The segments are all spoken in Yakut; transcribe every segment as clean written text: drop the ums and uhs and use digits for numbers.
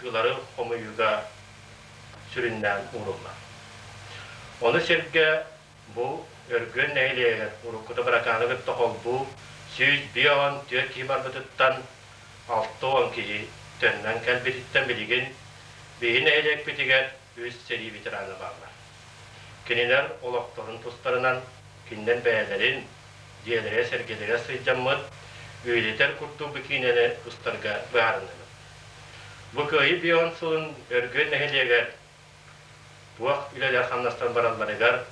ахтыылары хомуйууга сүрүннээн ууруллар. Ону сэргэ бу Өргүөн нэһилиэгэр уруккута Быракааны кытта холбуу 154 киһи барбытыттан 60 киһи төннөн кэлбититтэн билигин биһи нэһилиэкпитигэр үс сэрии ветерана бааллар. Кинилэр олохторун тустарынан кинилэр бэйэлэрин дьиэлэрэ-сэргэлэрэ сылдьаммыт үйэтитэр курдук бу киинэни устарга быһаарынныбыт. Бу Кыайыы бион сылын Өргүөн нэһилиэгэр туох үлэлэр-хамнастар баралларыгар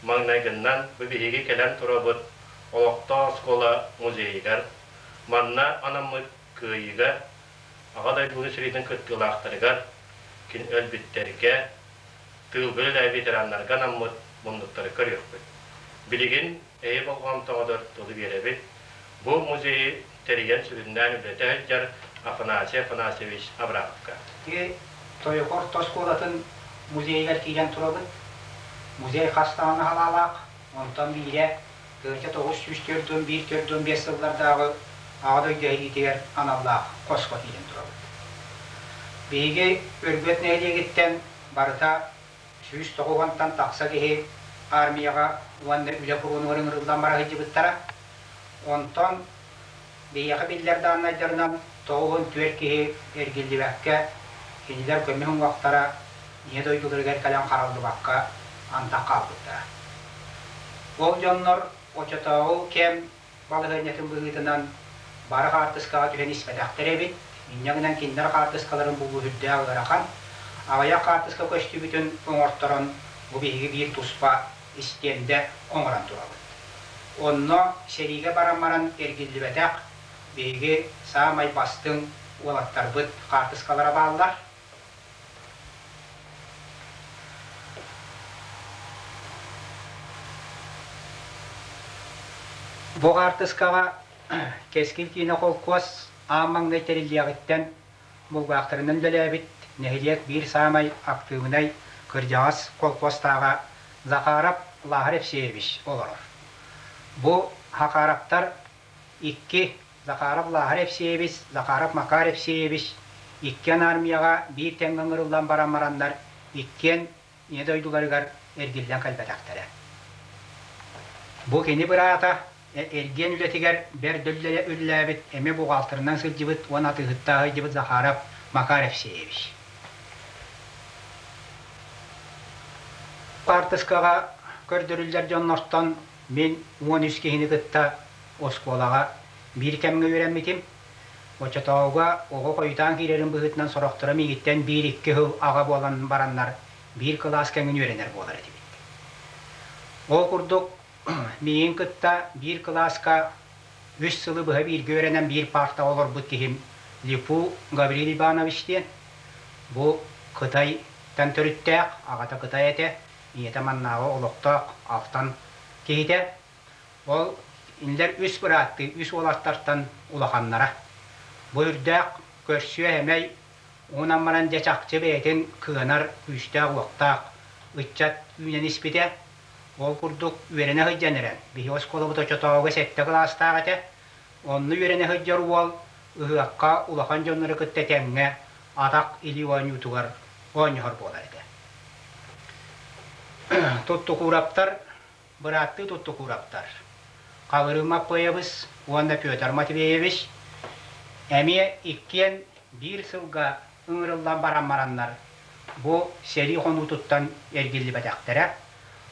маҥнайгыннан бу биһиги кэлэн турабыт олохтоох оскуола музейыгар манна анаммыт Кыайыыга Аҕа дойдуну сэриитин кыттыылаахтарыгар, кин өлбүттэргэ, тыылга үлэлээбит ветераннарга анаммыт муннуктары көрүөхпүт. Билигин эһи болҕомтоҕутугар тылы биэрэбит. Бу музейы тэрийэн сүрүннээн үлэтэ сылдьар Афанасий Афанасьевич Абрамовка. Ити Тойоко орто оскуолатын музейыгар киирэн турабыт. Музей хас даҕаны салаалаах, онтон биирэ 1941-45 сыллардааҕы Аҕа дойду эһиитигэр аналлаах хоско киирэн турабыт. Биһиги Өргөт нэһилиэгиттэн барыта 190-тан тахса киһи армияҕа уонна үлэ фронугар ыҥырыллан бара сылдьыбыттара. Онтон биһиэхэ биллэр дааннайдарынан 94 киһи эргиллибэккэ, кинилэр көмүс уҥуохтара Ийэ дойдуларыгар кэлэн хараллыбакка антах хаалбыттара. Ол дьоннор оччотооҕу кэм балаһыанньатын быһыытынан бары хаартыскаҕа түһэн испэтэхтэр эбит, инньэ гынан кинилэр хаартыскаларын булуу сүрдээх ыарахан. Аҕыйах хаартыска көстүбүтүн оҥорторон бу биһиги биир туспа истиэндэ оҥорон турабыт. Онно сэриигэ баран баран эргиллибэтэх биһиги саамай бастыҥ уолаттарбыт хаартыскалара бааллар. Бу хаартыскаҕа Кэскил киинэ холкуос аан маҥнай тэриллиэҕиттэн булгаахтарынан үлэлээбит нэһилиэк биир саамай актыыбынай кырдьаҕас холкуостааҕа Захаров Лааһар Евсеевич олорор. Бу Хахараптар икки Захаров Лааһар Евсеевич, Захаров Макар Евсеевич иккиэн армияҕа биир тэҥҥэ ыҥырыллан баран бараннар иккиэн Ийэ дойдуларыгар эргиллэн кэлбэтэхтэрэ. Бу кини быраата эргиэн үлэтигэр бэрт үлэлээбит, эмиэ буҕаалтырынан сылдьыбыт уонна атыыһыттаах сылдьыбыт Захаров Макар Евсеевич. Хаартыскаҕа көрдөрүллэр дьоннортон мин 13 киһини кытта оскуолаҕа биир кэмҥэ үөрэммитим. Оччотооҕуга оҕо хойутаан киирэрин быһыытынан сорохторо миигиттэн биир-икки сыл аҕа буолан бараннар биир кылаас кэҥин үөрэнэр буолар этибит. Ол курдук миигин кытта биир кылааска үс сылы быһа бииргэ үөрэнэн биир паартаҕа олорбут киһим Липу Гаврил Иванович диэн. Бу Кытайтан төрүттээх, аҕата Кытай этэ, ийэтэ маннааҕы олохтоох Алтан киһитэ. Ол кинилэр үс бырааттыы, үс уолаттартан улаханнара. Бу үрдээх көрсүө-сэмэй, уунан баран дьэ чахчы бэйэтин кыанар күүстээх-уохтаах ыччат үүнэн испитэ. Ол курдук үөрэнэ сылдьан эрэн, биһиги оскуолабыт оччотооҕуга сэттэ кылаастаах этэ. Онно үөрэнэ сылдьар уол ыһыахха улахан дьоннору кытта тэҥҥэ атах-илии оонньуутугар оонньоһор буолар этэ. Туттукуураптар Бырааттыы Туттукуураптар, Хабырыыл Маппыайабыс уонна Петр Матвеевич эмиэ иккиэн биир сылга ыҥырыллан баран бараннар бу сэрии хонуутуттан эргиллибэтэхтэрэ.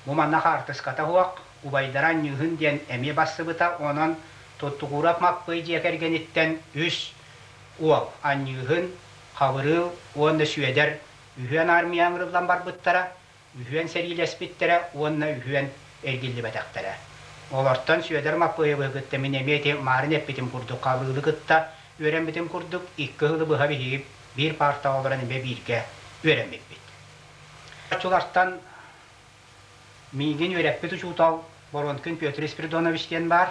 Бу манна хаартыската суох, убайдара Анньыыһын диэн эмиэ бассыбыта, онон Туттукуурап Маппый дьиэ кэргэниттэн үс уол Анньыыһын, Хабырыыл уонна Сүөдэр үһүөн армия ыҥырыллан барбыттара. Үһүөн сэриилэспиттэрэ уонна үһүөн эргиллибэтэхтэрэ. Олортон Сүөдэр Маппыайабыһы кытта мин эмиэ ити Маарын эппитим курдук Хабырыылы кытта үөрэммитим курдук икки сылы быһа биһиги биир паартаҕа олорон эмиэ бииргэ үөрэммиппит. Оччолортон миигин үөрэппит учуутал Воронкин Петр Спиридонович диэн баар.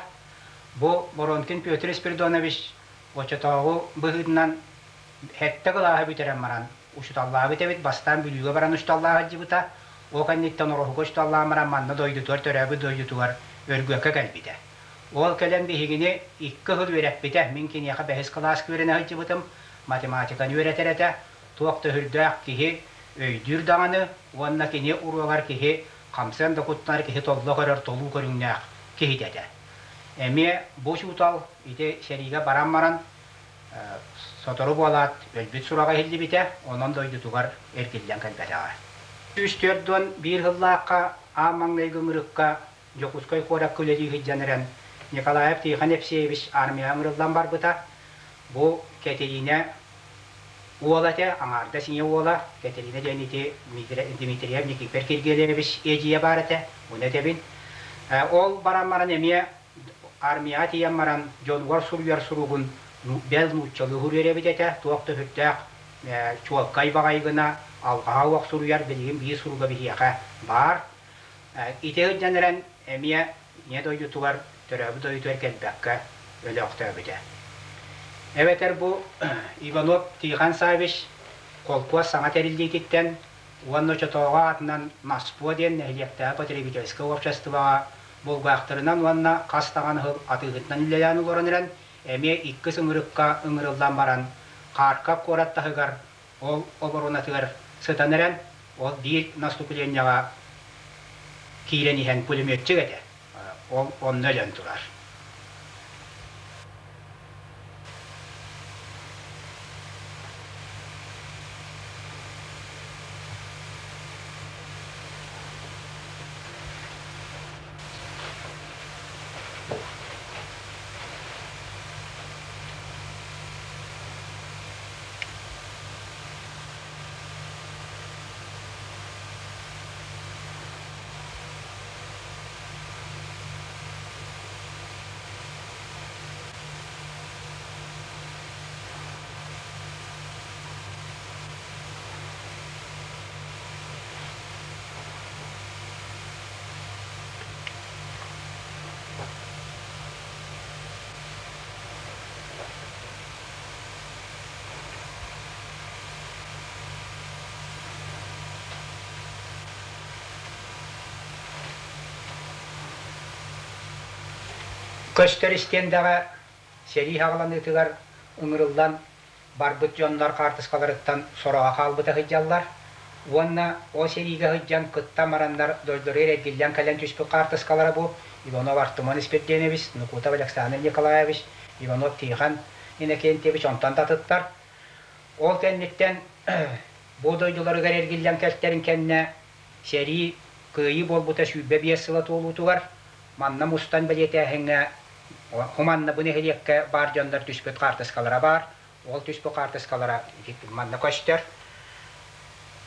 Бу Воронкин Петр Спиридонович оччотооҕу быһыытынан сэттэ кылааһы бүтэрэн баран учууталлаабыт эбит, бастаан Бүлүүгэ баран учууталлаах сылдьыбыта, ол кэнниттэн Ороһуга учууталлаан баран манна дойдутугар, төрөөбүт дойдутугар Өргүөккэ кэлбитэ. Ол кэлэн биһигини икки сыл үөрэппитэ, мин киниэхэ бэһис кылааска үөрэнэ сылдьыбытым, математиканы үөрэтэр этэ. Туох да өһүрдээх киһи өйдүүр даҕаны уонна кини уруогар киһи хамсыан да куттанар киһи толло көрөр толуу көрүҥнээх киһитэ этэ. Эмиэ бу учуутал ити сэриигэ баран баран сотору буолаат өлбүт сураҕа иһиллибитэ, онон дойдутугар эргиллэн кэлбэтэҕэ. 141 сыллаахха аан маҥнайгы ыҥырыкка Дьокуускай куоракка үлэлии сылдьан эрэн Николаев Тихон Епсеевич армияҕа ыҥырыллан барбыта. Бу Кэтэриинэ уола этэ, аҥаардас ийэ уола. Кэтэриинэ диэн ити Дмитриев Никифор Киргиэлэйэбис эдьиийэ баар этэ, ону этэбин. Ол баран баран эмиэ армияҕа тиийэн баран дьонугар суруйар суругун бэл нууччалыы суруйар эбит этэ, туох да сүрдээх чуолкай баҕайы гына алҕаһа уох суруйар, билигин биир суруга биһиэхэ баар. Ити сылдьан эрэн эмиэ ийэ дойдутугар, төрөөбүт дойдутугар кэлбэккэ өлөөхтөөбүтэ. Эбэтэр бу Иванов Тихон Саввич холкуос саҥа тэриллиититтэн уонна оччотооҕу аатынан НАСПО диэн нэһилиэктээҕи потребительскай обществоҕа булгаахтарынан уонна хас даҕаны сыл атыыһытынан үлэлээн олорон эрэн, эмиэ иккис ыҥырыкка ыҥырыллан баран, Харьков куорат таһыгар ол оборонатыгар сытан эрэн, ол биир наступлениеҕа киирэн иһэн пулеметчик этэ. Ол онно өлөн турар. Көстөр истиэндэҕэ сэрии саҕаланыытыгар ыҥырыллан барбыт дьоннор хаартыскаларыттан сороҕо хаалбыта сылдьаллар уонна ол сэриигэ сылдьан кыттан бараннар дойдуларыгар эргиллэн кэлэн түспүт хаартыскалара бу Иванов Артемон Испирдиэнович, Нукутов Александр Николаевич, Иванов Тихон Иннокентьевич онтон да атыттар. Ол кэнниттэн бу дойдуларыгар эргиллэн кэлтэрин кэннэ сэрии кыайыы буолбута 25 сыла туолуутугар манна мустан бэлиэтээһиҥҥэ хуманна бу нэһилиэккэ баар дьоннор түспүт хаартыскалара баар. Ол түспүт хаартыскалара манна көстөр.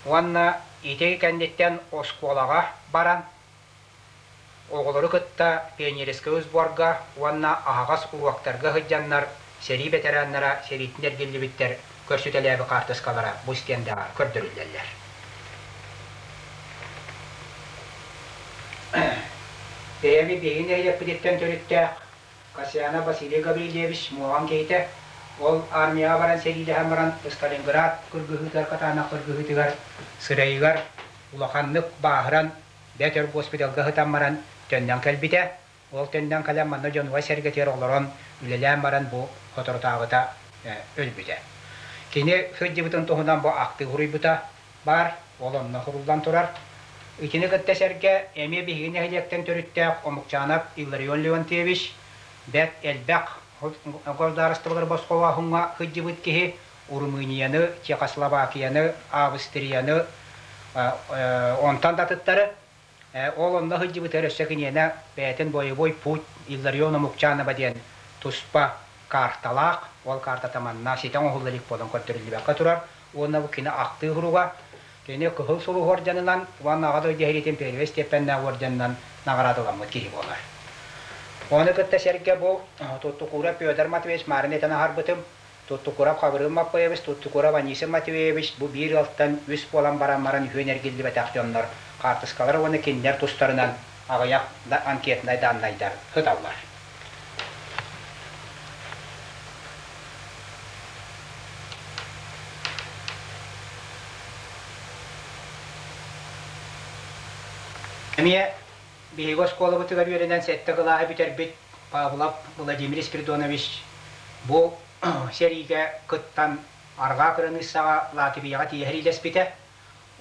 Уонна ити кэнниттэн оскуолаҕа баран Оҕолору кытта пионерскай сборга уонна аһаҕас уруоктарга сылдьаннар сэрии бэтэрээннэрэ сэрииттэн эргиллибиттэр көрсүтэлээбит хаартыскалара бу стендэҕэ көрдөрүллэллэр. Бэйэми биһиги нэһилиэкпититтэн төрүттээх Касьянов Василий Гаврильевич Муоҕан киһитэ, ол армияҕа баран сэриилэһэн баран Сталинград кыргыһыытыгар кытаанах кыргыһыытыгар сырайыгар улаханнык бааһыран Бэт өр госпиталга сытан баран төннөн кэлбитэ. Ол төннөн кэлэн манна дьонугар-сэргэтигэр олорон үлэлээн баран бу соторутааҕыта өлбүтэ. Кини сылдьыбытын туһунан бу ахтыы суруйбута баар, ол онно суруллан турар. Итини кытта сэргэ эмиэ биһиги нэһилиэктэн төрүттээх Омукчаанап Илларион Леонтьевич бэрт элбэх государстволары босхолооһуҥҥа сылдьыбыт киһи Румынияны, Чехословакияны, Австрияны, онтон да атыттары. Ол онно сылдьыбытыгар өссө киниэнэ бэйэтин боевой путь Илларион Омукчанова диэн туспа карталаах, ол картата манна ситэ оҥоһулла илик буолан көрдөрүллүбэккэ турар. Уонна бу кини ахтыы суруга кини Кыһыл Сулус уордьанынан уонна Аҕа дойду сэриитин первэй степеннээх уордьанынан наҕараадыламмыт киһи буолар. Ону кытта сэргэ бу Туттукура Петр Матвеевич Марын этэн аһарбытым. Туттукуров Хабырыыл Маппыйабыс, Туттукуров Анисим Матвеевич бу биир ыалтан үс буолан баран баран үһүөн эргиллибэтэх дьоннор хаартыскалара уонна кинилэр тустарынан аҕыйах да анкетнай дааннайдар сыталлар. Эмиэ биһиги оскуолабытыгар үөрэнэн сэттэ кылааһы бүтэрбит Павлов Владимир Спиридонович бу сэриигэ кыттан Арҕаа кыраныыссаҕа Латвияҕа тиийэ сэриилэспитэ.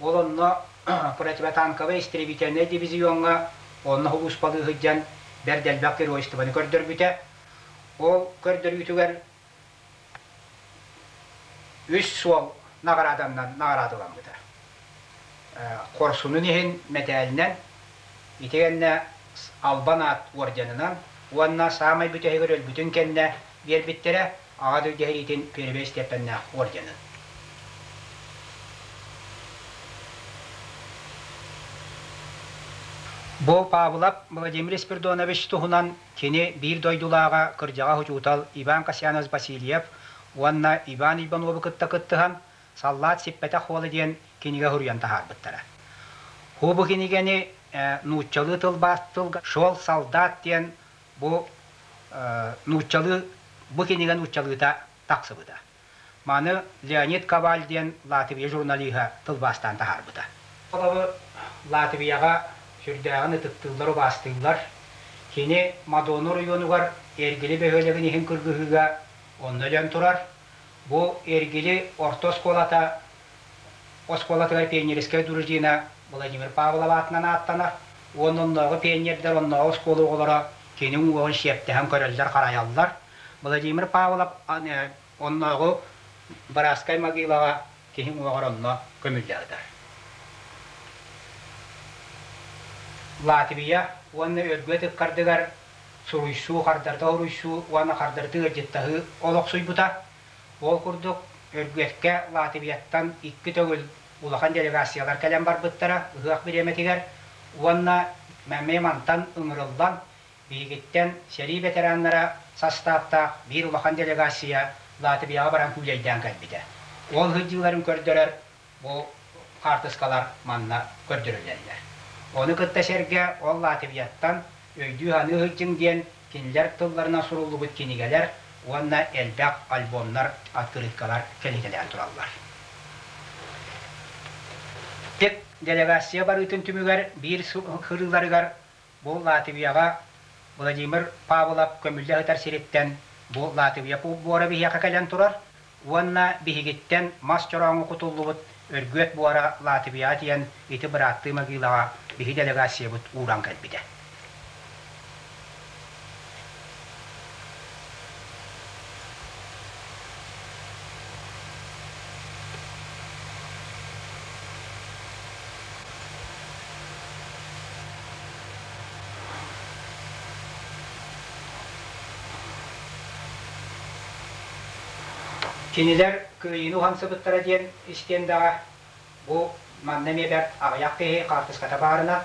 Ол онно противотанковай истребительнай дивизиоҥҥа онно сулууспалыы сылдьан бэрт элбэх геройствоны көрдөрбүтэ. Ол көрдөрүүтүгэр үс суол наҕарааданнан наҕараадаламмыта. Хорсунун иһин мэтээлинэн, итиэннэ Албан аат уордьанынан уонна саамай бүтэһигэр өлбүтүн кэннэ биэрбиттэрэ Аҕа дойду сэриитин Пиэрибэй истиэпэннээх уордьанын. Бу Павлов Владимир Спиридонович туһунан кини биир дойдулааҕа кырдьаҕас учуутал Иван Касьянович Васильев уонна Иван Иванову кытта кыттыһан «Саллаат сиппэтэх уола» диэн кинигэ суруйан таһаарбыттара. Бу кинигэни нууччалыы тылбаас тылга «Шел солдат» диэн бу нууччалыы бу кинигэ нууччалыыта тахсыбыта. Маны Леонид Коваль диэн Латвия журналиһа тылбаастаан таһаарбыта. Холобур, Латвияҕа сүрдээҕин ытыктыыллар-убаастыыллар. Кини Мадонна оройуонугар Эргили бөһүөлэгин иһин кыргыһыыга онно өлөн турар. Бу Эргили орто оскуолата оскуолатыгар пионерскай дружина Владимир Павлов аатынан ааттанар уонна оннооҕу пионердар, оннооҕу оскуола оҕолоро кини уҥуоҕун сиэптэһэн көрөллөр-харайаллар. Владимир Павлов оннооҕу Братскай могилаҕа киһи уҥуоҕар онно көмүллэ сытар. Латвия уонна Өргүөт ыккардыгар суруйсуу, хардарыта суруйсуу уонна хардарыта ыалдьыттаһыы олохсуйбута. Ол курдук, Өргүөткэ Латвияттан икки төгүл улахан делегациялар кэлэн барбыттара ыһыах бириэмэтигэр уонна эмиэ мантан ыҥырыллан биһигиттэн сэрии ветераннара састааптаах биир улахан делегация Латвияҕа баран күүлэйдээн кэлбитэ. Ол сылдьыыларын көрдөрөр бу хаартыскалар манна көрдөрүллэллэр. Ону кытта сэргэ ол Латвияттан өйдүү-саныы сылдьыҥ диэн кинилэр тылларынан суруллубут кинигэлэр уонна элбэх альбомнар, открыткалар кэлитэлээн тураллар. Тик делегация барыытын түмүгэр биир сырыыларыгар бу Латвияҕа Владимир Павлов көмүллэ сытар сириттэн бу Латвия буора биһиэхэ кэлэн турар уонна биһигиттэн мас чорооҥҥо кутуллубут Өргүөт буора Латвияҕа тиийэн ити бырааттыы могилаҕа биһи делегациябыт ууран кэлбитэ. Кинилэр кыайыыны уһансыбыттара диэн истиэндэҕэ бу манна эмиэ бэрт аҕыйах киһи хаартыската баарына,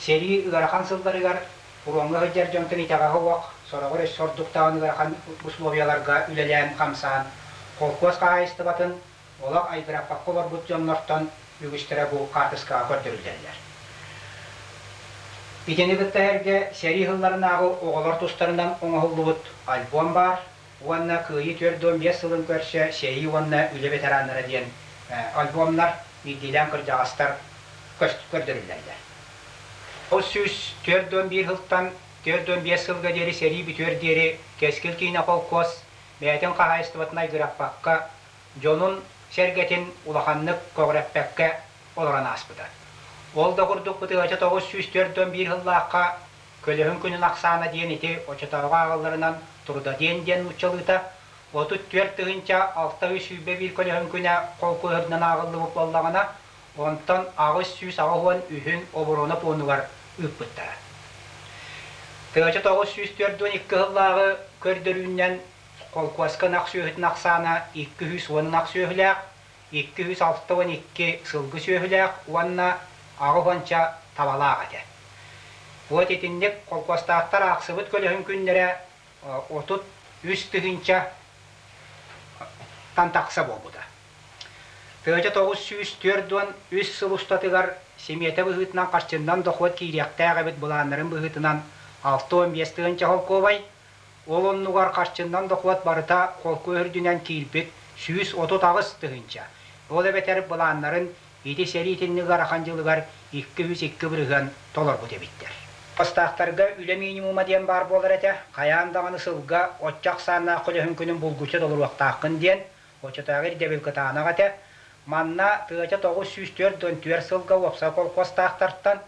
сэрии ыарахан сылларыгар фроҥҥа сылдьар дьонтон итэҕэһэ уох, сороҕор өссө ордук даҕаны ыарахан условияларга үлэлээн-хамсаан, холкуос хаһаайыстыбатын олох айгыраппакка олорбут дьоннортон үгүстэрэ бу хаартыскаҕа көрдөрүллэллэр. Итини кытта эргэ сэрии сылларынааҕы оҕолор тустарынан оҥоһуллубут альбом баар уонна Кыайыы 45 сылын көрсө сэрии уонна үлэ ветераннара диэн альбомнар биирдиилээн кырдьаҕастар көрдөрүллэллэр. Ол 141 сылтан 45 сылга диэри сэрии бүтүөр диэри Кэскил киинэ холкуос бэйэтин хаһаайыстыбатын айгыраппакка дьонун сэргэтин улаханнык көҕүрэппэккэ олорон ааспыта. Ол да курдук 1941 сыллаахха Көлөһүн күнүн ахсаана диэн ити оччотооҕу ааҕалларынан Трудодень диэн нууччалыыта 34 621 көлөһүн күнэ холкуоһунан ааҕыллыбыт буоллаҕына, онтон 883-үн оборона пуонугар ыыппыттара. 1942 сыллааҕы көрдөрүүнэн холкуоска ынах сүөһүтүн ахсаана 210 ынах сүөһүлээх, 262 сылгы сүөһүлээх уонна аҕыс уонча табалаах этэ. Вот итинник холкуостаахтар аахсыбыт көлөһүн күннэрэ 33 тыһыынча тан тахса буолбута. 1943 сыл устатыгар симиэтэ быһыытынан харчыннан дохуот киириэхтээх эбит былааннарын быһыытынан 65 тыһыынча холкуобай, Ол оннугар харчыннан дохуот барыта холку үрдүнэн киирбит 138 тыһыынча. Ол эбэтэр былааннарын ити сэрии итинник ыарахан дьылыгар 202% толорбут эбиттэр. Бастаахтарга үлэ минимума диэн баар буолар этэ. Хайаан даҕаны сылга оччо ахсааннаах көлөһүн күнүн булгуччу толоруохтааххын диэн. Оччотооҕу ирдэбил кытаанах этэ. Манна тыача 944 сылга уопсай колхозтаахтартан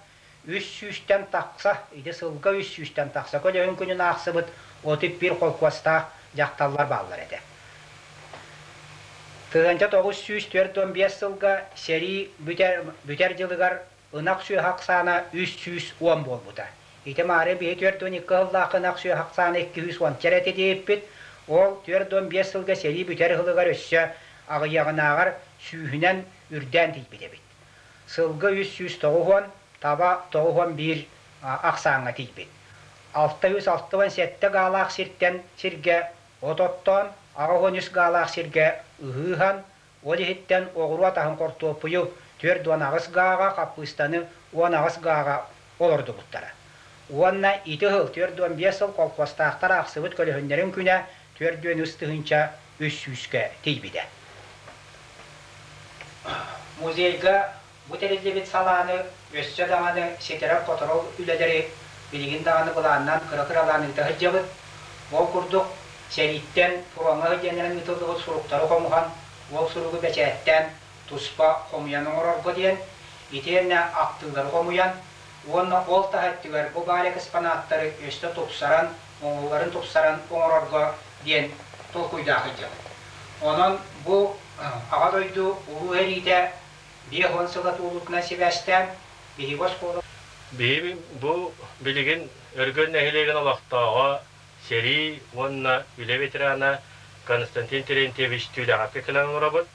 үс сүүстэн тахса, ити сылга үс сүүстэн тахса көлөһүн күнүн аахсыбыт 31 холкуостаах дьахталлар бааллар этэ. 1945 сылга сэрии бүтэр, бүтэр дьылыгар ынах сүөһү ахсаана 310 буолбута. Ити маары биһи 42 сыллаах ынах сүөһү ахсаана 210 этэ диэбиппит. Ол 45 сылга сэрии бүтэр сылыгар өссө аҕыйаҕынааҕар сүүһүнэн үрдээн тиийбит эбит. Сылгы 390, таба 91 ахсааҥҥа тиийбит. 667 гаалаах сиртэн сиргэ от оттоон, 83 гаалаах сиргэ ыһыы ыһан, ол иһиттэн оҕуруот аһын хортуоппуйу 48 гааҕа, хаппыыстаны 18 гааҕа олордубуттара. Уонна ити сыл 45 сыл колхуостаахтар аахсыбыт көлөһүннэрин күнэ 43 тыһыынча үс сүүскэ тиийбитэ. Музейга бу тэриллибит салааны өссө даҕаны ситэрэр-хоторор үлэлэри билигин даҕаны былааннаан кыра-кыралаан ыыта сылдьабыт. Ол курдук, сэрииттэн фроҥҥа сылдьан ыытыллыбыт суруктары хомуһан, ол суругу бэчээттээн туспа хомуйан оҥорорго диэн, итиэннэ ахтыылары хомуйан уонна ол таһа өттүгэр бу баар экспонаттары өссө тупсаран, оҥоһууларын тупсаран оҥорорго диэн толкуйдаах сылдьабыт. Онон бу Аҕа дойду Улуу сэриитэ 50 сыла туолуутунан сибээстээн биһиги оскуола Биһиги бу билигин Өргөн нэһилиэгин олохтооҕо, сэрии уонна үлэ ветерана Константин Терентьевич Түүлээхэпкэ кэлэн олоробут.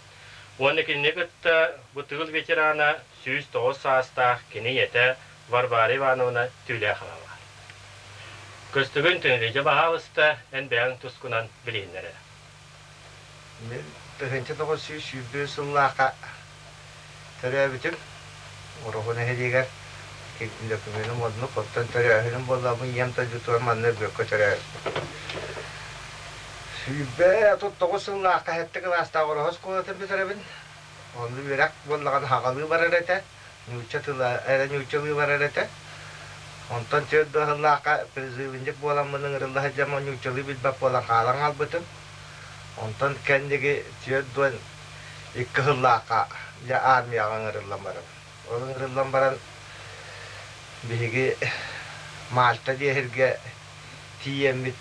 Уонна кинини кытта бу тыыл ветерана 109 саастаах кини ийэтэ Варвара Ивановна Түүлээхова баар. Көстүгүн түнэлидьэ баһаалыста эн бэйэҥ тускунан билиһиннэр эрэ. Мин 1921 сыллаахха төрөөбүтүм. Ороһу нэһилиэгэр докумуонум оннук, оттон төрөөһүнүм буоллаҕына ийэм дойдутугар манна Өргөккө төрөөбүтүм. 139 сыллаахха сэттэ кылаастаах Ороһу оскуолатын бүтэрэбин. Онно үөрэх буоллаҕына хаҕалыы барар этэ. Нуучча тыла эрэ нууччалыы барар этэ. Онтон түөрт быһыллаахха призывник буоламмын ыҥырылла сылдьаммын нууччалыы билбэт буолан хаалан хаалбытым. Онтон кэнники 42 сыллаахха дьэ армияҕа ыҥырыллан барабын. Ол ыҥырыллан баран биһиги Мальта диэһиргэ тиийэммит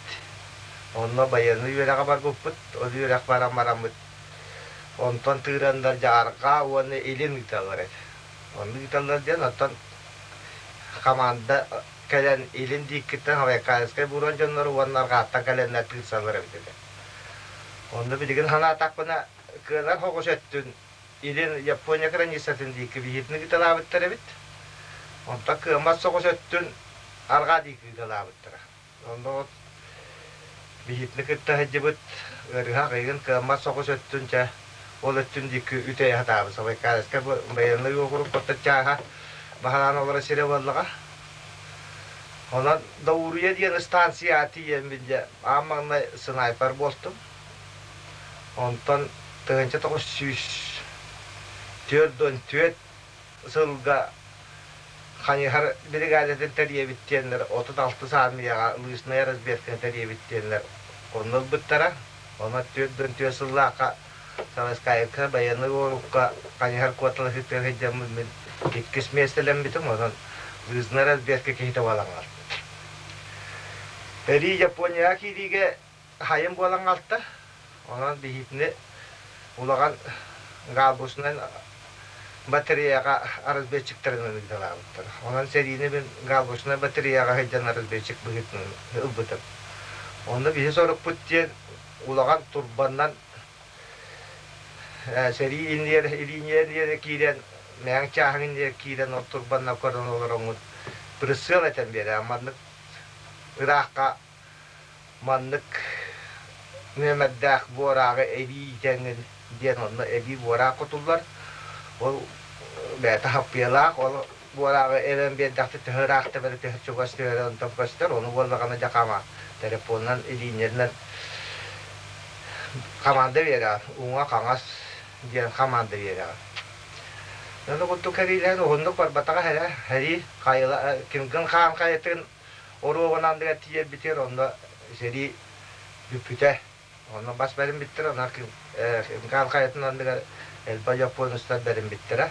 онно байыаннай үөрэҕэ барбыппыт. Ол үөрэх баран бараммыт онтон тыыраннар дьаарҕаа уонна илин ыыталлар этэ. Онно ыыталлар диэн оттон хамаанда кэлэн илин диэкиттэн Забайкальскай бууран дьоннору уонна арҕааттан кэлэннэр тыырсаллар эбит этэ. Онно билигин санаатахпына, кыанар соҕус өттүн илин Япония границатын диэки биһиэтин ыыталаабыттар эбит. Онтон кыаммат соҕус өттүн арҕаа диэки ыыталаабыттара. Онно биһитини кытта сылдьыбыт ыарыһах ыйын кыаммат соҕус өттүн чэ ол өттүн диэки үтэйэ сатаабыт. Забайкальскай байыаннай уокурук хотон чааһа баһылаан олорор сирэ буоллаҕа. Онон Дауруйа диэн станцияҕа тиийэммин дьэ аан маҥнай снайпер буолтум. Онтон 1944 сылга хайыһар биригээдэтин тэрийэбит диэннэр 36 аармыйаҕа лыжная разведканы тэрийэбит диэннэр онно ылбыттара. Онон 44 сыллаахха Саваскайка байыаннай уорукка хайыһар куоталаһыытыгар сылдьаммын мин иккис миэстэлэммитим, онон лыжная разведка киһитэ буолан хаалбыт. Сэрии Японияҕа киириигэ хайын буолан хаалта. Онон биһитини улахан гаубичнай батареяҕа разведчиктарынан ыыталаабыттар. Онон сэриини мин гаубичнай батареяҕа сылдьан разведчик быһыытынан ылбытым. Онно биһи сорукпут диэн улахан турбаннан сэрии иннигэр илииньийэр киирэн мэҥ чааһын иннигэр киирэн ол турбаннан көрөн олороҥҥут прицел этэн биэрэ маннык ыраахха маннык нүөмэрдээх буорааҕы эбии иитэҥҥин диэн онно эбии буораах кутуллар. Ол бэйэтэ хаппыйалаах, ол буорааҕы эбэн биэрдэхтэ төһө ыраах тэбэрэ, төһө чугас түһэрэ онтон көстөр. Ону буоллаҕына дьэ хама телефонунан, илииннэринэн хамаанда биэрэҕин, уҥа-хаҥас диэн хамаанда биэрэҕин. Ону курдук сэриилэһэн уһуннук барбатаҕа эрэ, сэрии хайыла Кимгин хаан хайатын Оруобун анныгар тиийэрбитигэр онно сэрии бүппүтэ. Онно бас бэриммиттэр, онон Хинкан хайатын анныгар элбэх японецтар бэриммиттэрэ.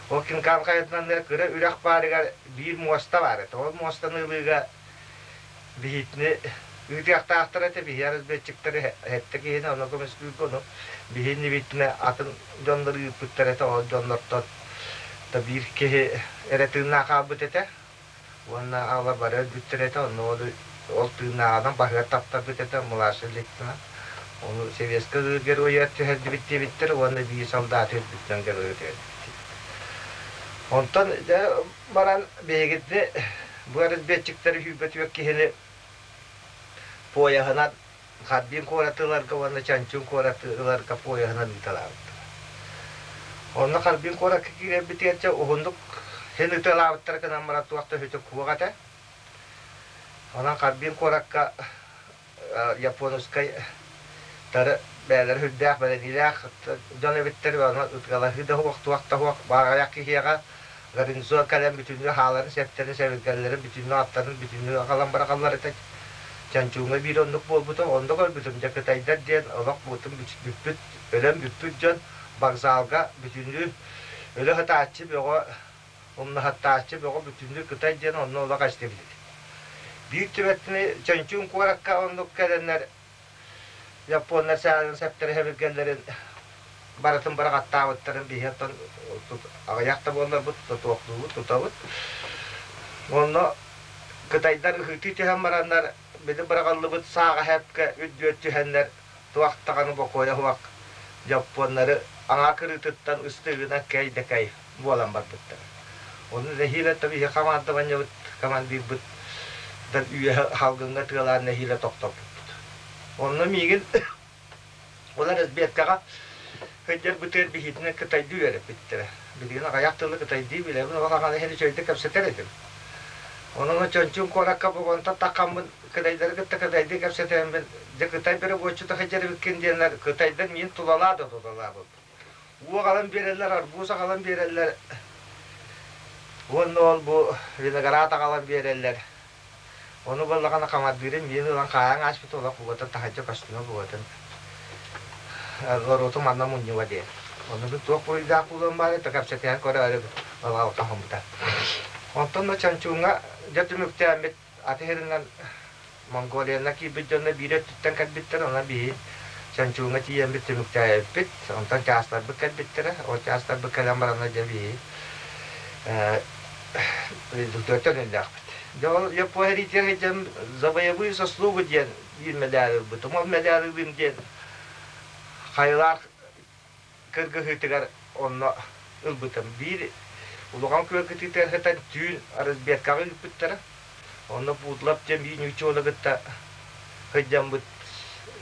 Ол Хинкан хайатын анныгар кыра үрэх баарыгар биир муоста баар этэ. Ол муостаны ылыыга биһитини ыытыахтаахтар этэ, биһи разведчиктары сэттэ киһини ону көмүскүүргэ ону биһини атын дьоннор ыыппыттар этэ, ол дьоннортон да биир киһи эрэ тыыннаах хаалбыт этэ. Уонна аҕалар бары өлбүттэр этэ, онно ол, ол тыыннааҕынан баһыгар таптарбыт этэ, младший лейтенант. Ону Советскай геройа түһэрдибит диэбиттэр уонна биир солдаты өлбүтүнэн геройа түһэрдибит диэбиттэр. Онтон дьэ баран биһигитини бу разведчиктары сүүрбэ киһини поеһынан Харбин куораты ыларга уонна Чанчун куораты ыларга поеһынан ыыталаабыттара. Онно Харбин куоракка киирэрбитигэр дьэ уһуннук син ытыалаабыттара гынан баран туох да өһүтэ суох этэ. Онон Харбин куоракка японскай тары бэйэлэрэ сүрдээх бэрэниилээх дьон эбиттэр, онон ытыалаһыы да суох, туох да суох, баҕайах киһиэхэ гарнизон кэлэн бүтүннүү хааларын, сэптэрин, сэбиргэллэрин бүтүннүү аттарын бүтүннүү аҕалан быраҕаллар этэ. Чанчууҥҥа биир оннук буолбута, онно көрбүтүм дьэ кытайдар диэн олох буутун бүппүт, өлөн бүппүт дьон вокзалга бүтүннүү өлө сытааччы бөҕө, умнаһаттааччы бөҕө бүтүннүү кытай диэн онно олох эстибит. Биир түбэлтэни Чанчуун куоракка оннук кэлэннэр Японнар сааларын сэптэрэ сэбиргэллэрин барытын быраҕаттаабыттарын биһи оттон аҕыйах да буолларбыт тутуохтуубут, тутабыт. Онно кытайдар ыһыытыы түһэн бараннар били быраҕыллыбыт сааҕа сэпкэ үрдүөр түһэннэр туох даҕаны бокуойа суох дьоппуоннары аҥаа кырыытыттан ыстыыгынан кэй да кэй буолан барбыттара. Ону нэһиилэ биһи командованиебыт командирбыт үөһэ салгыҥҥа тыалаан нэһиилэ тохтоппуппут. Онно миигин ол разведкаҕа сылдьарбытыгар биһиитинэн кытайдыы үөрэппиттэрэ. Билигин аҕыйах тылы кытайдыы билэбин, ол аҕаны иһин үчүгэйдик кэпсэтэр этим. Онон Чончун куоракка богонтон таххаммын кытайдары кытта кытайдыы кэпсэтэммин, дьэ кытай бөрөбуоччута сылдьар эбиккин диэннэр кытайдар миин тулалаа да тулалаабыт. Уу аҕалан биэрэллэр, арбуз аҕалан биэрэллэр уонна ол бу виноград аҕалан биэрэллэр. Ону буоллаҕына хамардыырым миин ылан хаайан ааспыт олох буотун таһырдьа көстүмэ буотун норуоту манна мунньуба диэн. Онно мин туох буруйдаах буолуом баара да кэпсэтиһэн көрөөрү ылалҕаһыммыта. Онтон да Чанчууҥҥа дьэ түмүктээммит аты иһэринэн Монголияна киирбит дьонно биир өттүттэн кэлбиттэр, онон биһи Чанчууҥҥа тиийэммит түмүктээбиппит. Онтон чаастарбыт кэлбиттэрэ. Ол чаастарбыт кэлэн баранна дьэ биһи төнүллээхпит. Дьэ ол Япония эриитигэр сылдьан за боевые заслугу диэн биир мэдээли ылбытым. Ол мэдээли ылыым диэн хайалаах кыргыһыытыгар онно ылбытым. Биир улахан күөл кытыытыгар сытан түүн разведкаҕа ыыппыттара. Онно Путлап диэн биир ньуччуону кытта сылдьаммыт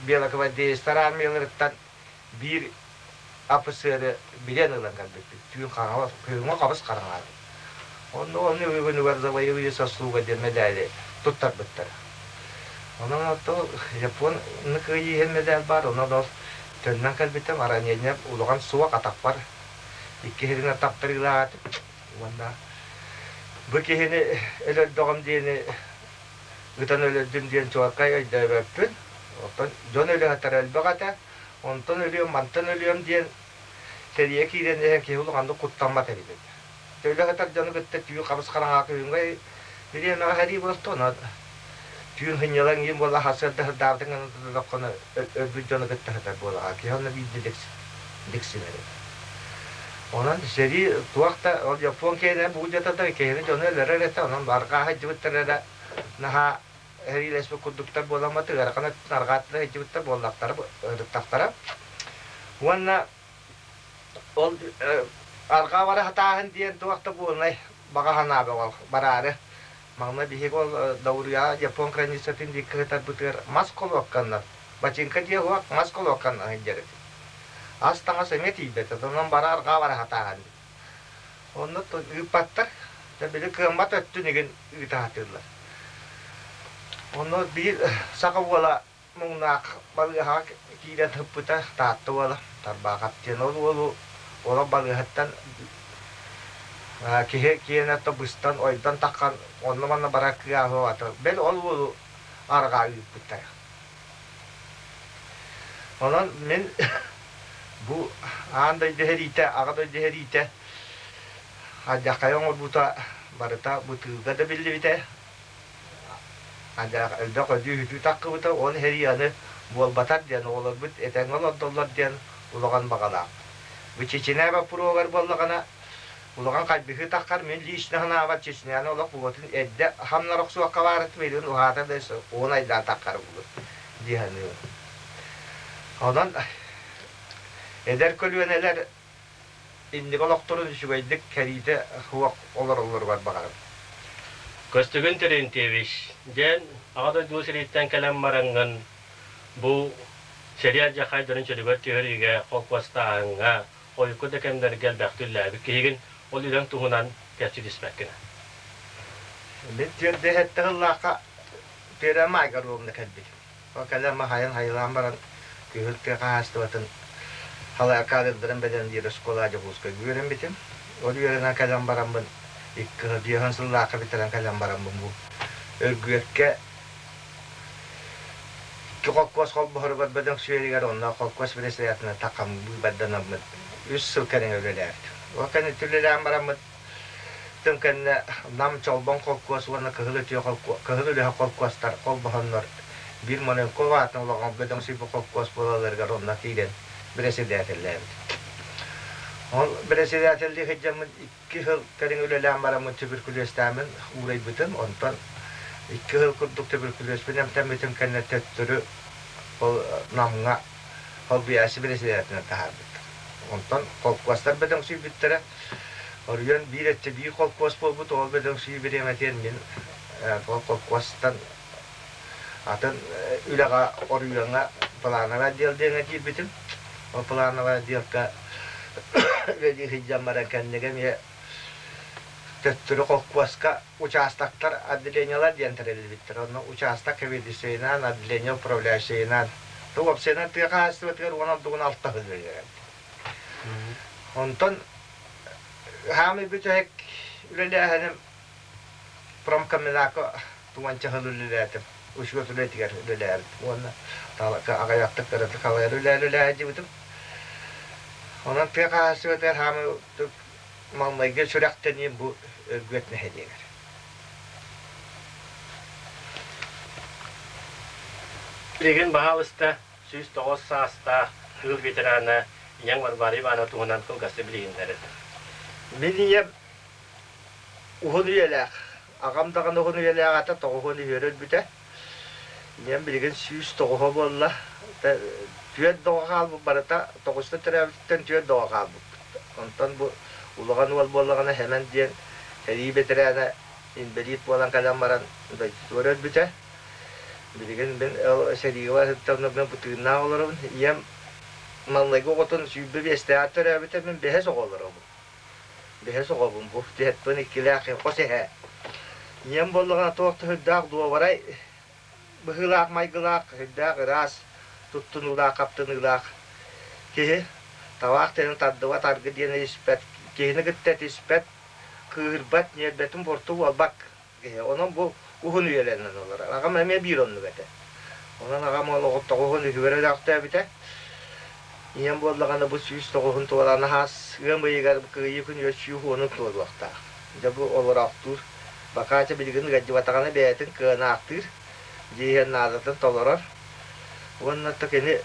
белогвардеецтар армияларыттан биир офицеры билэн ылан кэлбиппит. Түүн хаҥалас, күһүҥҥү хабыс хараҥаата. Онно онно үгүнүгэр за боевые заслуга диэн мэдээли туттарбыттара. Онон ото Япон кыайыы иһин мэдээл баар, онон ол төннөн кэлбитим, ранение улахан суох атахпар икки сиринэн таптарыылаах этим. Уонна бу киһини өлөрдөҕүм диэни ытан өлөрдүм диэн чуолкай өйдөөбөппүн. Оттон дьон өлө сытара элбэх этэ. Онтон өлүөм, мантан өлүөм диэн сэриигэ киирэн иһэн киһи улаханнык куттаммат эбит этэ. Өлө сытар дьону кытта түүн хабыс хараҥаҕа күһүҥҥү бириэмэҕэ сэрии буолта, онон түүн сынньалаҥ иин буола сарсыарда сырдаабытын гына тутатаххына өлбүт дьону кытта сытар буолаҕа. Киһи онно биирдэ диксинэр этэ. Онон сэрии туох да ол Япон киһинэн буулдьата да киһини дьону өлөрөр этэ, онон арҕаа сылдьыбыттар эрэ наһаа сэриилэспит курдуктар буоламмат ыарахан өттүн арҕааттара сылдьыбыттар буоллахтара ырыттахтара. Уонна ол арҕаа бара сатааһын диэн туох да буолунай баҕа санаа бөҕө бараары. Маҥнай биһиги ол Дауруйа Япон границатын диэки сытарбытыгар мас холуокканнан, бачыыҥка диэ суох мас холуокканнан сылдьар этим. Ас-таҥас эмиэ тиийбэт, онон бара арҕаа бара сатааһын. Онно ыыппаттар, дьэ били кыаммат өттүн игин ыыта сатыыллар. Онно биир саха уола муҥнаах балыыһаҕа киирэн сыппыта Таатта уола Тарбаахап диэн ол уолу олох балыыһаттан киһи киэнэ быстан ойдон таххан онно-манна барар кыаҕа суох этэ. Бэл ол уолу арҕаа ыыппыттара. Онон мин Бу аан дойду сэриитэ, аҕа дойду сэриитэ алдьархайы оҥорбута барыта бытыылга да биллибитэ, элбэх өлүү-сүтүү таххыбыта, ол сэрии аны буолбатар диэн, оҕолорбут этэҥҥэ олордоллор диэн улахан баҕалаах. Бу Чечня боппуруогар буоллаҕына, улахан хайдыһыы таххар мин лично санаабар Чечняны олох буотун эрдэ хамнар охсуохха баарыт миигин уһаата да уон айдаан таххар булur дии саныыбын. Онон эдэр көлүөнэлэр инники олохторун үчүгэйдик кэриитэ суох олороллоругар баҕарабын. Көстүгүн Терентьевич, диэн Аҕа дойду сэрииттэн кэлэн бараҥҥын бу сэрии алдьархайдарын чөлүгэр түһэриигэ, холкуостааһыҥҥа, хойукку да кэмнэргэ элбэхтик үлэлээбит киһигин, ол үлэҥ туһунан кэпсии түспэккин. Мин түөрт сыллаахха Пера Майгоровна кэлбитим. Ол кэлэн маһайан хайылаан баран күһүл тыа хаһаайыстыбатын халай кадрдарын бэлэмниир оскуола Дьокуускайга үөрэммитим. Ол үөрэнэн кэлэн бараммын икки биэһэн сыллаахха бүтэрэн кэлэн бараммын бу Өргүөккэ икки холкуос холбоһоругар бөдөҥ сүөригэр онно холкуос председателинэн таххан быыбарданаммын үс сыл кэриҥэ үлэлээбитим. Ол кэнниттэн үлэлээн бараммыт Тым кэннэ Нам Чолбон холкуос уонна Кыһыл Өтүйэ Кыһыл Үлэһэ холкуостар холбоһоннор биир Маленков аатын олоҕун бөдөҥсүйбүт холкуос буолалларыгар онно киирэн бэрэссэдээтэллээбит. Ол бэрэссэдээтэллии сылдьаммын икки сыл кэриҥэ үлэлээн бараммын түбүркүлүөстээммин уурайбытым. Онтон икки сыл курдук түбүркүлүөспүн эмтэммитим кэннэ төттөрү ол Намҥа холбуйааччы бэрэссэдээтэлинэн таһаарбыттар. Онтон холкуостар бөдөҥсүйбүттэрэ. Оруйан биир өттө биир холкуос буолбут, ол бөдөҥсүйүү бириэмэтигэр мин ол холкуостан атын үлэҕэ Оруйуоҥҥа плановай отдел диэҥҥэ киирбитим. Ол плановай отделка үлэлии сылдьан баран кэннигэ эмиэ төттөрү холкуоска участоктар отделениелар диэн тэриллибиттэр. Онно участок сэбиэдиссэйинэн, отделение управляющайынан, уопсайынан тыа хаһаайыстыбатыгар уон ордугун алта сыл үлэлээбитим. Онтон хаамый бүтэһик үлэлээһиним промкомбинакка туонча сыл үлэлээтим. Учуот үлэтигэр үлэлээбит уонна аҕыйахтык кыратык халайар үлэлээдьибитим. Онон тыа хаһаайыстыбатыгар хаамый маҥнайгы сүрэхтэниим бу Өргүөт нэһилиэгэр. Билигин баһаалыста 109 саастаах тыыл ветерана ийэҥ Варвара Иванова туһунан кылгастык билиһиннэрэр. Мин ийэм уһун үйэлээх, аҕам даҕаны уһун үйэлээх ата тоҕуһун үһүөр өлбүтэ. Ийэм билигин 109 буолла. Түөрт доҕо хаалбыт барыта тоҕуста төрөөбүтүттэн түөрт доҕо хаалбыппыт. Онтон бу улахан уол буоллаҕына Хэмэн диэн сэрии бэтэрээнэ инбэлиит буолан кэлэн баран дойдутугар өлбүтэ. Билигин мин ол сэриигэ барыттан бу тыыннаах олоробун. Ийэм маҥнайгы оҕотун 25-тээҕэр төрөөбүтэ, мин бэһис оҕо олоробун. Бэһис оҕобун бу. Түһэппин иккилээх хос эһээ. Ийэм буоллаҕына туох да сүрдээх дуобарай быһыылаах майгылаах, сүрдээх ыраас туттунуулаах, хаптыныылаах киһи. Табаах диэни тардыбат, аргы диэни испэт, киһини кытта этиспэт, кыыһырбат, ньиэрбэтин буорту буолбат киһи. Онон бу уһун үйэлэнэн олорор. Аҕам эмиэ биир оннук этэ. Онон аҕам ол тоҕуһун үһүгэр өлөөхтөөбүтэ. Ийэм буоллаҕына бу 109-ун туолан аһаас ыам ыйыгар Кыайыы күнүгэр 110-ун туолуохтаах. Дьэ бу олороохтуур. Бакаача билигин ыалдьыбатаҕына бэйэтин кыанаахтыыр, дьиэ иһин наадатын толорор. Уонна то кини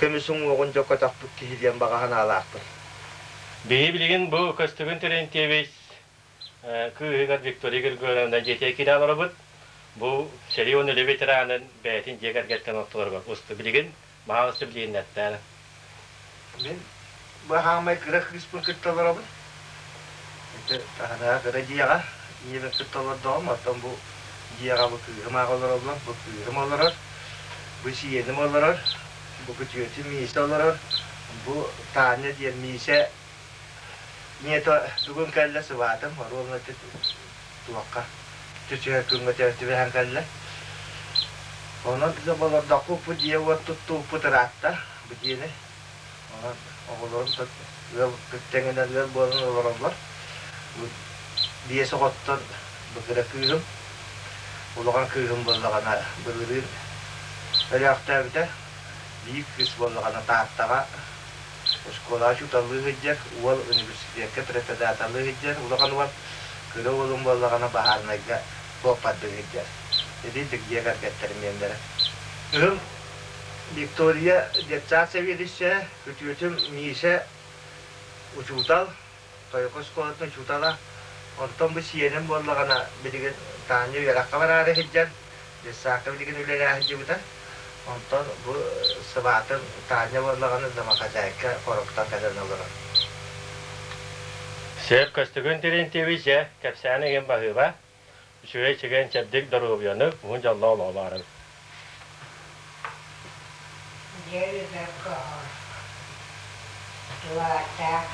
көмүс уҥуоҕун дьэ көтөхпүт киһи диэн баҕа санаалаахпын. Биһи билигин бу Көстөкүүн Терентьевич кыыһыгар Виктория Григорьевна дьиэтигэр киирэ олоробут. Бу сэрии уонна үлэ ветеранын бэйэтин дьиэ кэргэттэн ортолоругар усту. Билигин баһаалыста билиһиннэртээн. Мин бу хаамай кыра кыыспын кытта олоробун. Ити таһынаа кыра дьиэҕэ ийэбин кытта олордоҕум, оттон бу дьиэҕэ бу кыыһым аах олороллор, бу кыыһым олорор, бу сиэним олорор, бу күтүөтүм Миисэ олорор, бу Таня диэн Миисэ Ийэтэ бүгүн кэллэ сыбаатым, оруобуна туохха түһэр күҥҥэ түбэһэн кэллэ. Онон олордохпут бу дьиэ-уот туттубуппут ыраатта бу дьиэни. Онон оҕолорум ыал тэҥинэн ыал буолан олороллор. Бу биэс оҕоттон бу кыра кыыһым, улахан кыыһым буоллаҕына былырыын өлөөхтөөбүтэ. Биир кыыс буоллаҕына Тааттаҕа оскуолаҕа учууталлыы сылдьар, уол университекка преподавателлыы сылдьар, улахан уол, кыра уолум буоллаҕына баһаарынайга суоппардыы сылдьар. Ити дьиэ кэргэттэрим диэннэрэ. Кыһым Виктория детсад сэбиэдиссэйэ, күтүөтүм Миша учуутал, Тойоко оскуолатын учуутала. Онтон бу сиэним буоллаҕына билигин Таня үөрэххэ бараары сылдьар, детсадка билигин үлэлээн сылдьыбыта. Онтон бу сыбаатын Таня буоллаҕына домохозяйка хоруктан кэлэн олорор. Сөп көстүгүн Терентьевич дьэ кэпсээн игин баһыыба. Үчүгэй чэгиэн чэбдик доруобуйаны, уһун дьоллоох олоҕу баҕарабыт. Дьэ ыга Тураатаах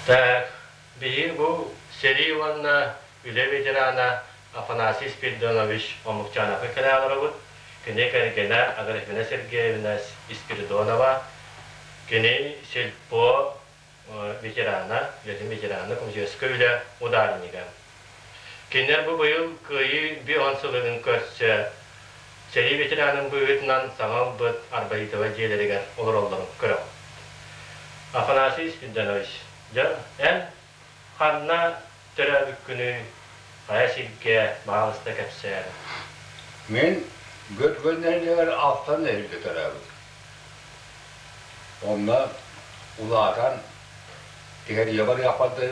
Так, биһиги бу сэрии уонна үлэ ветерана Афанасий Спиридонович Омукчановка кэлэ олоробут. Кини кэргэнэ Аграфена Сергеевна Спиридонова, кини сельпо ветерана, үлэтин ветерана, комсомольскай үлэ ударнига. Кинилэр бу быйыл Кыайыы бион сылын көрсө сэрии ветеранын быһыытынан саҥа ылбыт Арбаитова дьиэлэригэр олороллорун көрөҕүт. Афанасий Спиридонович, дьэ, эн Ханна төрөөбүккүнүй, хайа сиргэ баҕалыста кэпсээн. Мин Гөтгөннөрүгэр алтан эһиргэ төрөөбүтүм. Онно улаатан тиһэрийэ барыахпар да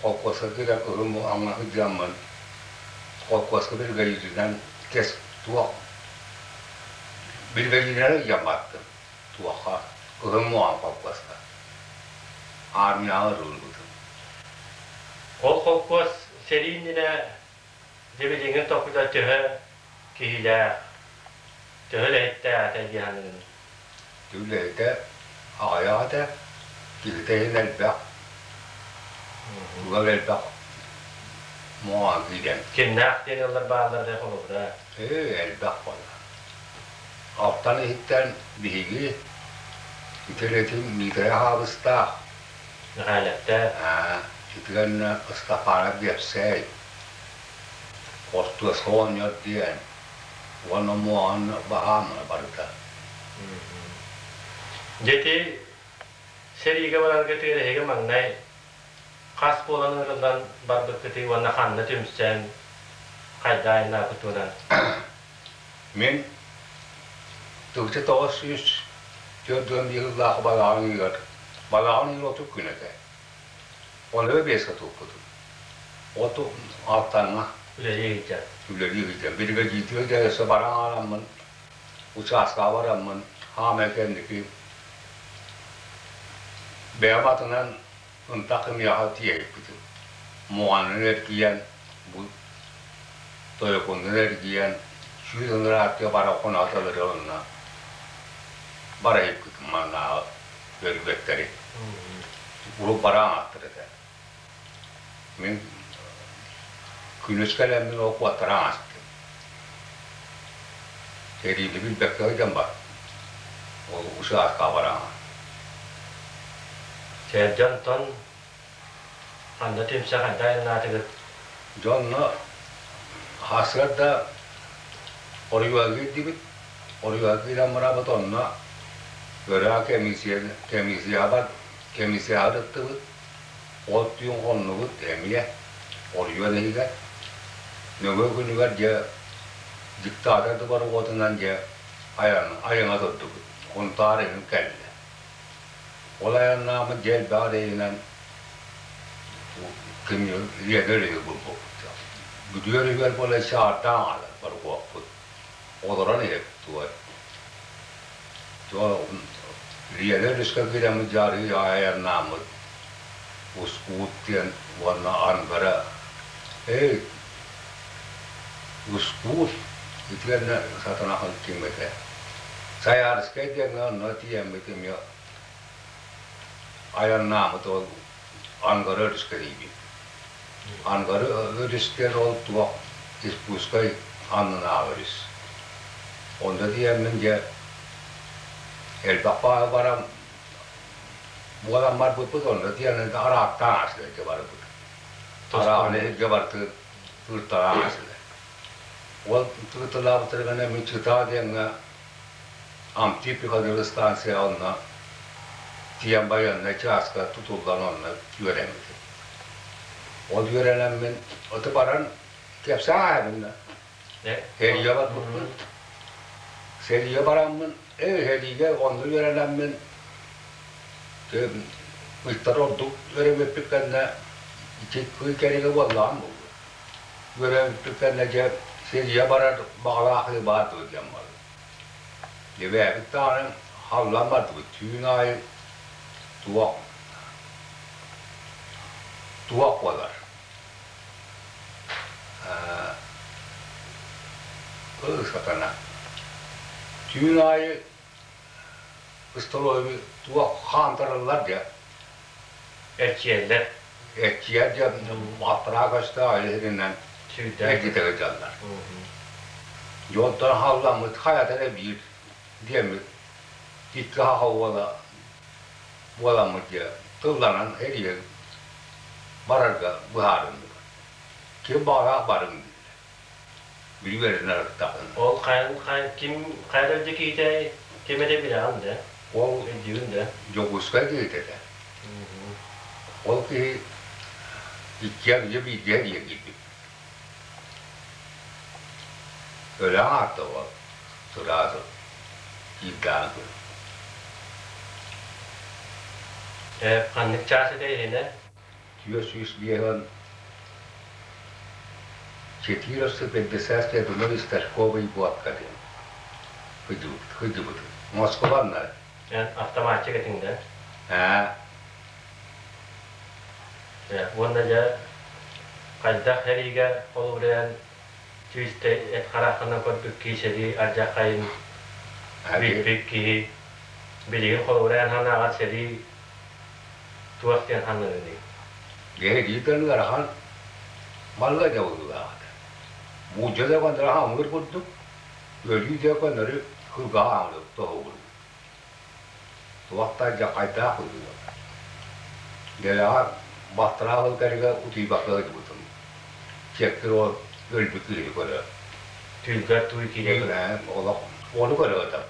холкуоска киирэн кыһын аҥа сылдьаммын холкуоска биригэдьииринэн кэс туох биригэдьииринэн ыйан бардым туохха кыһын муоһан холкуоска Армияҕа ылыллыбытым. Ол холкуос сэрии иннинэ дьэ билиҥҥи тохпута төһө киһилээх, төһө үлэһиттээх этэ дии саныыгын? Үлэһитэ аҕыйах этэ, киһитэ иһин элбэх, ыал элбэх муҥаан киирэн. Кимнээх диэн ыаллар бааллар эрэ холобура? Ээ, элбэх буолла. Алтан иһиттэн биһиги итилэтин Миитэрэй Аһаабыстаах Михайловтаах итигэннэ Ыстапаанап Биэпсэй Хортуоска оҕонньор диэн уонна муоһан баһаамына барыта. Дьэ ити сэриигэ бараргытыгар эһиги маҥнай хас буолан ыҥырыллан барбыккытый уонна ханна түмсэн хайда айаннаабытынан? Мин 1941 сыллаах балаҕан ыйыгар балаҕан ыйын 30 күнэ этэ. Ону биэскэ туппутум. Оту алтаҥҥа үлэлии сылдьан. Үлэлии сылдьан. Биригэдьиирдии сылдьан өссө баран аараммын, учааскаҕа бараммын, хаамай кэнники бэйэм атынан ынтах ымыйаҕа тиэйбитим. Муоҕанан эргийэн, бу Тойокуннун эргийэн, сүүс ыҥырааттыы бара хоноотолору онно бара иһиппитим маннааҕы өрүбэттэри. Урут бараан аттар этэ. Мин күнүс кэлэммин ол куоттаран ааспытым. Сэриини билбэккэ сылдьан бар. Ол учаастакка бараан. Чэ, дьонтон ханна түмсэ хайда айаннаатыгыт? Дьонно сарсыарда оройуога киирдибит. Оройуога киирэн барабыт онно өрөө комиссияҕа комиссияҕа ыттыбыт. Ол түүн хоннубут эмиэ оройуон иһигэр. Нөҥүө күнүгэр дьэ диктатор дыбарыготунан дьэ айаҥа турдубут. Хунтаар иһин кэллэ. Ол айаннааммыт дьэ элбэх эрэйинэн Лена өрүһү булбуппут. Бүлүү өрүһүгэр буола чаардаан хаалар борукуоппут. Олорон иһэбит туой. Лена өрүскэ киирэммит дьаарыы айаннааммыт Ускуут диэн уонна Ангара эй Ускуут итиэннэ сатана ким этэ. Сайаарскай диэҥҥэ онно тиийэммит эмиэ айаннааммыт ол Ангара өрүскэ тиийбиппит. Ангара өрүскэ ол туох Иркутскай аннынааҕы өрүс. Онно тиийэммин дьэ элбэх баҕайы баран буолан барбыппыт онно тиийэн араактаан аастылар дьэ барбыт. Араағын эһиргэ барты тыырталаан аастылар. Ол тыырталаабыттарыгар мин Чытаа диэҥҥэ Амти пехотинец станция онно тиийэн байыаннай чааска тутуллан онно үөрэммитим. Ол үөрэнэммин аты баран кэпсээн ааһабын да. Сэриигэ барбыппын. Сэриигэ бараммын, сэриигэ онно үөрэнэммин ыттар ордук үөрэммиппит кэннэ ити кый кэриҥэ буоллаҕым буолуо. Үөрэммиппит кэннэ дьэ сэриигэ барар баҕалаах баар дуо диэн барар. Дьэбээбит даҕаны халлан бардыбыт. Түүн аайы туох туох буолар. Сатана. Түүн аайы столовый туох хаантараллар дьэ. Эрчийэллэр. Эрчийэр дьэ аттара көстө айылыннан эргитэ сылдьаллар. Дьонтон халламмыт хайата эрэ биир диэммит икки хаха уола буоламмыт дьэ тылланан эрийэн барарга быһаарынныбыт. Ким баҕалаах барыҥ дииллэр. Билбэрин арыттаҕына. Ол хайан ким хайа дойду киһитэ ким эрэ билэҕин да? Ол Өйдүүгүн да? Дьокуускай киһитэ этэ. Ол киһи иккиэн үйэ бииргэ эрийэ киирбит. Өлөөн аатта ол сразу киирдэҕин күн. Ханнык чаас этэ иһинэ? 405 450 одной из торговой буокка диэн сылдьыбытым. Москванна. Автоматчик этиҥ да? Аа. Уонна дьэ хайдах эриигэ холобурайан чүүстэ эт хараххынан көрбүт киһи сэрии алдьархайын билбит киһи билигин холобурайан санааҕар сэрии туох диэн саныырый? Дьэ, ыарахан малла дьабыллаах этэ. Буулдьа да көннөрү хаамыыр курдук, өлүү да көннөрү кылгаһа хаамыр тоһугур. Туох да дьахайдаах быһыыга. Дэлэҕэ балтараа сыл кэриҥэ утуйбакка сылдьыбытым. Чиэккир ол өлбүт киһини көрө. Түүлгэр туй киһи. Олох ону көрө ытам.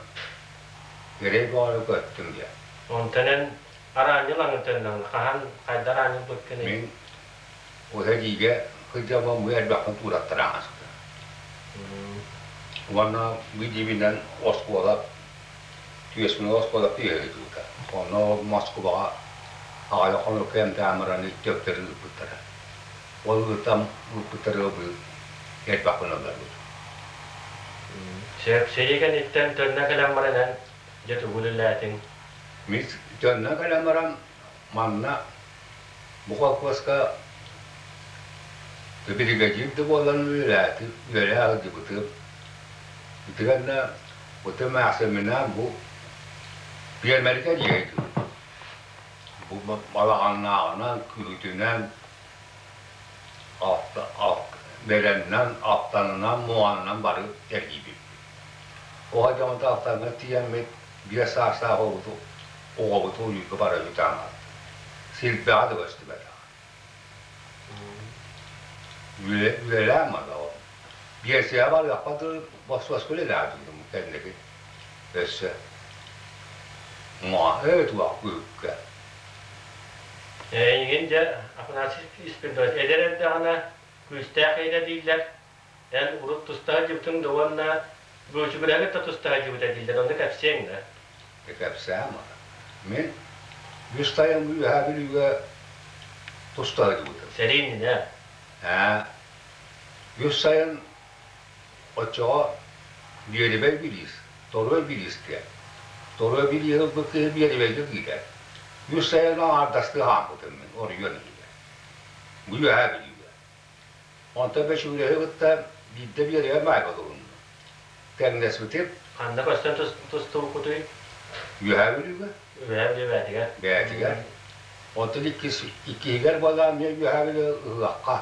Эрэй бөҕөнү көттүм диэн. Онтон эн араанньыл аҥын хаһан хайдар аанньылбыккыный? Мин оһо диигэ сылдьаммын бу элбэхпин туураттара ааспыта. Уонна бу дьиибинэн оскуола түөспүн оскуола түһэрдибитэ. Онно Москубаҕа аҕыйах хонукка эмтээн баран төптөрү ыыппыттара. Ол ыытан ыыппыттарыгар бу элбэхпин ылларбыт. Сөп, сэрии кэнниттэн төннө кэлэн баран эн дьэ тугу үлэлээтиҥ? Мин төннө кэлэн баран манна бу холкуоска биригэдьиир да буолан үлэлээтим, үөрээ сылдьыбытым. Итигэннэ ытым эмээхсимминээн бу пиэрмэргэ диэки бу балаҕаннааҕынан, күһүтүнэн, бэлэмнэн, аттанынан, муҥанынан бары эргийбиппит. Оҕо дьоҥҥо аттаҥҥа тиийэммит биэс саастаах оҕобуту оҕобуту уйуйга бара үтаан Силбэҕэ да көстүбэтэх. Үлэлээн барда Биэсийэ барыахпа дылы босуоска үлэлээбитим кэнники өссө. Туох күүккэ. Эйигин дьэ Афанасий Спиридонович эдэр эрдэҕинэ күүстээх идэ дииллэр. Эн урут туста сылдьыбытыҥ да уонна Бүүчүгүрэһи кытта туста сылдьыбыта дииллэр. Онно кэпсиэҥ да? Кэпсээм. Мин үс сайын Үөһээ Бүлүүгэ туста сылдьыбытым. Сэрии иннинэ? Ээ. Үс сайын оччоҕо Биэрибэй билиис, Торуой билиис диэн. Торуой билииһи ылбыт киһи Биэрибэйгэ киирэр. Үс сайын аҥаардастыы хаампытым мин оройуон иһигэр. Бу Үөһээ Бүлүүгэ. Онтон Бөчүүрэһи кытта биирдэ Биэрибэй маайга туһуннум. Тэҥнэспитим. Ханна көстөн тустубуккутуй? Үөһээ Бүлүүгэ. Үөһээ Бүлүү бээтигэр. Бээтигэр. Онтон иккис, иккиһигэр буоллаҕа эмиэ Үөһээ Бүлүү ыһыахха.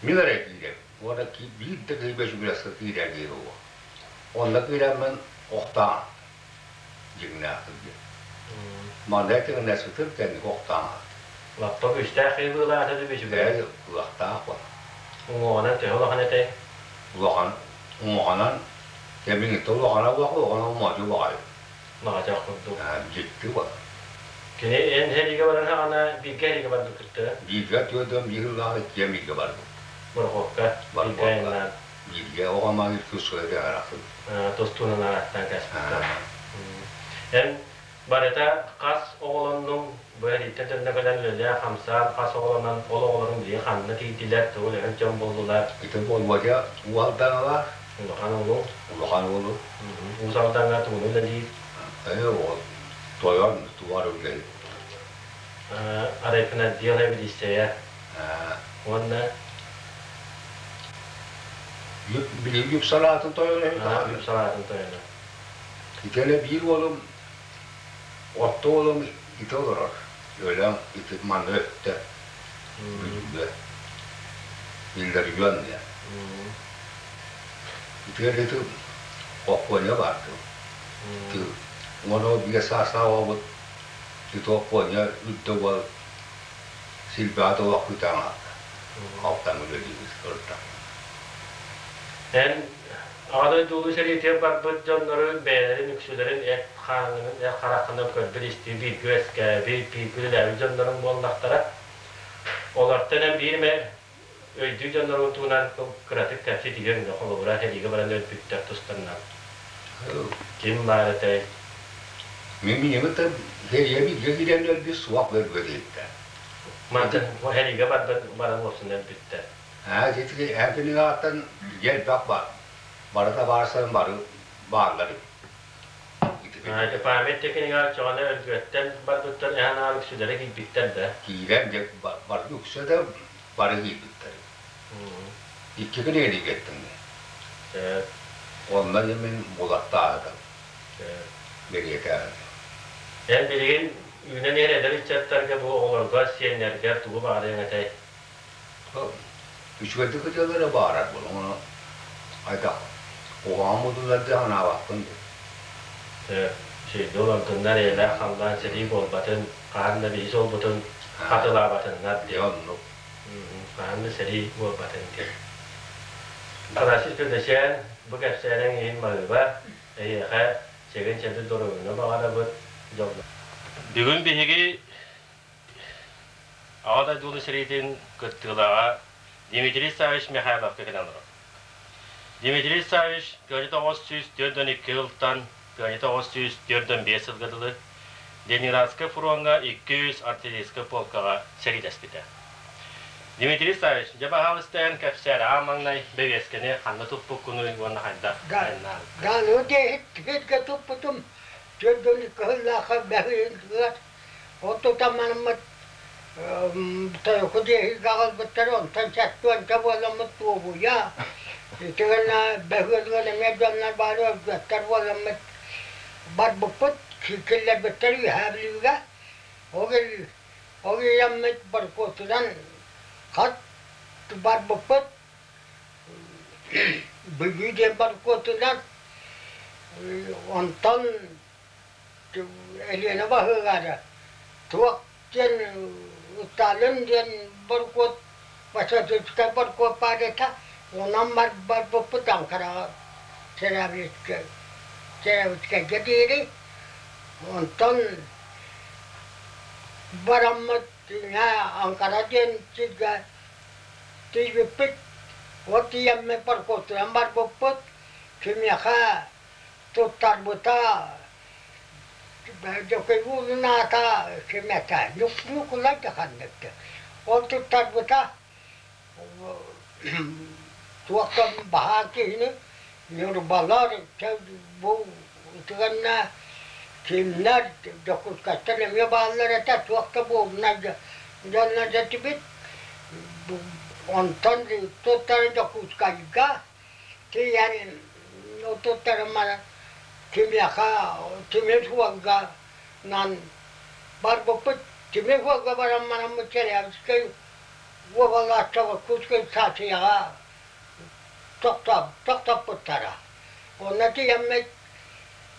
Мин эрэ киирэбин. Уонна биир да киһи бөчүгүрэскэ киирэр диир уол. Онно киирэммин охтоон дьиҥнээхтик диэн. Манна этиҥнэспитим кэнники охтоон Лаппа күүстээх киһи быылаата да бөчүгүрэс. Ээ, кыахтаах бол. Уҥуоҕунан төһө улахан этэй? Улахан, уҥуоҕунан кэмиҥиттэ улахана буолла, улахана модьу баҕайы. Маҕачах курдук. Дьикти бол. Кини эн сэриигэ баран хаҕана бииргэ сэриигэ барбыккыттара? Бииргэ түөртэн биир сыллаах иккиэн бииргэ барбыт. Борохуокка? Бииргэ айаннаан? Бииргэ оҕо маҥнай кыыс арахсыбыт. Тустуунан арааттаан кээспиттэр. Эн барыта хас оҕолоннуҥ? Бу эрииттэн төннө кэлэн үлэлээн-хамсаан хас оҕолонон, ол оҕолоруҥ билигин ханна тиийдилэр, тугу үлэһит дьон буоллулар? Ити Болуодьа Уу Алдаҥалаах. Улахан уолу. Улахан уолу. Уус Алдаҥҥа тугуну үлэлиир? Ээ, ол тойон туар үлэлиир. Арайфинотдел эбидиссэйэ. Уонна Билигин үп салаатын тойоно үп салаатын тойоно. Итиэннэ биир уолум, орто уолум ити олорор. Өлөөн ити манна өттө. Бүлүүгэ. Иллэргүөн диэн. Итиэннэ ити Оппуонньа баар тыл. Уонна ол биир саастаах оҕобут ити Оппуонньа үрдэ уол силбэҕэ толох күтэн аҕалла. Алтан үлэлиибит ырда. Эн Аҕа дойду Улуу сэриитигэр барбыт дьоннору бэйэлэрин үксүлэрин эт хааҥҥынан, эт хараххынан көрбүт-истибит, бииргэ үөскээбит, бииргэ үлэлээбит дьонноруҥ буоллахтара. Олортон эн биир эмэ өйдүүр дьонноруҥ туһунан кыратык кэпсии түһүөҥ да, холобура, сэриигэ баран өлбүттэр тустарынан. Ким баар этэй? Мин минимитэ сэриигэ бииргэ киирэн өлбүт суох өлбүт иһиттэ. Мантан сэриигэ барбыт баран уопсун өлбүттэр. Аа, ити эн кинигэ ааттан элбэх бар. Барыта баарсан бары бааллар. Ити память кинигэ оччоҕуна өлгүөттэн барбыттар эһэн аал үксүлэрэ киирбиттэр да. Киирэн дьэ бары үксэ да бары киирбиттэр. Икки кинигэни кеттим. Онно мин булаттаатым. Бэлиэтээбитим. Эн билигин үүнэн иһэр эдэр ыччаттарга бу оҕолорго, сиэннэргэр тугу баҕарыаҥ этэй? Үчүгэйдик ытыалара баарар буолуҥ, ону хайдах куһаҕан будулар дии санаабаппын дии. Сиргэ олордуннар, эйэлээх халлаан сэрии буолбатын, хаһан да биһи суолбутун хатылаабатыннар Дьэ диэн. оннук. Хаһан да сэрии буолбатын диэн. Афанасий Федосян, бу кэпсээниҥ иһин баһыыба, эйиэхэ чэгин-чэбдик доруобуйаны баҕарабыт, дьоллоох. Бүгүн биһиги Аҕа дойду сэриитин кыттыылааҕа Дмитрий Саввич Михайловка кэлэн олорор. Дмитрий Саввич 1942 сылтан 1945 сылга дылы Ленинградскай фроҥҥа 200 артиллерийскай полкаҕа сэриилэспитэ. Дмитрий Саввич, дьэ баһаалыста эн кэпсээр аан маҥнай бэбиэскэни ханна туппуккунуй уонна хайдах айаннаабыккын? Гааны диэһит туппутум төрдүн кыһыллаахха бэһиһигэр Ол тутамманыммыт тойоку диэһигэ аҕалбыттар, онтон сэттиэнчэ буоламмыт туобуйа, ити гына бөһүөлүгэр эмиэ дьоннор баар өлбөттөр буоламмыт барбыппыт, киллэрбиттэр Үөһээ Бүлүүгэ. Ол ол иһэммит борокуотунан хат барбыппыт, Бүлүү диэн борокуотунан, онтон Элиэнэ баһыылаара туох диэн Сталин диэн борокуот пассажирскай борокуот баар этэ, онон барбыппыт Анкараҕа Челябинскайга диэри. Онтон бараммыт Анкара диэн сиргэ тиийбиппит. Ол тиийэммит борокуотунан барбыппыт. Кимиэхэ туттарбыта Дьокуйуун аата ким этэ Ньукулай да ханнык ол туттарбыта туохтан баһаар киһини Ньурбалар бу ытыганна кимнэр Дьокуускайтан эмиэ бааллар этэ туох да буолунай дьоннор этибит онтон туттара Дьокуускайга Тиийэн туттарыммар кимиэхэ тимир суолга нан барбыппыт. Тимир суолга баран бараммыт Челябинскай уобаласка Иркутскай станцияҕа Тохтоппуттара. Онно тиийэммит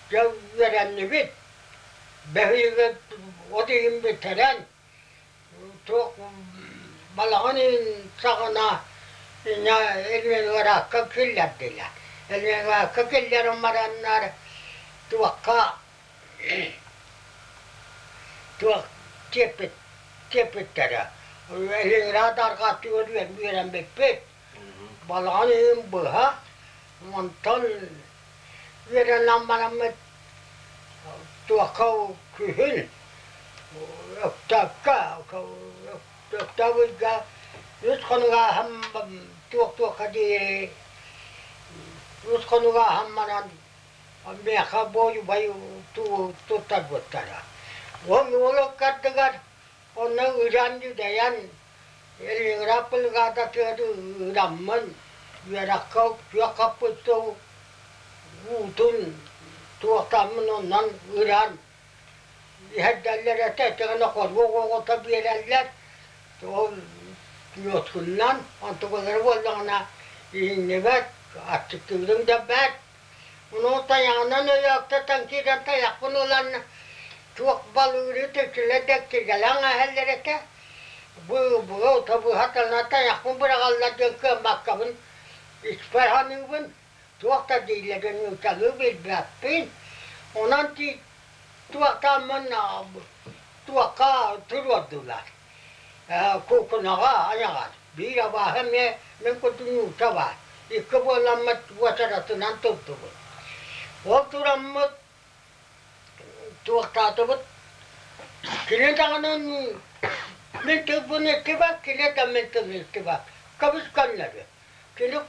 дьэ үөрэннибит. Бэһиги от иһин бүтэрэн туох балаҕан иһин саҕана инньэ Ленинградка киллэрдилэр. Ленинградка киллэрэн бараннар туохха туох тиэппит тиэппиттэрэ. Ленинград арҕааттыгар үөрэммиппит. Балаҕан ыйын быһа, онтон үөрэнэн бараммыт туохха күһүн Өктөөпкө Өктөөп ыйга үс хонук ааһан туох-туохха диэри үс хонук ааһан баран миэхэ буойубай туттарбыттара. Ол уол ыккардыгар Онно ыыран-дьүдэйэн, Ленинград бригадатыгар ыыраммын, үөрэххэ күөх хаппыт уутун туохтааммын онон ыыран иһэрдэллэр этэ, итигэнэ хоруок оҕото биэрэллэр, ол ньуоскуннан, онтукалара буоллаҕына иһиҥнибэт, аччыктыырыҥ да бэрт. Ону тайаҕынан өйөөктөтөн киирэн тайахпын ылан туох балыыры төчүлэ дэктигэлээн эһэллэр этэ. Бу быһа тана тайахпын быраҕаллар диэн кыаммаккабын испэр саныыбын. Туох да дииллэрин нууччалыы билбэппин. Онон туохтааммын туохха туруордулар. Куукунаҕа айаҕар биир абааһы эмиэ мин курдук нуучча баар. Икки буоламмыт уочаратынан турдубут. Ол тураммыт туохтаатыбыт кини даҕаны мин тылбын истибэт, кини да мин тылын истибэт. Көбүс көннөрү. Кини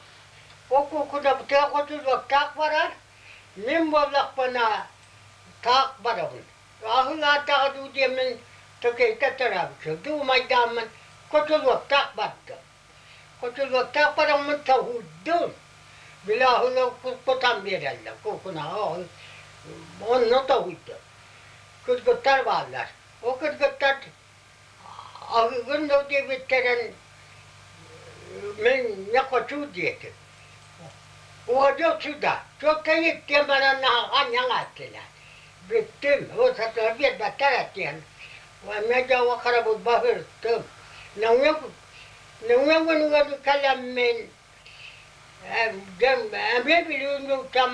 ол куукунабытыгар хотулуохтаах барар, мин буоллахпына таах барабын. Аһыҥаатаҕа дуу диэммин Төкөйтө төрөөбүт дуу умайдааммын котулуоктаах бардым. Котулуоктаах бараммын тоһуйдум. Били аһылы кутан биэрэллэр куукунаҕа ол онно тоһуйдум. Кыргыттар бааллар. Ол кыргыттар аһыыгын дуу диэбиттэрин мин не хочу диэтим. Уходил сюда. Чуолкай иккиэн баран анньан ааттылар. Бүттүм, ол сатыра биэрбэттэр этиэн. Эмиэ дьоҥҥо харабылба сырыттым. Нөҥүө нөҥүө күнүгэр кэлэммин эмиэ билиини там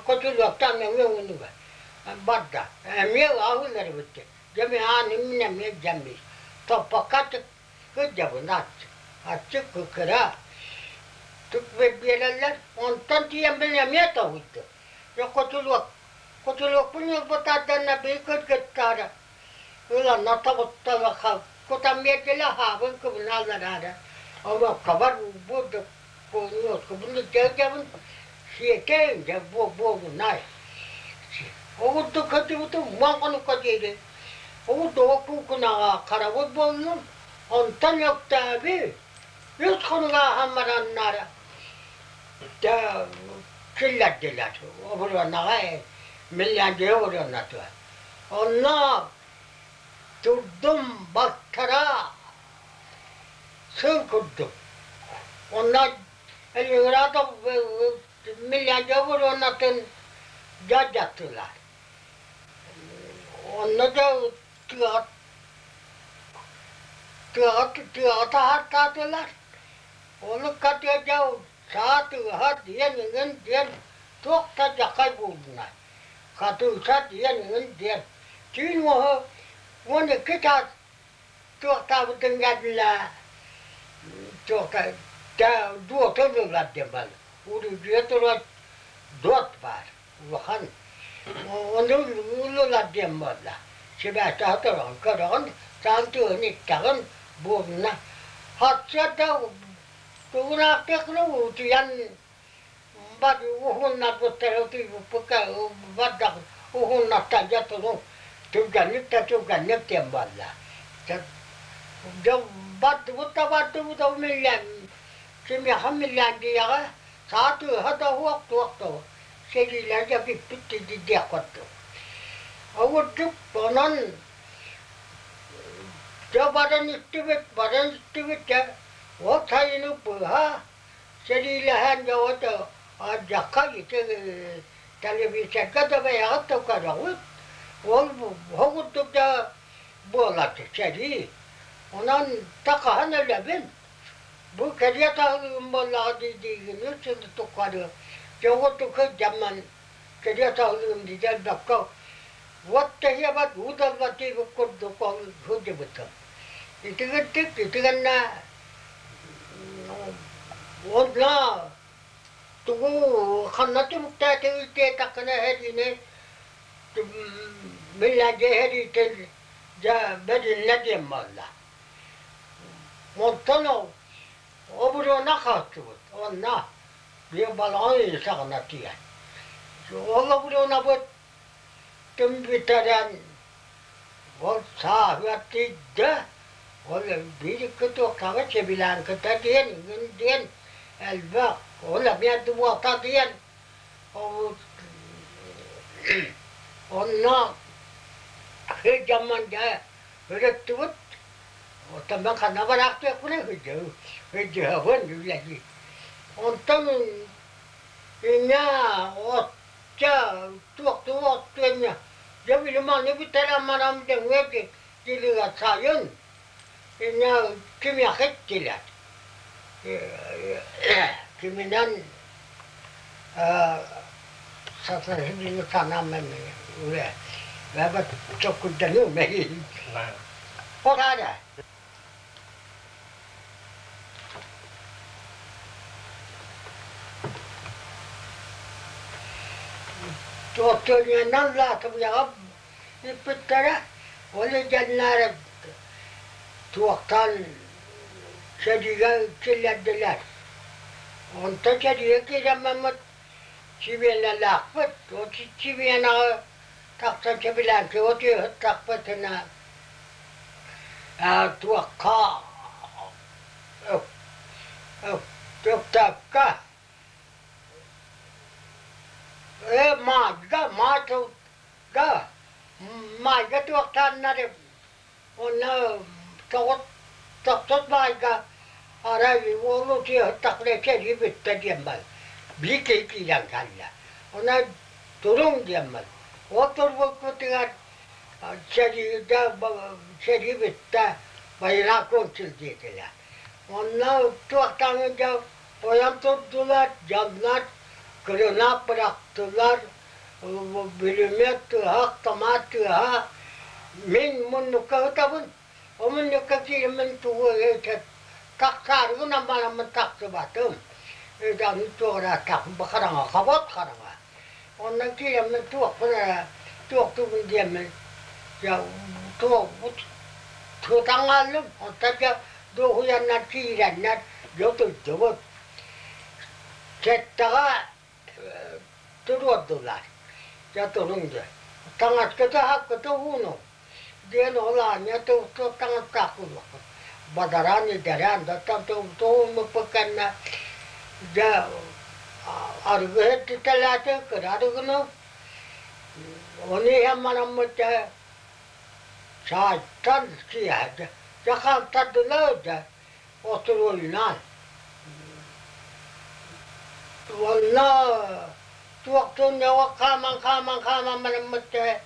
котулуоктан нөҥүө күнүгэр барда. Эмиэ аһыылар эбиттэр. Дьэ мин аан мин эмиэ дьэммит. Топпокко кырдьабын аччык. Аччык кыра. Түк биэрэллэр. Онтон тиийэммин эмиэ тоһуйдум. Котулуок Котулуокпун ылбытарданна бии кыргыттара ыланна тобутталаха кутан биэрдилэ аһаабын кыбынааллараары омоккобор бурдук нуоскубун илдьэ сиэтэйин дьэ буолунай Оҕурдук кырдьыбытым уон хонукка диэри оҕурдуга куукунаҕа харабыл буоллум онтон Өктөөбү үс хонук ааһан бараннар киллэрдилэр оборуонаҕа Финляндия оборуонатыгар. Онно турдум балтараа сыл курдук. Онно Ленинград Финляндия оборуонатын дьадьаттылар. Онно да тыаҕа тыаҕа тыаҕа таһаартаатылар. Ону катыадьа саа тыаһа диэн иҥин диэн туох да дьахай буоллунар. Хатыыса диэн иҥин диэн. Түүн уоһу 12 чаас туохтаабытын кэннэ туохта дуотун ылар диэн баар. Урудьуйа турар дуот баар улахан. Ону ылар диэн буолла. Сибээстэһэ тураҕын, көрөҕүн, саан тыаһын истэҕин буолуна. Сарсыарда Тугунаахтыаххына утуйан бар уһуннарбыттара утуйбуппукка бардах уһуннартан дьэ туруҥ түргэнник да түргэнник диэн буолла. Дьэ бардыбыт да бардыбыт ол миллион кимиэхэ Финляндияҕа саа тыаһа да суох туох да суох сэриилэр дьэ бүппүт диэх курдук. Ол курдук онон дьэ баран истибит баран истибит дьэ Ол сайыны быһа Сэриилэһэн дьэ алдьархай ити телевизорга да бэйэҕит да көрөҕүт. Ол курдук да буолар сэрии. Онон та хаһан өлөбүн? Бу кэлиэ таһылыгым буоллаҕа дии-диигин үс сылы тухары дьэ курдук сылдьаммын кэлиэ таһылыгым дии элбэххэ уот да иһиэбэт, уу да ылбат диэбит курдук ол сылдьыбытым. Итигирдик итигэннэ онно тугу ханна түмүктээтигит диэтэххинэ сэриини Финляндия сэриитин дьэ бэриллэ диэн буолла. Онтон оборуона хааччыбыт онно биир балаҕан ыйын саҕана тиийэн. Ол оборуонабыт түмүктэрэн ол сааһыгар тиийдэ, ол биир-икки туохтааҕы чебилянката диэн иҥин диэн элбэх, ол эмиэ дубуота диэн онно сылдьаммын дьэ ырыттыбыт. Оттон мин ханна бараахтыахпыный сылдьыһабын үлэлии. Онтон инньэ отча туохтуу оттуо дьэ били маны бүтэрэн баран дэҥҥэ дилигэ сайын инньэ кимиэхэ иттилэр киминэн сатаһын санаам үлэ чоккурданыым Хотаада Туохтуонньанан лаатыбыйаҕа ыыппыттара, ол дьонноор туохтан сэриигэ киллэрдилэр. Онтон сэриигэ киирэммит сибиэнэлээхпит, ол сибиэнэҕэ тахсан сөбүлээн отуоһуттахпытына туохха Өктөөпкө ээ маайга маайга маайга туохтааннар онно тоҕус тохсус маайга арай уолу утуйуһуттахпына сэрии бүттэ диэн бал биир киһи киирэн кэллэ онон туруҥ диэн бал ол турбуппутугар сэриигэ сэрии бүттэ война кончил диэтилэр Онно туохтааҥҥын дьэ ойон турдулар, дьоннор кырына бырахтылар, бүлүмүөт тыаһа, автомат тыаһа. Мин муннукка ытабын, ол муннукка киирэммин тугу тахсаары гынан бараммын тахсыбатым. Аны туох эрэ хараҥа, хобот хараҥа. Онно киирэммин туохпун эрэ туохтуубун диэммин дьэ туох тутан хааллым. Онтон дьэ дуоһуйаннар киирэннэр дьэ утуйдубут. Сэттэҕэ туруордулар. Дьэ туруҥ диэн. Таҥаскыты хаккыты уунуҥ диэн ол аанньа туох таҥастаах буолуохпут. Бадараан идэрээн да туһуммуппут кэннэ дьэ арыгы иһиттэлээтэ кыра арыгыны ону иһэн бараммыт дьэ чаайтан киэһэ дьэ хаамтардылар дьэ остуруойунаан уонна туохтуун хааман хааман хааман бараммыт дьэ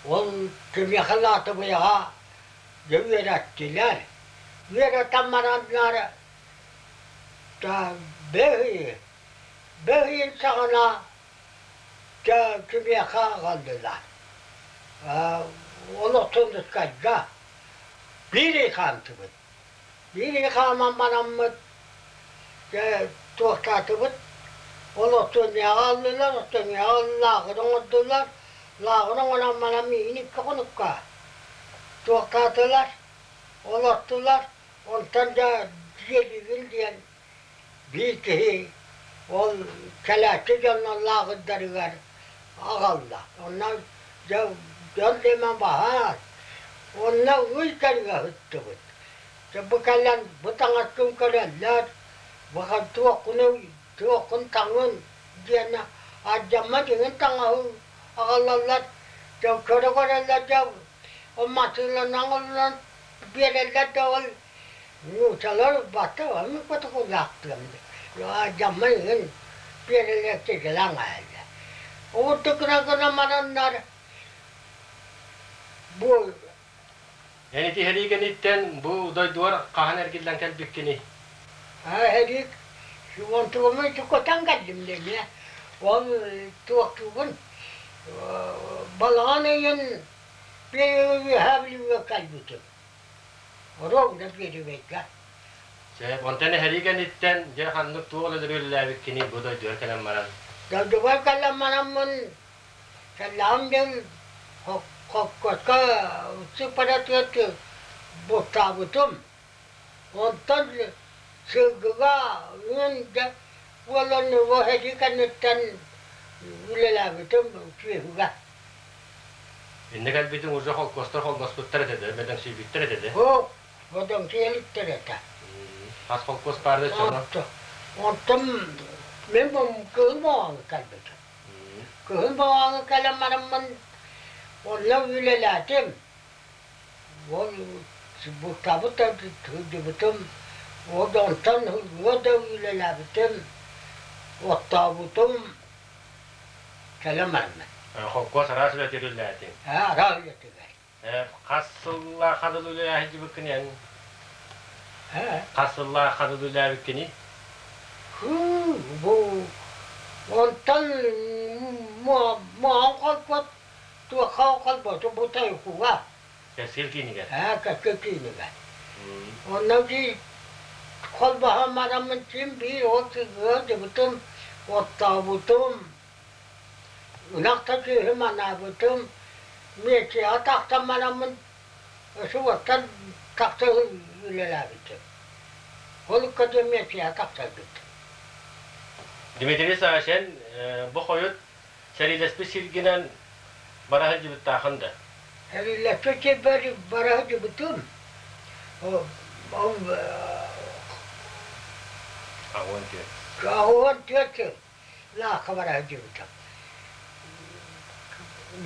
Ол кимиэхэ лаатыбыйаҕа дьэ үөрэттилэр. Үөрэтэн бараннар бэһи бэһин саҕана дьэ кимиэхэ аҕаллылар. Олохтондускайга биир ый хаамтыбыт. Биир ый хааман бараммыт дьэ туохтаатыбыт ол остуонньаҕа ыллылар, остуонньаҕа лааҕыр оҥордулар, лааҕыр оҥорон баран миигин икки хонукка туохтаатылар, олортулар, онтон дьэ дьиэлиигин диэн биир киһи ол кэлээччи дьоннор лааҕырдарыгар аҕалла. Онно дьэ дьон диэмэн баһаар. Онно ый кэриҥэ сыттыбыт. Дьэ бу кэлэн бу таҥаскын көрөллөр, бу туоххунуй, туоххун таҥын диэн алдьаммат иҥин таҥаһы аҕалаллар. Дьэ көрө-көрөллөр дьэ ол массыынанан биэрэллэр да ол. Нууччалар бата аны котокулаахтыам дьаммай ыһын биэрэлээччи аайла. Уурдук гына мараннар бу Эн ити сэрии кэнниттэн бу дойдугар хаһан эргиллэн кэлбиккиний? Эһэрик онтугумун чукотан кэллим дэмиэ. Ол туохтуубун балаҕан ыйын үөһээ Бүлүүгэ кэлбитим. Ровно Пиэрибэйгэ. Чэ, онтон эһэрии кэнниттэн дьэ ханнык туох үлэлэри үлэлээбиккиний бу дойдугар кэлэн баран? Дойдубар кэлэн бараммын кэллэҕим дьыл холкуоска сыппаратыгар бултаабытым. Онтон сылгыга үөн дьэ буолан эһэрии кэнниттэн үлэлээбитим сүөһүгэ. Иннэ кэлбитиҥ уже холкуостар холбоспуттар этэ да, бөдөҥсүйбүттэр этэ да? Оо, бөдөҥсүйэликтэр этэ. Хас холкуос баар да чоно? Онтон мин кыһыл баҕаҕа кэлбитим. Кыһыл баҕаҕа кэлэн бараммын онно үлэлээтим. Ол бултаабыт да сылдьыбытым, ол онтон ылгыга да үлэлээбитим, оттообутум. Кэлэн бараммын. Холкуос араас үлэтигэр үлэлээтиҥ? Араас үлэтигэр. Хас сыллаах хадыл үлэлээн сылдьыбыккын эн? Хас сыллаах хадыл үлэлээбиккиний? Бу онтон моон холкуот туохха холботу бу тайкуга. Кэскил киинигэр? Ээ, кэскил киинигэр. Онно дии холбоһон бараммын син биир ол сылдьыбытым, оттообутум, ынах да сүөһү манаабытым, миэччиэҕэ тахсан бараммын субуоттан тахса үлэлээбитим. Ол ыкка миэччиэҕэ тахсарбыт. Дмитрий Савич, бу хойут сэриилэспит сиргинэн бара сылдьыбыттаахын да? Сэриилэспит сирбэр бара сылдьыбытым. Ол 84. 84 сыл лаахха бара сылдьыбытым.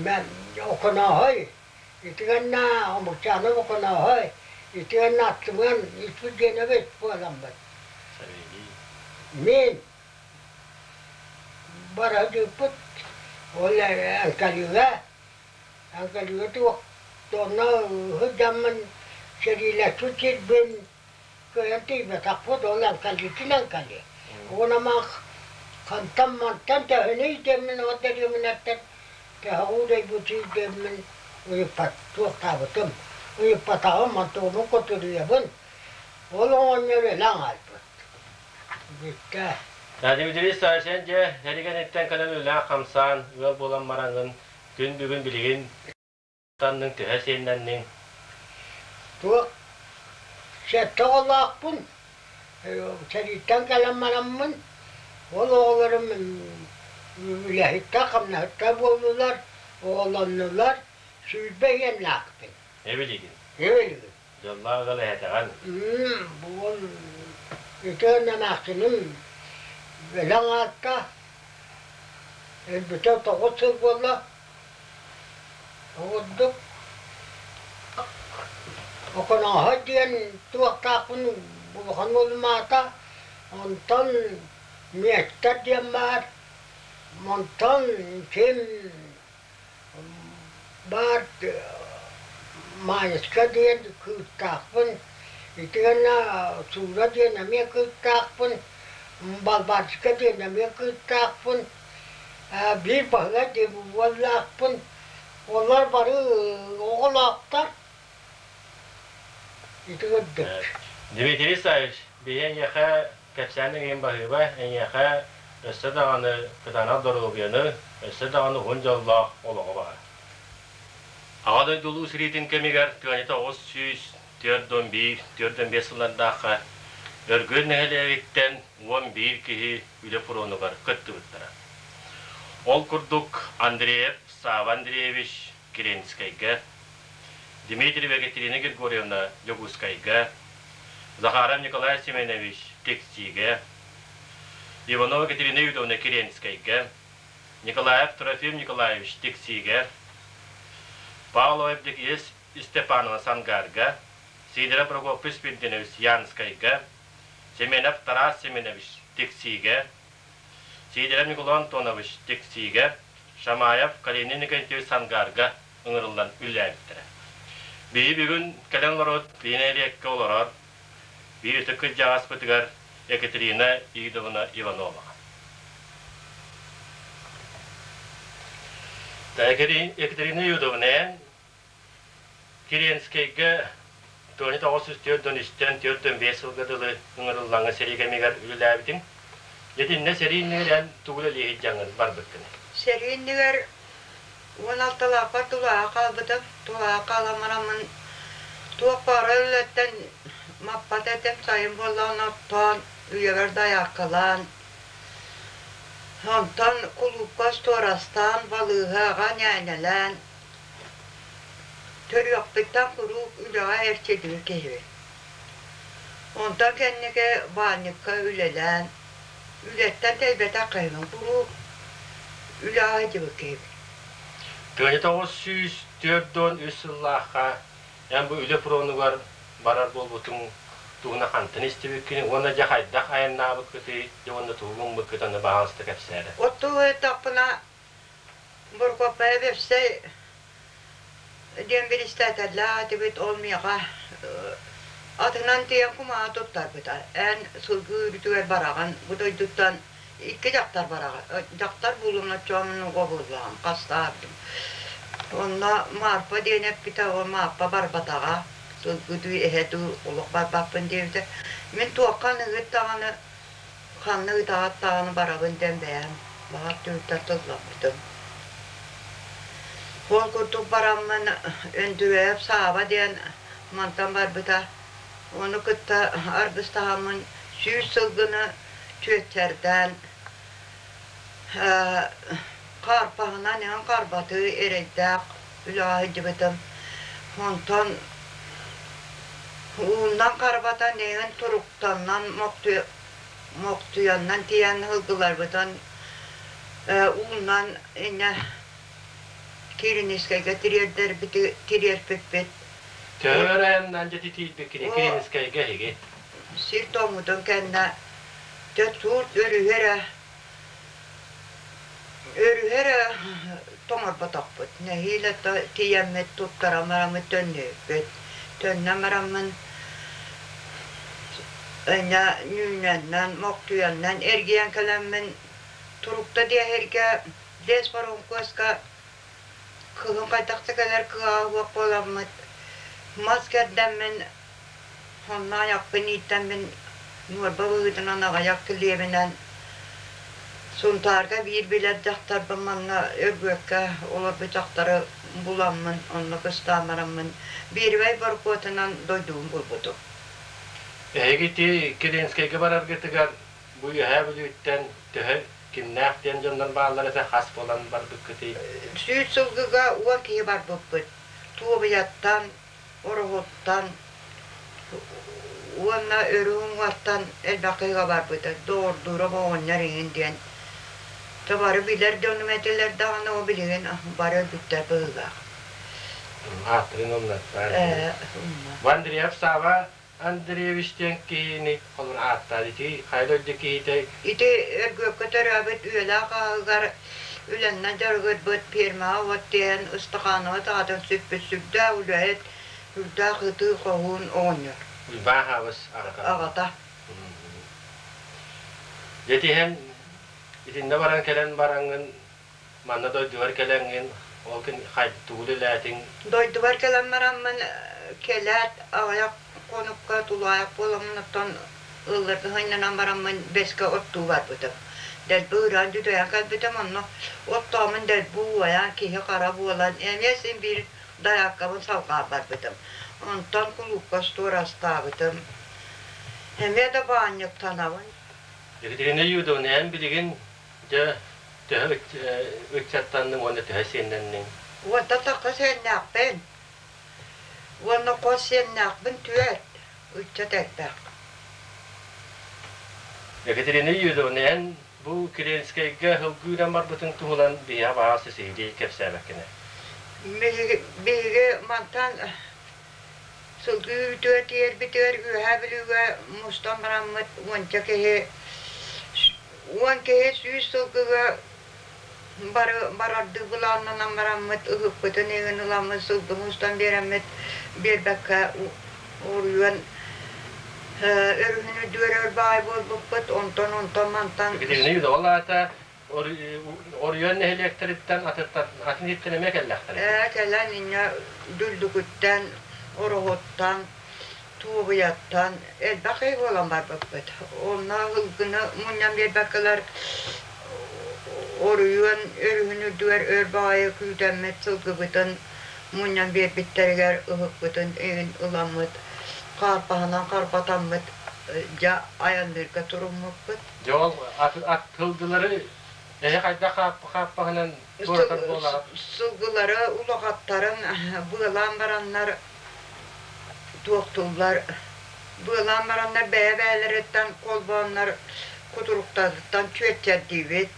Мен Оконооһой, итигэннэ Омукчаанов Оконооһой, итигэннэ аттыбынан Испирдиэнэбит буоламмыт. Мин Барадыыппыт ол Аҥкалыга, Аҥкалыга туох онно сылдьаммын сэриилэспит сирбин кыайан тиийбэтэхпит, ол Аҥкалыытын Аҥкалы. Уонна мах хантан мантан төһөнүй диэммин ол дэриэбинэттэн төһө уудайбытый диэммин ыйыппат туохтаабытым, ыйыппатаҕым, онтугум кутуруйабын. Ол оҕонньор өлөн хаалбыт. Бүттэ. Дмитрий Савичен дьэ эригэниттэн кэлэн үлээн-хамсаан, ыал буолан бараҥҥын күн бүгүн билигин танныҥ төһө сиэннэнниҥ? Туох сэттэ оҕолоохпун, сэрииттэн кэлэн бараммын, ол оҕолорум үлэһиттэр, хамнаһыттар буоллулар, оҕолоннулар, 20 иэннээхпин. Эбилигин? Эбилигин. Дьоллоох ыал эһэтэҕин. Буол үтүөн эмээхсиним өлөн аатта өлбүтэ 9 сыл буолла. Ордук Оконооһо диэн туохтаахпын улахан уолум аата, онтон Миэстэр диэн баар, онтон ким Баар Маайыска диэн кыыстаахпын, итиэннэ Суура диэн эмиэ кыыстаахпын, Балбаарчыка диэн эмиэ кыыстаахпын, биир Баһылай диэн уоллаахпын. Олор бары оҕолоохтор. Ити курдук. Дмитрий Савич, биһи эйиэхэ кэпсээн иһин баһыыба, эйиэхэ өссө даҕаны кытаанах доруобуйаны, өссө даҕаны уһун дьоллоох олоҕу баҕар. Аҕа дойду Улуу сэриитин кэмигэр 1941 45 сыллардаахха Өргүөт нэһилиэгиттэн 11 киһи үлэ фронугар кыттыбыттара. Ол курдук Андреев Сава Андреевич Киренскэйгэ, Дмитриева Екатерина Григорьевна Дьокуускайга, Захаров Николай Семенович Тиксиигэ, Иванова Екатерина Юдовна Киренскэйгэ, Николаев Трофим Николаевич Тиксиигэ, Павлова Евдокия Степанова Сангарга, Сидоров Прокопий Спирдинович Янскайга, Семенов Тарас Семенович Тиксиигэ, Сидоров Николай Антонович Тиксиигэ, Шамаев Калинин Николаевич Сангарга ыҥырыллан үлэлээбиттэрэ. Биһи бүгүн кэлэн олорбут биир нэһилиэккэ олорор биир ытык кырдьаҕаспытыгар Екатерина Игидовна Ивановаҕа. Екатерина Юдовна эн Киренскэйгэ Тони 904 45 сылга дылы ыҥырыллаҥҥа сэрии кэмигэр үлэлээбитиҥ. Итиннэ сэрии иннигэр эн тугу үлэлии сылдьаҥҥын барбыккыный? Сэрии иннигэр 16-лаахпар тулааҕа хаалбытым. Тулааҕа хаалан бараммын туох баара үлэттэн маппат этим. Сайын буоллаҕына оттоон, үйэбэр дайааккалаан, онтон кулуупка остуорастаан, балыыһаҕа ньээньэлээн, төрүөхпүттэн куруук үлэҕэ эрчиллибит киһибин. Онтон кэнники баанньыкка үлэлээн, үлэттэн тэйбэтэх киһибин куруук үлэҕэ сылдьыбыт киһибин. 1943 сыллаахха эн бу үлэ фронугар барар буолбутуҥ туһуна хантан истибиккиний уонна дьэ хайдах айаннаабыккытый дьэ уонна тугу гыммыккыт аны баһаалыста кэпсээрэ. Оттуу ыйыттахпына Борукуоппайа Бэпсэй диэн биристээтэллээх этибит, ол миэхэ атынан тиийэн кумааҕы туттарбыта. Эн сылгы үүрүүтүгэр бараҕын, бу дойдуттан икки дьахтар бараҕын. Дьахтар буолуон оччоҕо оҕо буоллаҕым, хастаабытым. Онно Марфа диэн эппитэ, ол Мааппа барбатаҕа, сылгы дуу, эһэ дуу олох барбаппын диэбитэ. Мин туохха аныгыт даҕаны Ханна ытаҕат даҕаны барабын диэн бэйэм баҕар түбүктэр тыллаппытым. Ол курдук бараммын Өндүрэйэп Сааба диэн мантан барбыта. Ону кытта аргыстаһаммын 100 сылгыны түөттэрдээн хаарпаһынан иһэн харбатыы эрэйдээх үлэҕэ сылдьыбытым. Онтон ууннан харбатан иһэн туруктанан мохтуйаннан тиийэн сылгыларбытын ууннан инньэ Киринискэйгэ тириэрпиппит. Төһө айаннаан дьэ тиийбиккиний Киринискэйгэ эһиги? Сир тоҥмутун кэннэ дьэ туурт өрүһү эрэ Өрүһү эрэ тоҥорботохпут, нэһиилэ тиийэммит туттаран бараммыт төннүбүппүт. Төннөн бараммын инньэ нүүнэннэн, мохтуйаннан эргийэн кэлэммин Турукта диэһиргэ биэс боруҥкуоска кыһын хайдах да кэлэр кыаҕа суох буоламмыт мас кэрдэммин онно айахпын ииттэммин нуорба быһыытынан аҕыйах килиэбинэн Сунтаарга биир билэр дьахтарбын манна Өргүөккэ олорбут дьахтары буламмын, онно кыстаан бараммын биэрибэй борокуотунан дойдубун булбутум. Эһиги ити Киренскэйгэ бараргытыгар бу Үөһээ Бүлүүттэн төһө кимнээх диэн дьоннор бааллар этэ, хас буолан барбыккытый? 100 сылгыга 10 киһи барбыппыт. Туобуйаттан, Ороһуттан уонна өрүһү уҥуортан элбэх киһигэ барбыта. Доҕордуура оҕонньор иҥин диэн. Дьэ бары билэр дьонум этилэр даҕаны ол билигин бары өлбүттэр быһыылаах. Ааттарын умнаттаар. Андреев Сава Андреевич диэн киһини холур ааттаан ити хайа дойду киһитэй? Ити Өргүөккэ төрөөбүт үйэлээх ааһыгар үлэннэн дьарыгырбыт фермаҕа от тиэйэн Ыстахаанова аатын сүкпүт сүрдээх үлэһит, сүрдээх ытыы-хоһуун оҕонньор. Уйбаан Хаабыс аҕата. Аҕата. Дьэ тиһэн итиннэ баран кэлэн бараҥҥын манна дойдугар кэлэҥҥин ол күн тугу үлэлээтиҥ? Дойдубар кэлэн бараммын кэлээт аҕыйах хонукка тулаайах буоламмын оттон ыалларга сынньанан бараммын бэскэ оттуу барбытым. Дэлби ыран дүдэйэн кэлбитим онно оттоомун дэлби уойан киһи-хара буолан эмиэ син биир дайааккабын салҕаан барбытым. Онтон кулуупка остуорастаабытым. Эмиэ да баанньыктанабын. Екатерина Юдовна, эн билигин Дьэ, төһө ыччаттанныҥ уонна төһө сиэннэнниҥ? Уонта тахса сиэннээхпин. Уонна хос сиэннээхпин түөрт. Ыччат элбэх. Екатерина Юрьевна, эн бу Киренскэйгэ һылгыыран барбытыҥ туһунан биһиэхэ баҕас сиһилии кэпсээбэккин ээ. Биһиги мантан Сылгы үүтүгэр тиийэрбитигэр Үөһээ Бүлүүгэ мустан бараммыт уонча киһи, 10 киһи 100 сылгыга бары барардыы былааннанан бараммыт, ыһыкпытын иҥин ыламмыт, сылгы мустан биэрэммит, биэрбэккэ уруйан өрүһүн үрдүгэр өр баай буолбуппут, онтон онтон мантан Итинник ол аата Оройуон нэһилиэктэриттэн атын иһиттэн эмиэ кэллэхтэрэ. Ээ, кэлэн инньэ Дүллүкүттэн, Ороһуттан, Туобуйаттан элбэх киһи буолан барбыппыт. Онно ылгыны мунньан биэрбэккэлэр оройуон өрүһүн үрдүгэр өр баҕайы күүтэммит сылгыбытын мунньан биэрбиттэригэр ыһыкпытын иһин ыламмыт, хаарпаһынан харбатаммыт дьэ айанныырга туруммуппут. Дьэ ол ат сылгылары эһи хайдах хааппаһынан туоратар буолаҕыт? Сылгылары улахаттарын быалаан бараннар туохтууллар, быалаан бараннар бэйэ-бэйэлэриттэн холбооннор кутуруктарыттан чүөччэрдиибит.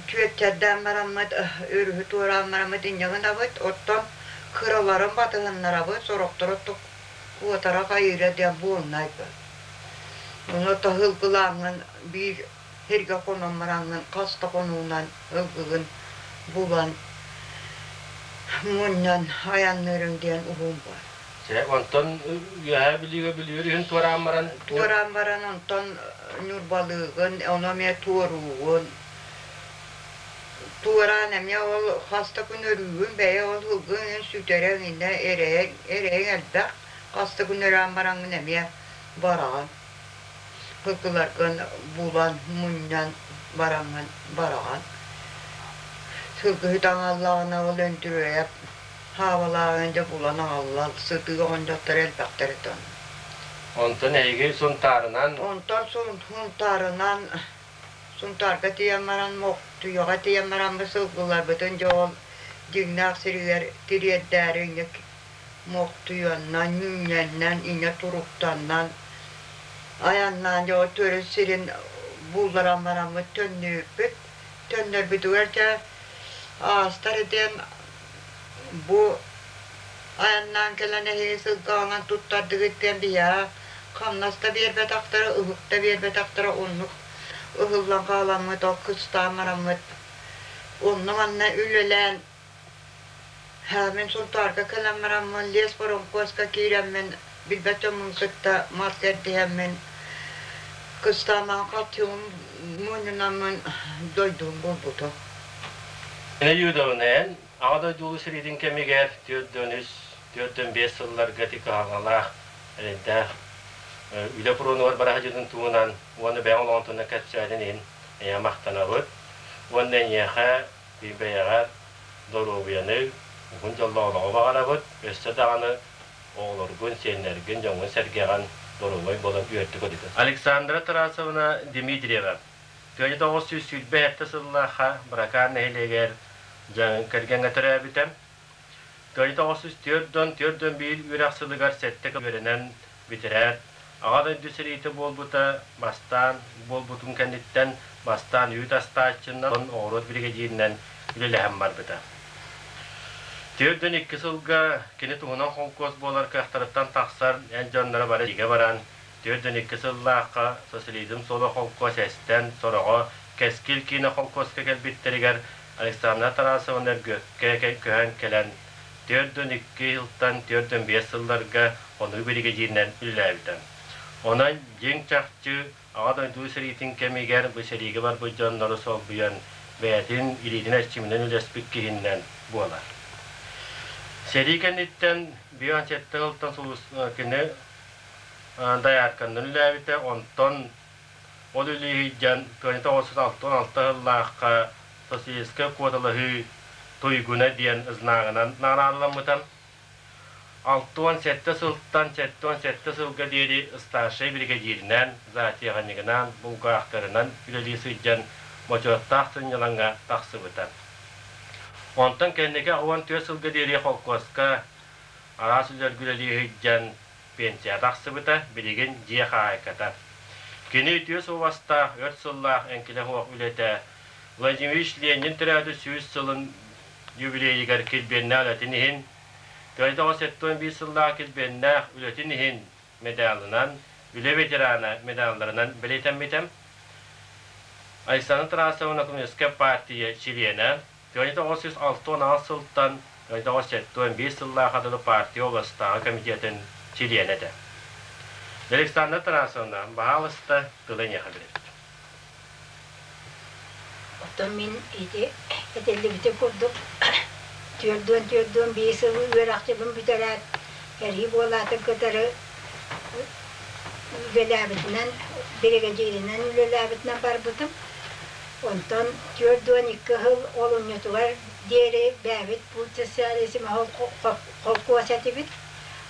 Чүөччэрдээн бараммыт, өрүһү туораан бараммыт инньэ гынабыт. Оттон кыраларын батыһыннарабыт, сорохторо куотара хайыыра диэн буолунайбыт. Ону таһылгылааҥҥын биир сиргэ хонон бараҥҥын хас да хонуунан ылгыгын булан мунньан айанныырыҥ диэн уһун баар. Чэ, онтон Үөһээ Бүлүүгэ Бүлүүр үһүн туораан баран Туораан баран онтон Ньурбалыыгын, ону эмиэ туоруугун. Туораан эмиэ ол хас да күн өрүүгүн, бэйэ ол ылгын сүтэрэн иннэ эрэйэҥ эрэйэҥ элбэх. Хас да күн өрөөн бараҥҥын эмиэ бараҕын. Сылгыларгын булан, мунньан бараҥҥын бараҕын. Сылгыһыт аҥаллаҕына ол Өндүрэйэп хаабалааҕын дьэ булан аҕалла, сытыы оҕонньоттор элбэхтэр этэ онно. Онтон эһиги Сунтаарынан Онтон Сунтаарынан Сунтаарга тиийэн баран Мохтуйаҕа тиийэн бараммыт сылгыларбытын дьэ ол дьиҥнээх сиригэр тириэрдээри Мохтуйаннан, Ньүүнньэннэн, инньэ туруктаннан айаннаан дьэ ол төрүт сирин булларан бараммыт төннүбүппүт. Төннөрбүтүгэр дьэ аастар диэн бу айаннаан кэлэн эһиги сылгыҕынан туттардыгыт диэн биһиэхэ хамнас да биэрбэтэхтэрэ, ыһык да биэрбэтэхтэрэ оннук ыһыллан хааламмыт, ол кыстаан бараммыт онно-манна үлэлээн Мин Сунтаарга кэлэн бараммын, лес боронкуоска киирэммин, билбэт дьоммун кытта мас кэрдиһэммин, кыстаамаан хаччыгым мунньунаммын дойдум булбутум. Юдовна, эн Аҕа дойду Улуу сэриитин кэмигэр 43, 45 сылларга ити кыһалҕалаах, эрэйдээх үлэ фронугар бара сылдьытын туһунан уонна бэйэҥ олоҕун туһунан кэпсээтин иһин эйиэхэ махтанабыт. Уонна эйиэхэ бэйэҕэр доруобуйаны, уһун дьоллоох олоҕу баҕарабыт. Өссө даҕаны оҕолоргун, сиэннэргин, дьоҥҥун-сэргэҕин доруобай буолан үөрдүк өтүтэ. Александра Тарасовна Дмитриева 1927 сыллаахха Быракаан нэһилиэгэр кэргэҥҥэ төрөөбүтэ. 1944 үөрэх сылыгар сэттэ үөрэнэн бүтэрээт, Аҕа дойду сэриитэ буолбута бастаан буолбутун кэнниттэн бастаан үүт астааччынан, оҕуруот биригэдьииринэн үлэлэһэн барбыта. 42 сылга кини туһунан холкуос буолар кыахтарыттан тахсар эн дьонноро бары игэ баран, 42 сыллаахха Социализм суола холкуос эстэн, сороҕо Кэскил киинэ холкуоска кэлбиттэригэр Александра Тарасовна Өргүөккэ көһөн кэлэн 42 сылтан 45 сылларга хонуу биригэдьииринэн үлэлээбитэ. Онон дьиҥ-чахчы Аҕа дойду сэриитин кэмигэр бу сэриигэ барбыт дьоннору солбуйан бэйэтин илиитин эрчиминэн үлэспит киһиннэн буолар. Сэрии кэнниттэн 57 сылтан кини доярканнан үлэлээбитэ, онтон ол үлүйдьэн 1966 сыллаахха Социалистическай куоталаһыы туйгуна диэн знагынан наҕараадаламмыта. 67 сылтан 77 сылга диэри старшай биригэдьииринэн, зоотехнигынан, булгаахтарынан үлэлии сылдьан бочуоттаах сынньалаҥҥа тахсыбыта. Онтон кэнники 14 сылга диэри холкуоска араас үлэлэргэ үлэлии сылдьан пенсия тахсыбыта, билигин дьиэ хаһаайката. Кини үтүө суобастаах, өр сыллаах эҥкилэ суох үлэтэ Владимир Ильич Ленин төрөөбүт 100 сылын юбилейыгар килбиэннээх үлэтин иһин. 1971 сыллаах килбиэннээх үлэтин иһин медалынан, үлэ ветерана медалларынан бэлиэтэммитэ. Айсана Тарасовна Коммунистскай партия чилиэнэ, 1968 сылтан 1971 сыллаах дылы партия областааҕы комитетын чилиэнэ этэ. Александра Тарасовна, баһаалыста, тылы эйиэхэ биэрэбит. Оттон мин ити этиллибитин курдук 44-45 сыл үөрэхчибин бүтэрээт, кэрии буолаатын кытары үлэлээбитинэн, биригэдьииринэн үлэлээбитинэн барбытым. Онтон 42 сыл олунньутугар диэри бэйэбит Путь социализма холкуос этибит.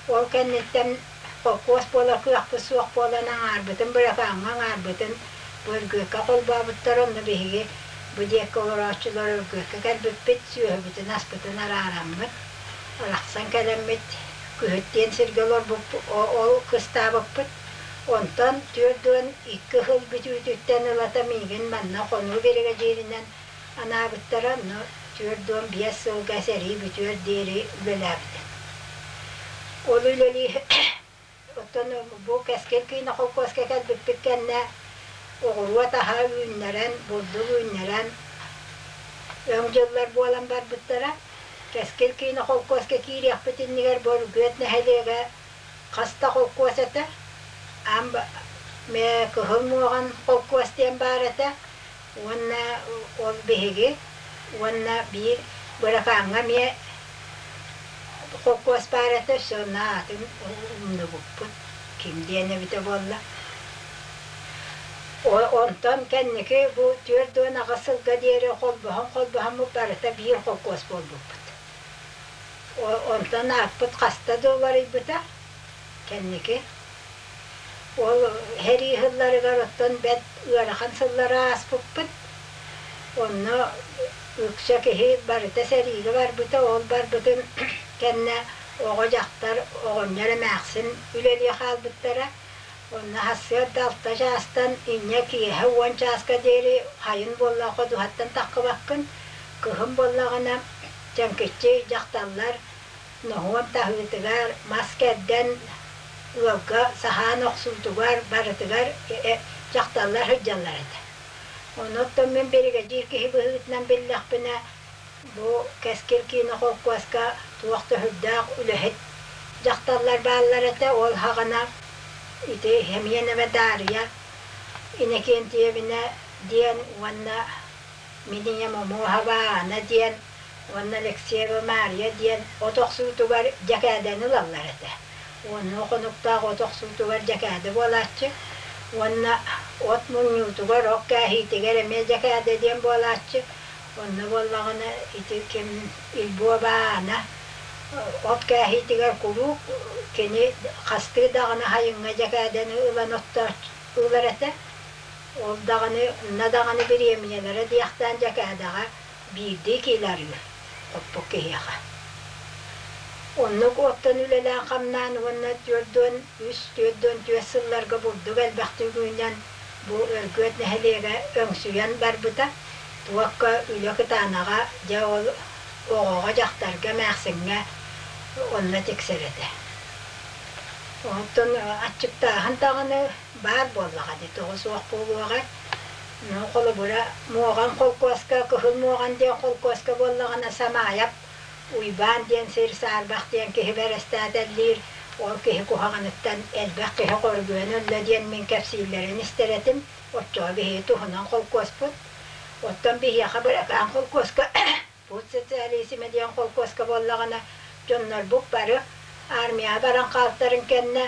Ол кэнниттэн холкуос буолар кыахпыт суох буолан аҥаарбытын быракааҥҥа аҥаарбытын бу Өргүөккэ холбообуттар. Онно биһиги бу диэки олорооччулар Өргүөккэ кэлбиппит, сүөһүбүтүн-аспытын араараммыт, арахсан кэлэммит, Күһүт диэн сиргэ олорбуппут, ол кыстаабыппыт. Онтон 42 сыл бүтүүтүттэн ылата миигин манна хонуу биригэдьииринэн анаабыттара, онно 45 сылга сэрии бүтүөр диэри үлэлээбитим. Ол үлэлии оттон бу Кэскил киинэ холкуоска кэлбиппит кэннэ оҕуруот аһа үүннэрэн, бурдук үүннэрэн өҥ дьыллар буолан барбыттара. Кэскил киинэ холкуоска киириэхпит иннигэр бу Өргүөт нэһилиэгэ хас да холкуос этэ. Аан Кыһыл Муоҕан холкуос диэн баар этэ. Уонна ол биһиги уонна биир Быракааҥҥа эмиэ холкуос баар этэ, өссө онно аатын умнубуппут, ким диэн эбитэ буолла. Онтон кэнники бу 48 сылга диэри холбоһон-холбоһоммут барыта биир холкуос буолбуппут. Онтон ааппыт хаста да уларыйбыта кэнники. Ол сэрии сылларыгар оттон бэрт ыарахан сыллары ааспыппыт. Онно үксэ киһи барыта сэриигэ барбыта, ол барбытын кэннэ оҕо-дьахтар, оҕонньор эмээхсин үлэлии хаалбыттара. Онно сарсыарда 6 чаастан инньэ киэһэ 10 чааска диэри хайын буолла ходуһаттан таххыбаккын, кыһын буоллаҕына чэҥкиччи дьахталлар ноһуом таһыытыгар, мас кэрдэн ыалга саһаан охсуутугар барытыгар дьахталлар сылдьаллар этэ. Ону оттон мин биригэдьиир киһи быһыытынан биллэхпинэ, бу Кэскил киинэ холкуоска туох да сүрдээх үлэһит дьахталлар бааллар этэ. Ол саҕана ити Хэмиэнэбэ Даарыйа Иннокентьевна диэн уонна мин ийэм Омуоһаба Аана диэн уонна Алексеева Маарыйа диэн от охсуутугар дьэкээдэни ылаллар этэ. Уоннуу хонуктаах от охсуутугар дьэкээдэ буолааччы уонна от мунньуутугар, от кээһиитигэр эмиэ дьэкээдэ диэн буолааччы. Онно буоллаҕына ити ким Ильбова Аана от кээһиитигэр куруук кини хастыы даҕаны хайыҥҥа дьэкээдэни ылан оттооччу ылар этэ. Ол даҕаны, онно даҕаны бириэмийэлэрэ диэхтээн дьэкээдэҕэ биирдии киилэ арыы хоппут киһиэхэ. Оннук оттон үлэлээн-хамнаан уонна 43, 44 сылларга бурдук элбэхтик үүнэн бу Өргүөт нэһилиэгэ өҥсүйэн барбыта. Туокка үлэ кытаанаҕа дьэ ол оҕоҕо, дьахтарга, эмээхсиҥҥэ онно тиксэр этэ. Оттон аччыктааһын даҕаны баар буоллаҕа дии, тоҕо суох буолуоҕай. Ну, холобура, Муоҕан холкуоска, Кыһыл Муоҕан диэн холкуоска буоллаҕына Самаайап Уйбаан диэн сир саарбах диэн киһи бэрэстээтэллиир, ол киһи куһаҕаныттан элбэх киһи хоргуйан өллө диэн мин кэпсииллэрин истэр этим. Оччоҕо биһиги туһунан холкуоспут. Оттон биһиэхэ Быракаан холкуоска Путь социализма диэн холкуоска буоллаҕына, дьоннорбут бары армияҕа баран хаалтарын кэннэ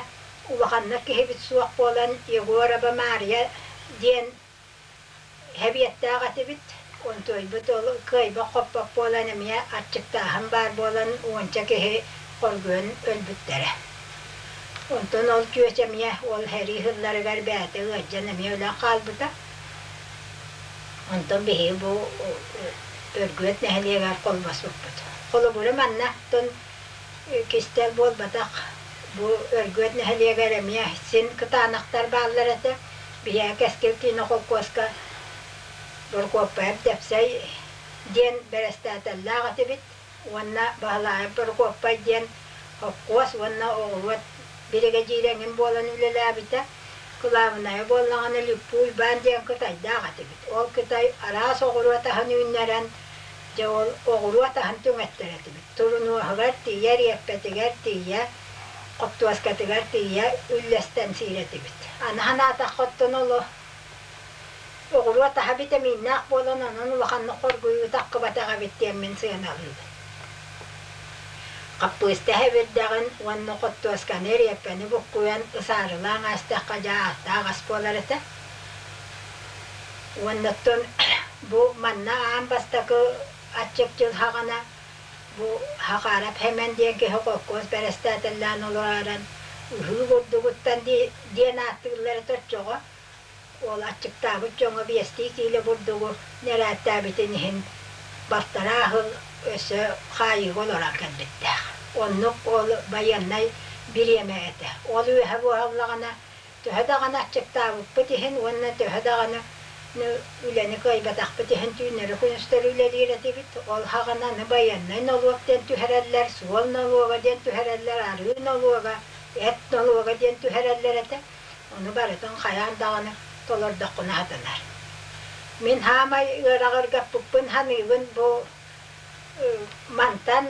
улаханнык киһибит суох буолан Егорова Маарыйа диэн эбиэттээх этибит. Онтуойбут ол кыайбат-хоппот буолан эмиэ аччыктааһын баар буолан уонча киһи хоргуйан өлбүттэрэ. Онтон ол чүөчэ эмиэ ол сэрии сылларыгар бэйэтэ ыалдьан эмиэ өлөн хаалбыта. Онтон биһиги бу Өргүөт нэһилиэгэр холбоспуппут. Холобура манна оттон кистэл буолбатах бу Өргүөт нэһилиэгэр эмиэ син кытаанахтар бааллар этэ. Биһиэхэ Кэскил киинэ холкуоска Борокуоппайап Дэпсэй диэн бэрэстээтэллээх этибит уонна Баһылаайап Борокуоппай диэн. Хопкуос уонна оҕуруот биригэдьиирэ эҥин буолан үлэлээбитэ. Кылаабынайа буоллаҕына Лүппу Уйбаан диэн кытайдаах этибит. Ол кытай араас оҕуруот аһын үүннэрэн, дьэ ол оҕуруот аһын түҥэттэр этибит. Турунуоһугар тиийэ, эриэппэтигэр тиийэ, хоптуоскатыгар тиийэ үллэстэн сиир этибит. Аны санаатахха оттон ол оҕуруот аһа битэмииннээх буолан онон улаханнык хоргуйуу таххыбатах эбит диэммин сыаналыыбын. Хаппыыста эһэбирдэҕин уонна хоттуосканы, эриэппэни буккуйан ысаарылаан аастахха дьэ ааттаах ас буолар этэ. Уонна оттон бу манна аан бастакы аччык дьыл саҕана бу Хахаарап Хэмэн диэн киһи холкуос бэрэстээтэллээн олоророн ыһыы бурдугуттан диэн ааттыыллара оччоҕо Ол аччыктаабыт дьоҥҥо биэстии киилэ бурдугу нэрээттээбитин иһин балтараа сыл өссө хаайыыга олорон кэлбиттээх. Оннук ол байыаннай бириэмэ этэ. Ол үөһэ буоллаҕына төһө даҕаны аччыктаабыппыт иһин уонна төһө даҕаны үлэни кыайбатахпыт иһин түүннэри-күнүстэри үлэлиир этибит. Ол саҕана аны байыаннай нолуок диэн түһэрэллэр, суол нолуога диэн түһэрэллэр, арыы нолуога, эт нолуога диэн түһэрэллэр этэ. Ону барытын хайаан даҕаны толордоххуна сатанар. Мин хаамай ыараҕыргаппыппын саныыбын бу мантан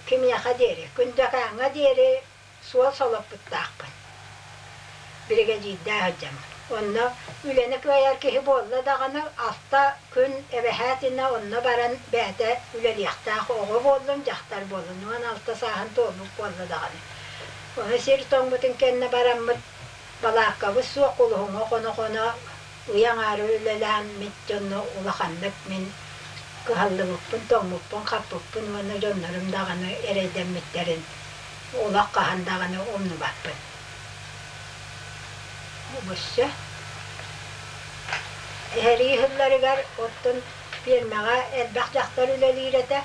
кимиэхэ диэри, Күндэкээҥҥэ диэри суол солоппуттаахпын. Биригэдьиирдээх сылдьаммын. Онно үлэни кыайар киһи буолла даҕаны алта күн эбэһээтинэ онно баран бэйэтэ үлэлиэхтээх оҕо буоллун, дьахтар буоллун 16 сааһын туолбут буолла даҕаны. Ону сир тоҥмутун кэннэ бараммыт балааккабыт суох кулуһуҥҥа хоно-хоно ый аҥаара үлэлээн мит дьонно улаханнык мин кыһаллыбыппын, тоҥмуппун, хаппыппын уонна дьоннорум даҕаны эрэйдэммиттэрин олох хаһан даҕаны умнубаппын. Өссө эһэрии ыһылларыгар оттон пиэрмэҕэ элбэх дьахтар үлэлиир этэ.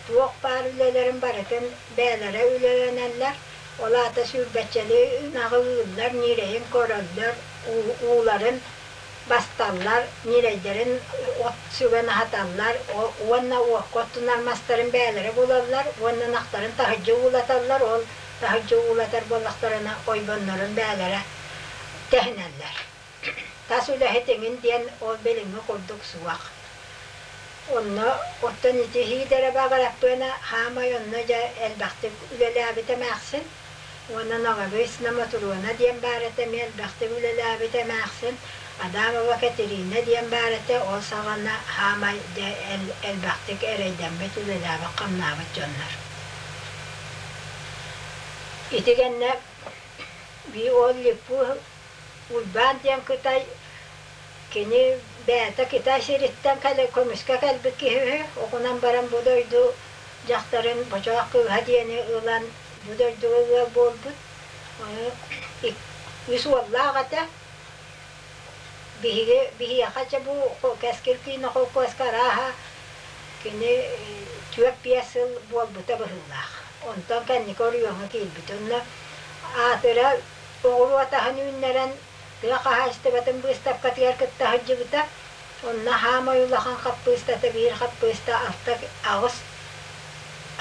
Туох баар үлэлэрин барытын бэйэлэрэ үлэлэнэллэр. Ол аата сүүрбэччэлии ынаҕы ыыллар, ньирэйин көрөллөр, ууларын басталлар, ньирэйдэрин от сүгэн аһаталлар уонна уокка оттунар мастарын бэйэлэрэ булаллар уонна ынахтарын таһырдьа уулаталлар, ол таһырдьа уулатар буоллахтарына ойбоннорун бэйэлэрэ тэһинэллэр. Тас үлэһит эҥин диэн ол билиҥҥи курдук суох. Онно оттон ити Сиидэрэ Багараппыана хаамай онно дьэ элбэхтик үлэлээбит эмээхсин. Уонна Ноговицына Мотуруона диэн баар этэ эмиэ элбэхтик үлэлээбит эмээхсин. Адамова Катерина диэн баар этэ ол саҕана хаамай дьэ элбэхтик эрэйдэммит үлэлээбит-хамнаабыт дьоннор. Ити гэннэ би ол Липпу Уйбаан диэн кытай кини бэйэтэ Китай сириттэн кэлэ көмүскэ кэлбит киһи үһү. Оҕунан баран бу дойду дьахтарын Бочоох кыыһа диэни ылан бу дойдуга ыал буолбут. Үс уоллаах этэ. Биһиги биһиэхэ чэ бу Кэскил киинэ холкуоска арааһа кини түөрт-биэс сыл буолбута быһыылаах. Онтон кэнники оройуоҥҥа киирбит. Онно аатыра Оҕуруот аһын үүннэрэн тыа хаһаайыстыбатын быыстапкатыгар кытта сылдьыбыта. Онно хаамай улахан хаппыыстата биир хаппыыста алта аҕыс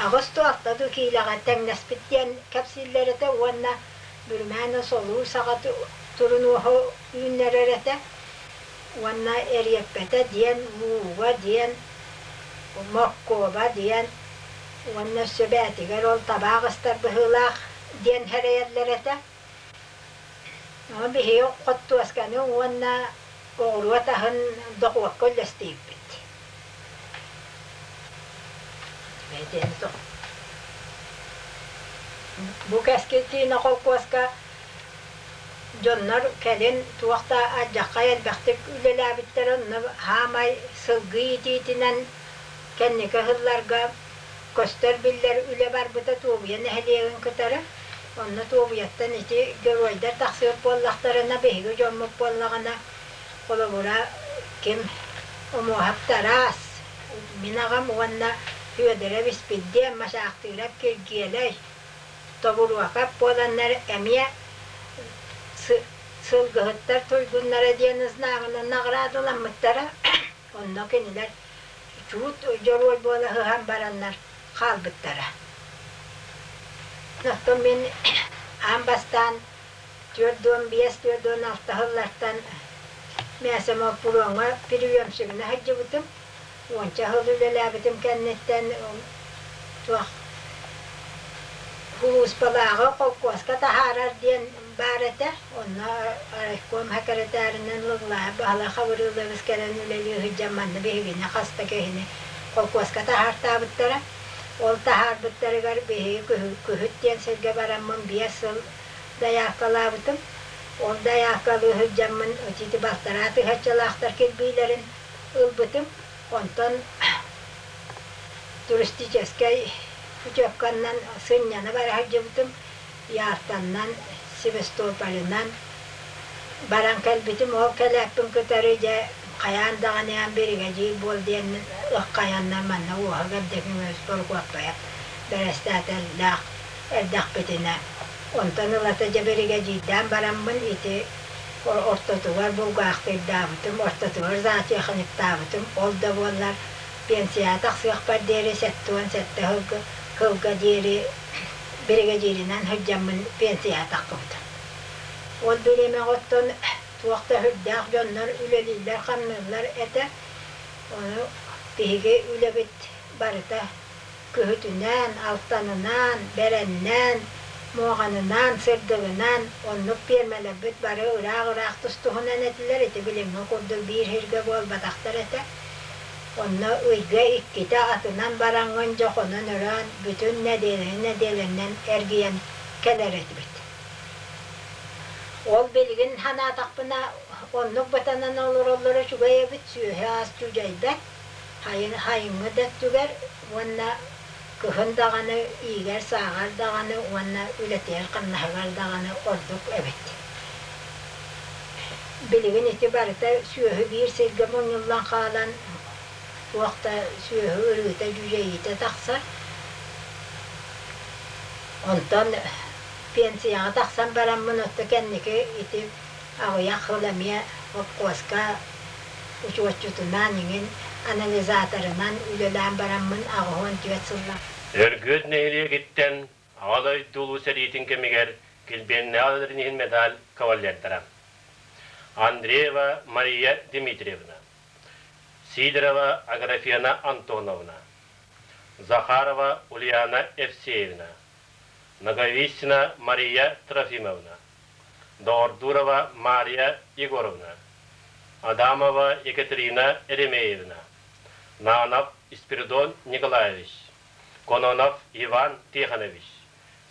аҕыс дуу алта дуу киилэҕэ тэҥнэспит диэн кэпсииллэр этэ уонна бүрүмээнэ солуу саҕа турунуоһу үүннэрэр этэ уонна эриэппэтэ диэн лууга диэн моркуоба диэн уонна өссө бээтигэр ол табаах ыстар быһыылаах диэн сэрэйэллэр этэ. Ону биһиги хортуосканы уонна оҕуруот аһын дохуокка үллэстиибит. Бу Кэскил киинэ холкуоска дьоннор кэлин туох да алдьархай элбэхтик үлэлээбиттэрэ, онно хаамай сылгы иитиитинэн кэнники ыһылларга көстөр-биллэр үлэ барбыта Туобуйа нэһилиэгин кытары. Онно Туобуйаттан ити геройдар тахсыбыт буоллахтарына, биһиги дьоммут буоллаҕына, холобура, ким Омуоһап Тараас, мин аҕам уонна Федоров Испирдиэн, Масаахтыырап Киргиэлэй, Тобуруокап буоланнар эмиэ сылгыһыттар туйгуннара диэн знагынан наҕараадаламмыттара. Онно кинилэр чуут дьоруой буола сыһан бараннар хаалбыттара. Оттон мин аан бастаан 45, 46 сыллартан Мясомолпуруоҥҥа приемщигынан сылдьыбытым. Уонча сыл үлэлээбитим кэнниттэн туох Сулууспалааҕы холкуоска таһаарар диэн баар этэ. Онно райком сэкирэтээринэн Лыглаайап Баһылай Хабырыылабыс кэлэн үлэлии сылдьан манна биһигини хас да киһини холкуоска таһаартаабыттара. Ол таһаарбыттарыгар биһиги Күһүт диэн сиргэ бараммын 5 сыл дайааккалаабытым. Ол дайааккалыы сылдьаммын ити балтараа тыһыынчалаахтар кирбиилэрин ылбытым. Онтон туристическай путевканнан сынньана бара сылдьыбытым. Яхтаннан, Севастополынан баран кэлбитим. Ол кэлээппин кытары дьэ хайаан даҕаны эн биригэдьиир буол диэммин ыххайаннар манна уоһа Гэрдэкин Борукуоппайап бэрэстээтэллээх эрдэхпитинэ онтон ылата дьэ биригэдьиирдээн бараммын ити ортотугар булгаахтыырдаабытым, ортотугар зоотехниктаабытым. Ол да буоллар пенсияҕа тахсыахпар диэри 77 сылга диэри биригэдьииринэн сылдьаммын пенсияҕа таххыбытым. Ол бириэмэҕэ оттон туох да сүрдээх дьоннор үлэлииллэр-хамныыллар этэ. Ону биһиги үлэбит барыта күһүтүнэн, алтанынан, бэрэннээн, муоҕанынан, сырдыгынан оннук пиэрмэлэрбит бары ыраах-ыраах тустуһунан этилэр. Ити билиҥҥи курдук биир сиргэ буолбатахтар этэ. Онно ыйга иккитэ атынан бараҥҥын дьэ хонон-өрөөн бүтүн нэдиэлэни нэдиэлэннэн эргийэн кэлэр этибит. Ол билигин санаатахпына, оннук батанан олороллоро үчүгэй эбит, сүөһү-ас дьүдьэйбэт, хайыҥҥы да өттүгэр уонна кыһын даҕаны, иигэр-сааҕар даҕаны уонна үлэтигэр-хамнаһыгар даҕаны ордук эбит. Билигин ити барыта сүөһү биир сиргэ мунньуллан хаалан, туох да сүөһү ырыыта, дьүдьэйиитэ тахсар. Онтон пенсияҕа тахсан бараммын отто кэнники ити аҕыйах сыл эмиэ хопкуоска учуотчутунан иҥин анализаторынан үлэлээн бараммын 84 сыллаах. Өргүөт нэһилиэгиттэн Аҕа дойду Улуу сэриитин кэмигэр килбиэннээх үлэлэрин иһин медаль кавалердара Андреева Мария Дмитриевна, Сидорова Аграфена Антоновна, Захарова Ульяна Евсеевна, Ноговицына Мария Трофимовна, Доордурова Мария Егоровна, Адамова Екатерина Еремеевна, Нанов Спиридон Николаевич, Кононов Иван Тихонович,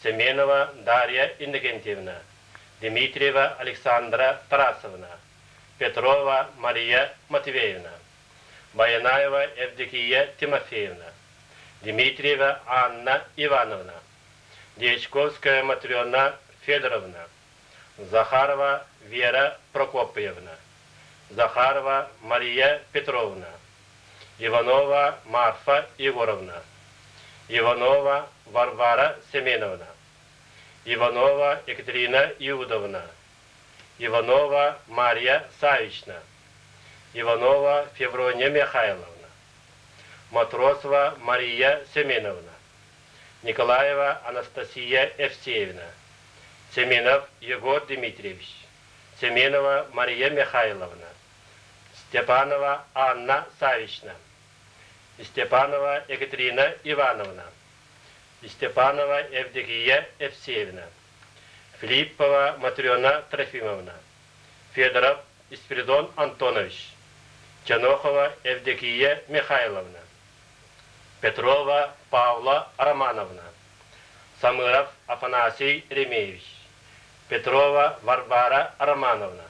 Семенова Дарья Иннокентьевна, Дмитриева Александра Тарасовна, Петрова Мария Матвеевна, Баянаева Евдокия Тимофеевна, Дмитриева Анна Ивановна, Дьячковская Матрена Федоровна, Захарова Вера Прокопьевна, Захарова Мария Петровна, Иванова Марфа Егоровна, Иванова Варвара Семеновна, Иванова Екатерина Иудовна, Иванова Марья Савична, Иванова Феврония Михайловна, Матросова Мария Семеновна, Николаева Анастасия Евсеевна, Семенов Егор Дмитриевич, Семенова Мария Михайловна, Степанова Анна Савична, Степанова Екатерина Ивановна, Степанова Евдокия Евсеевна, Филиппова Матрена Трофимовна, Федоров Спиридон Антонович, Чанохова Евдокия Михайловна, Петрова Павла Романовна, Самыров Афанасий Ремеевич, Петрова Варвара Романовна,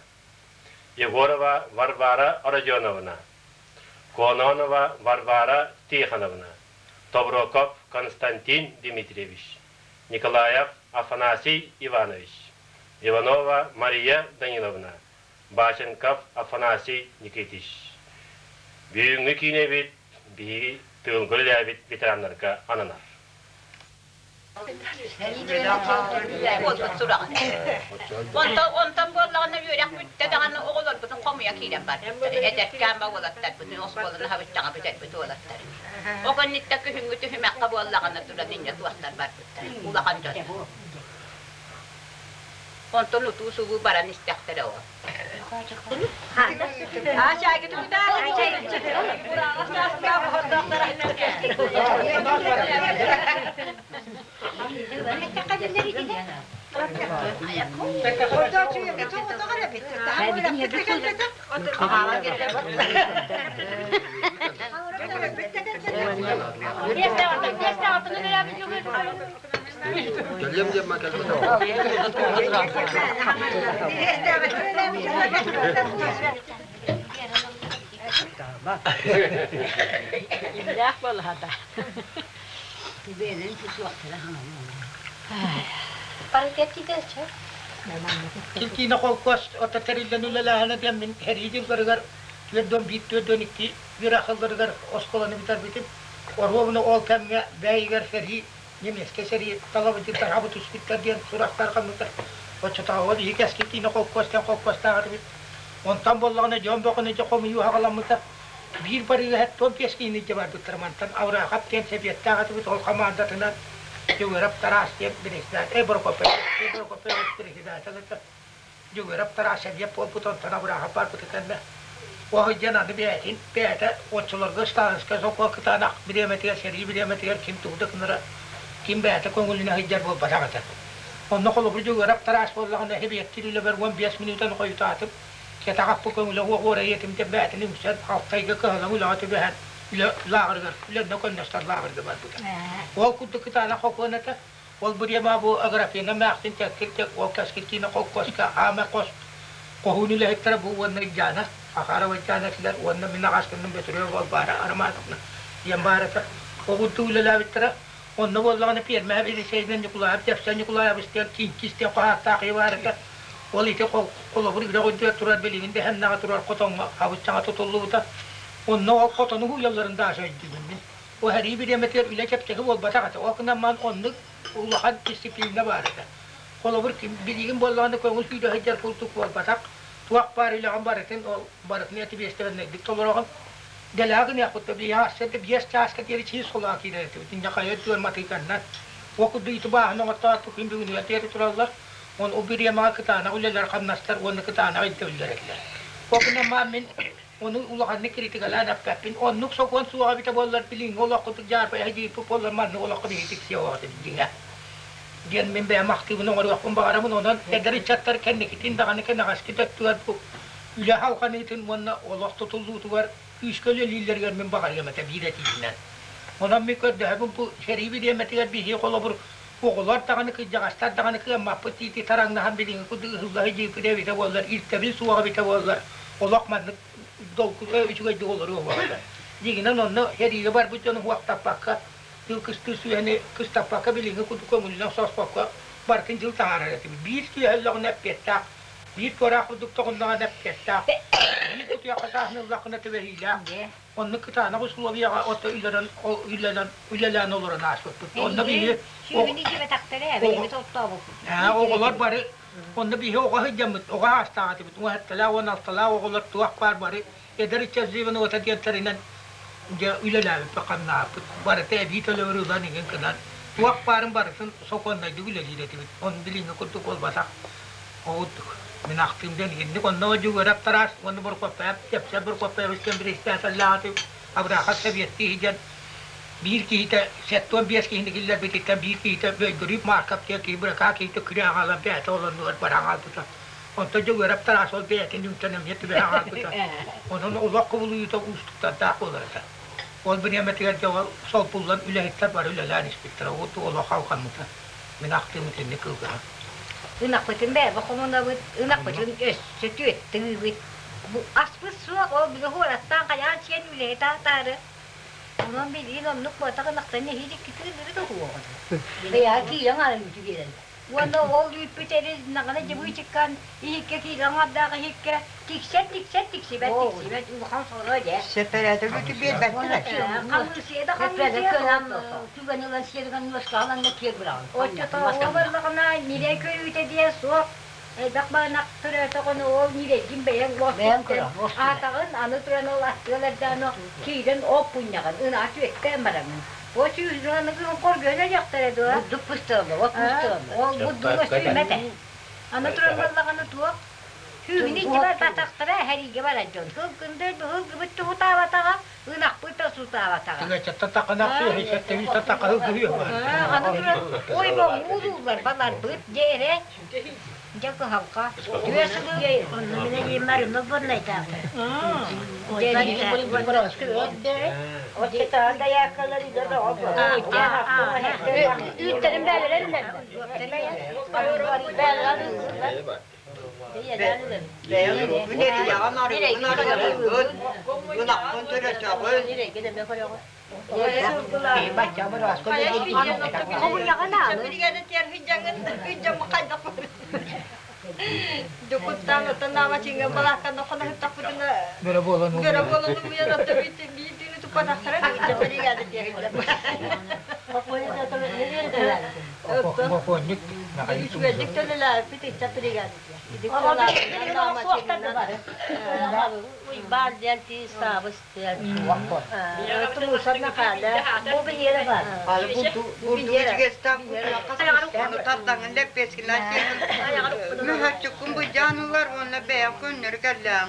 Егорова Варвара Родионовна, Кононова Варвара Тихоновна, Тоброков Константин Дмитриевич, Николаев Афанасий Иванович, Иванова Мария Даниловна, Баченков Афанасий Никитич. Бүгүҥҥү киинэбит биһиги тыылга үлэлээбит ветераннарга ананар. Буолбут сураҕын. Онтон, онтон буоллаҕына үөрэх бүттэ даҕаны оҕолорбутун хомуйа киирэн барбыттар. Эдэркээн ба уолаттарбытын оскуоланы хабыччаҕа бүтэрбит уолаттар. Ол кэнниттэн күһүҥҥү түһүмэххэ буоллаҕына туран инньэ туохтар барбыттар. Улахан дьон. Онтон утуу-субуу баран истэхтэрэ ол. Иллээх буолаһата. Килкиинэ холкуос ото тэриллэн үлэлээһинэ диэн мин сэрии дьылларыгар 41 42 үөрэх сылларыгар оскуоланы бүтэрбитим. Оруобуна ол кэмҥэ бэйигэр сэрии немецкэй сэрии талабытыттан хабы түспүттэр диэн сурахтар ханныктар оччотооҕу биһи кэскил киинэ холкуос диэн холкуостаах этибит. Онтон буоллаҕына дьон бөҕөнү дьэ хомуйуу аҕаламмыта. Биир барыыга 75 киһини илдьэ барбыттара. Мантан Авраахап диэн сэбиэттээх этибит, ол хамаандатынан Дьөгүөрэп Тараас диэн председатель, Прокопьев, Прокопьев председатель этэ. Дьөгүөрэп Тараас сэбиэт буолбут, онтон Авраахап барбыта кэннэ Ол диэн аны бэйэтин бэйэтэ оччолорго Сталинскай сокуон кытаанах бириэмэтигэр, сэрии бириэмэтигэр ким тугу да гынара, ким бэйэтэ көҥүлүнэ сылдьар буолбатах этэ. Онно холобур Дьөгүөрэп Тараас буоллаҕына сэбиэттиир үлэбэр 15 минутаны хойутаатым, кэтэҕэппит көҥүлэ суох уорайыатым диэн бэйэтин үҥсэн, Алтайга кыһалаҥ үлэҕэ түбэһэн үлэ лааҕырыгар, үлэннэ көннөстөр лааҕырга барбыта. Ол курдук кытаанах сокуон этэ. Ол бириэмэ бу Аграфена эмээхсин тэккир ол кэскил киинэ холкуоска аама хос хоһуун үлэһиттэрэ бу уонна Ильяна, Ахарова Ильяна этилэр уонна мин аҕаскынным Бөтүрүөп Балбаара Романовна диэн баар этэ. Оҕурдуу үлэлээбиттэрэ. Онно буоллаҕына пиэрмэһэ Елисейинэн Ньукулаайап Дьэпсэн Ньукулаайабыс диэн Киинкис диэн хоһааттаах ийэ баар этэ. Ол ити холобур үрэх үрдүгэр турар билигин дэһэннэҕэ турар хотоҥҥо хабыччаҥа тутуллубута. Онно ол хотону уйалларын даша өйдүүбүн мин. Уһарыы бириэмэтигэр үлэ чэпчэки буолбатах этэ. Ол гынан баран оннук улахан дисциплина баар этэ. Холобур, билигин буоллаҕына көҥүл сүүрэ сылдьар курдук буолбатах. Туох баар үлэҕин барытын ол барытын этибиэстэбиннэрдик толороҕун. Дэлэҕэ гыныахпыт да биһиэхэ сарсыарда 5 чааска диэри чиис холоон киирэр этибит. Инньэ хайа үрдүгэр матыыканнан. Ол курдук ити бааһын оҥортоотпут күн бүгүнүгэр диэри тураллар. Уонна ол бириэмэҕэ кытаанах үлэлэр хамнастар уонна кытаанах ирдэбиллэр этилэр. Ол гынан баран мин Ону улаханнык критикалаан эппэппин. Оннук сокуон суоҕа эбитэ буоллар, билиҥҥи олоххутук дьаарбайа дьииппит буоллар, маннык олоххо биһиги тиксиэ этибит дьиҥэ. Диэн мин бэйэм ахтыыбын оҥоруохпун баҕарабын. Онон эдэр ыччаттар кэнникитин даҕаны кэнэҕэски өттүгэр бу үлэ халҕаныытын уонна олох тутуллуутугар күүскэ үлэлииллэригэр мин баҕарыам этэ биир этиибинэн. Онон мин көрдөһөбүн бу сэрии бириэмэтигэр биһиги холобур оҕолор даҕаны кырдьаҕастар даҕаны кыаммаппыт дии тараҥнаһан билиҥҥи курдук ыһылла сылдьыыппыт эбитэ буоллар, ирдэбил суоҕа эбитэ буоллар, олох маннык долгута үчүгэйдик олоруо буолла. Дьиҥинэн онно сэриигэ барбыт дьону уохтаппакка, тыл кыстыыр сүөһэни кыстаппакка билиҥҥи курдук көҥүлүнэн соспокко барытын дьыл таһаарар этибит. Биир сүөһэ эппиэттээх, биир туораах курдук тоҕуннаҕына эппиэттээх, биир кутуйахха сааһын ыллаххына түбэһиилээх. Оннук кытаанах условияҕа ото үлэлэн үлэлэн үлэлээн олорон ааспыппыт. Онно биһи Сүүһүнү дьибэтэхтэрэ, бэйэбит оттообуппут. Оҕолор бары онно биһи оҕо сылдьаммыт, оҕо аастаах этибит. 17-лээх, 16-лаах оҕолор туох баар бары эдэр ыччат звенота диэн тэринэн дьэ үлэлээбиппит, хамнаабыппыт. Барыта эбии төлөбүр ылан иҥин гынан туох баарын барытын сокуоннайдык үлэлиир этибит. Ону билиҥҥи курдук буолбатах. Оҕурдук. Мин ахтыым диэн итинник онно Дьугурап Тарас уонна Буркоппаев Чэпчэ Буркоппаевич диэн председателлээҕи Абрахов сэбиэттии сылдьан биир киһитэ 75 киһини киллэрбититтэн биир киһитэ Бөйгөрүүп Марков диэн киһи быракаа киһитэ күрэ аҕалан бэйэтэ олоннугар баран хаалбыта. Онтон Дьугурап Тарас ол бэйэтин үҥтэн эмиэ түбэһэ хаалбыта. Онон олох кубулуйуута уустуктардаах буолар этэ. Ол бириэмэтигэр дьэ ол солбуллан үлэһиттэр бары үлэлээн испиттэрэ. Ол олох алҕаммыта. Мин ахтыым итинник кылгаһа. Ынахпытын бэйэбэ хомунабыт, ынахпытын өссө түөттүүбүт. Бу аспыт суох, ол били хуораттаан хайаан сиэн үлэһит аатаары. Онон билигин оннук буотах ынахтан нэһиилэ иккитин ырыт уһуоҕун. Бэйэҕэ киирэн аара үүтү биэрэллэр. Уонна ол үүппүт эри наҕана дьыбыычыккан иһиккэ киирэн аҥардаах иһиккэ тиксэр тиксэр тиксибэт тиксибэт улахан соро дьэ. Сэпэрээти үүтү биэрбэттэр. Хамыысыйа да хамыысыйа түгэн ылан сиэргэн нуоскаҕынан да киэр быраҕын. Оччотооҕу буоллаҕына ньирэй көрүүтэ диэн суох. Элбэх баанах төрөөтөҕүнэ ол ньирэйгин бэйэҥ Бэйэҥ көрөҕүн, аатаҕын аны туран ол аттыал эрдэҕинэ киирэн ол пунньаҕын ынаа түөттээн бараҥын. О сүүрүн хоргуйан өлүөхтэрэ дуо? Бурдук быстараллар, от быстараллар. Ол бурдуга сүүмэтэ. Аны туран буоллаҕына туох? Сүүһүн иччи барбатахтара эһэриигэ барар дьон. Сылгында ылгыбыт туһутаабатаҕа, ынахпыт да сутаабатаҕа. Аны туран ой боҥуулууллар баларбыт дьэ эрэ дьэ кыһалҕа. Түө сылы Онно мин эдьиийим Марина Горнайдаахта. Үүттэрин бээлэрин Бэйэҥ арыгын арыгын, ынаххын төрөтөҕүн. Уйбаан диэн тиис саабыс диэн Тардаҥын лэппиэскилээн Мөһөччүккүн быдьаан ылар уонна бэйэҥ көннөрү кэллээҥ.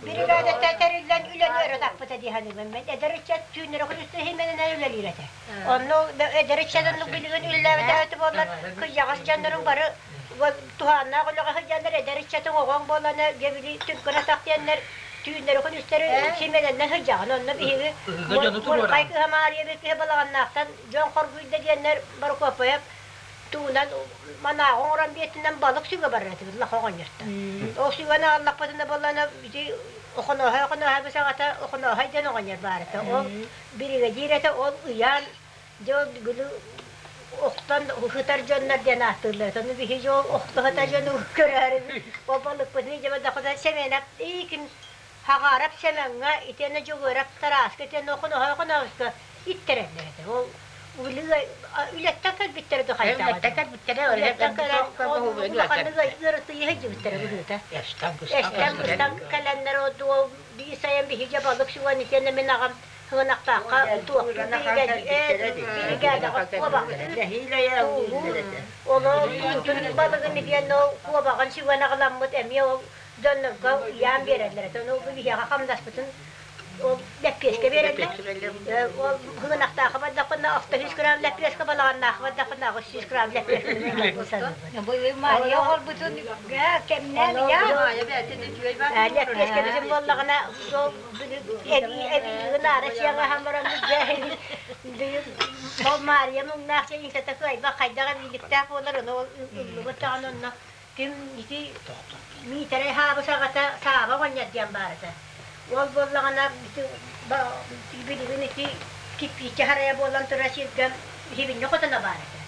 Биригээдэтэ тэриллэн үлэни өрө таппыта дии саныыбын. Мен эдэр ыччат түүннэри күнүстэ иһименинэн үлэлиир этэ. Онно эдэр ыччат оннук билигин үлэлээбэтэҕэ буоллар, кыйаҕас дьоннорун бары туһааннаах үлэҕэ сылдьаннар эдэр ыччатыҥ оҕоҥ буоллана дьэ били түҥкүн-атах диэннэр түүннэри күнүстэри симэнэннэн сылдьаҕын. Онно биһиги Мурхай кыһа Маарыйа кыһа Балаҕаннаахтан дьон хоргуйда диэннэр Борокуоппайап туунан манааҕы оҥорон биэртинэн балык сүгэ барар этибит лаха оҕонньортон. Ол сүгэн аҕаллахпытына буоллаҕына ити Охонооһой Охонооһой саҕата Охонооһой диэн оҕонньор баар этэ. Ол биригэдьиир этэ, ол ыйаан дьэ ол били охтон сытар дьоннор диэн ааттыыллар. Ону биһиги ол охто сытар дьону көрөөрү ол балыкпытын илдьэ бардахпытына Сэмэнэп иикин Хаҕаарап Сэмэҥҥэ итиэннэ Дьулуурап Тарааска итиэннэ Охонооһой Охонооһуска иттэрэллэр этэ. Ол үлэттэн кэлбиттэрэ да хайдаҕа. Үлэттэн кэлбиттэрэ, Үлэттэн кэлэн улаханнык ыарытыйа сылдьыбыттара быһыыта. Эстэн быстан кэлэннэр ол биир сайын биһиги балык сүгэн итиэннэ мин аҕам Сыгынахтаахха туохтуу биригээдэҕэ куобахтыыр, Олор туутун балыгын итиэннэ ол куобаҕын сүгэн аҕаламмыт эмиэ ол дьоннорго ыйаан биэрэллэр этэ. Ону биһиэхэ хамнаспытын ол лэппиэскэ биэрэллэр. Ол Сыгынахтаахха бардахпына 600 грамм лэппиэскэ, Балаҕаннаахха бардахпына 800 грамм лэппиэскэ Мария оҕорбутун кэмнээн Лэппиэскэбитин буоллаҕына сол эбии наара сиэҕэ баран ол Маарыйа муҥнаах иҥсэтэ кыайбах хайдах эбииликтээх буолар ону ол ыллыбыт даҕаны онно ким ити Миитэрэй Хаабыс аҕата Сааба оҕонньор диэн баар этэ. Ол буоллаҕына билигин ити кирпииччэ харайа буолан турар сиргэ сибинньэ хотоно баар этэ.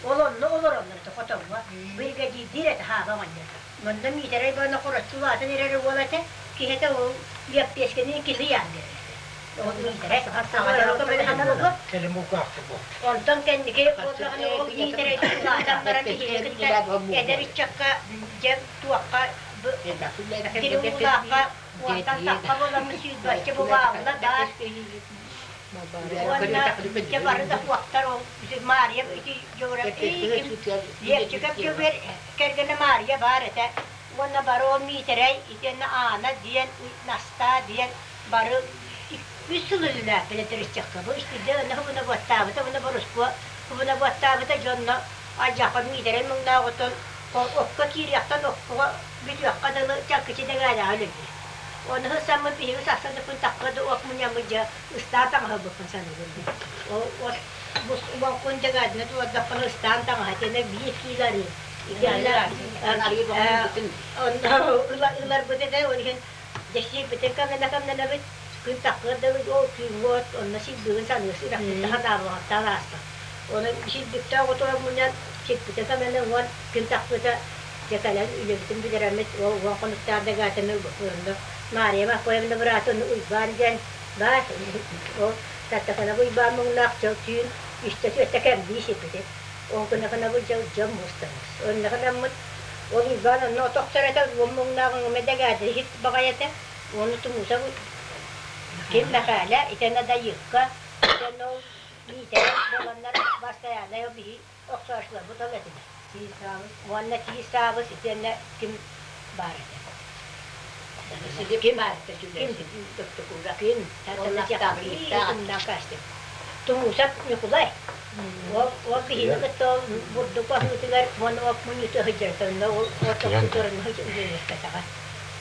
Ол онно олороллор этэ хотоҥҥо. Биригэдьиирдиир этэ Сааба оҕонньор. Манна Миитэрэй баана хороччу улаатан эрэр уол этэ. Киһитэ ол лэппиэскэни кини ыйаан биэрэр этэ. Ол Миитэрэй саҥа көмөлөһөн буолуо. Онтон кэнники буоллаҕына ол Миитэрэй улаатан баран биһиги кытта эдэр ыччакка дьэ туохха Дириҥ-Уулаахха уонтан тахха буоламмыт сүүрбэччэ бу баалла баар. Уонна дьэ бары да суохтар ол Маарыйа ити Дьөгүрэп Лиэпчикэп Дьөгүөр кэргэнэ Маарыйа баар этэ уонна бары ол Миитэрэй итиэннэ Аана диэн Настаа диэн бары үс сыл үлэлээппит этэриччэххэ бу истирдэ уонна хубуна буоттаабыта уонна Борускуо хубуна буоттаабыта дьонно алдьархай Миитэрэй муҥнаах отон окко киириэхтэн окко бүтүөххэ дылы чаккычы дэгээдэҕэ үлэлиир. Ону сылсаммын биһиги сарсын да күн тахха да от мунньаммыт дьэ ыстаан таҥаһылбыппын саныыбын. Ол от бу күн дэгээдинэ туордахпына ыстаан таҥаһа итиэннэ биир киилэ арыы. Итиэннэ ыларбыт этэ, ол иһин дьэ сиирбитин кэмнэнэ кэмнэнэбит. Күн таххыар да ол түүҥҥү от онно силбигин саныыр сүрэхпиттэн санаабаҕыттан ааспат. Оны силбиктээх отуран мунньан сиппитэ сананы уон күн тахпыта дьэ кэлэн үлэбитин бүтэрэммит ол уон хонуктаах дэгээтини ылбыппыт. Маарыйа Маппоевна быраатын Уйбаан диэн баар ол Таттаханабы Уйбаан муҥнаах дьыл түүн үстэ түөртэ кэмнии сиппитим. Ол гына-гынабы дьыл дьон мустаммыт. Онно гынаммыт ол Уйбаан онно от охсор этэ, уон муҥнаах өҥөмө дэгээти иһит баҕайы этэ. Уонна Тумусов ким Мэхээлэ итиэннэ Дайыыкка итиэннэ ол Миитэрэй буоланнар бастайааннай ол биһи охсоочуларбыт ол этилэр. Уонна Тиис Саабыс итиэннэ ким баар этэ? Ким ким ким Тумусов Ньукулай ол ол биһини кытта ол бурдук баһыытыгар уонна ол мунньута сылдьар онно ол тохтуторун үлэлэспэтэҕэ.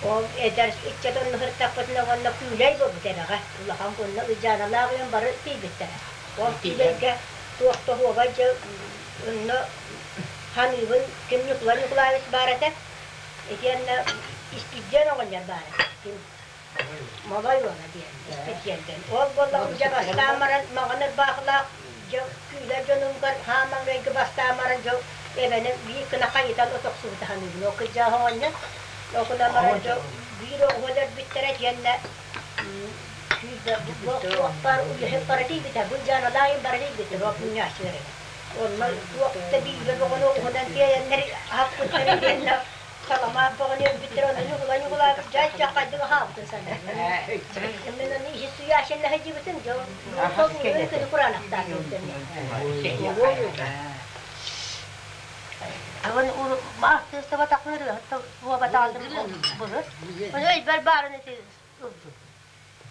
Ол эдэр ыччат онно сырыттахпытына уонна күүлэй буолбут эбэҕэ. Улахан кунна Ылдьааналаах үйэн бары тиийбиттэрэ. Ол күүлэйгэ туох да оһуобай дьэ онно ханыыбын ким Ньукулай Ньукулаевич баар этэ. Итиэннэ Испирдиэн оҕонньор баар этэ. Ким Молой уола диэн Испирдиэн диэн. Ол буоллаҕым дьэ бастаан баран маҥан ырбаахылаах дьэ күүлэр дьонугар хаамаҥнайгы бастаан баран дьэ эбэни биир гына хайытан от охсубута саныыбын. Ол кырдьаҕас оҕонньор ол гынан баран дьэ биир оҕуһу өлөрбүттэрэ итиэннэ туохпар үлэһит бара тиийбитэ, бу дьаналаайым бара тиийбитэ, ол мунньааччылар эбит. Онно туох да бииргэ бөҕөнү оҕуһунан тиэйэннэр аһаппыттар итиэннэ саламаат бөҕөнү өлбүттэр онно Ньукулай Ньукулаабыт дьай-дьах хайдык аһаабытын саныыбын. Мин ону иһит суйаашынна сылдьыбытым, дьэ ол күнү кураанахтаан Аны артыыстабатахпын ырыаһыт буолбатаҕым былыр. Ону өйбөр баарын ити ылдым.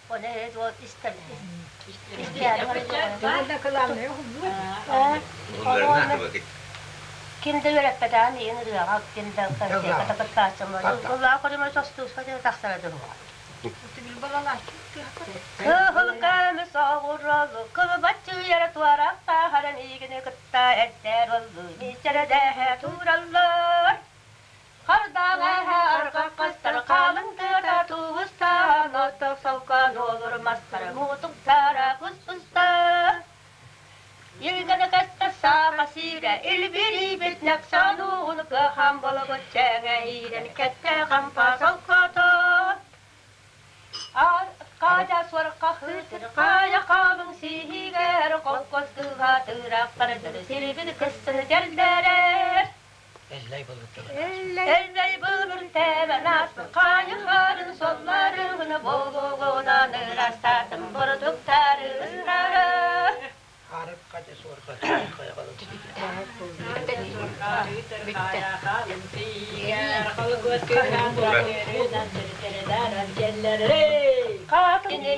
Оны ол истэр Ким да үөрэппэтэҕин иһин ырыаҕа ким да концерка кыттааччым. Улаах көрүмэ состууска тахсара дьоһуга. Кыһыл көмүс оҕуролу кылбаччыйара туорахтааһарын иигини кытта эрдээр оллу миичэрэдээһэ туураллар. Хардаҕаһа арҕаххастар хаалыҥ тыата туустаан отток солкон уолур мастара муутуктара куспустар. Илгэнэ кэстэ саха сиирэ илбирийбит нэксан уун кыхан болобут чэҥэ иирэн кэттэ хампа солкото. Хаадьа суорха хыытыр хаайа хаалыҥ сиһигэр холкуос кыыһа тыыраахтардыр сирбит кыстын кэрдэрэр. Эллэй былыр Эллэй былыр тэбэн ааспыт хаайыхарын солларыгын болугунан ырастаатым бурдуктары ыстары. Арып хадьа суорха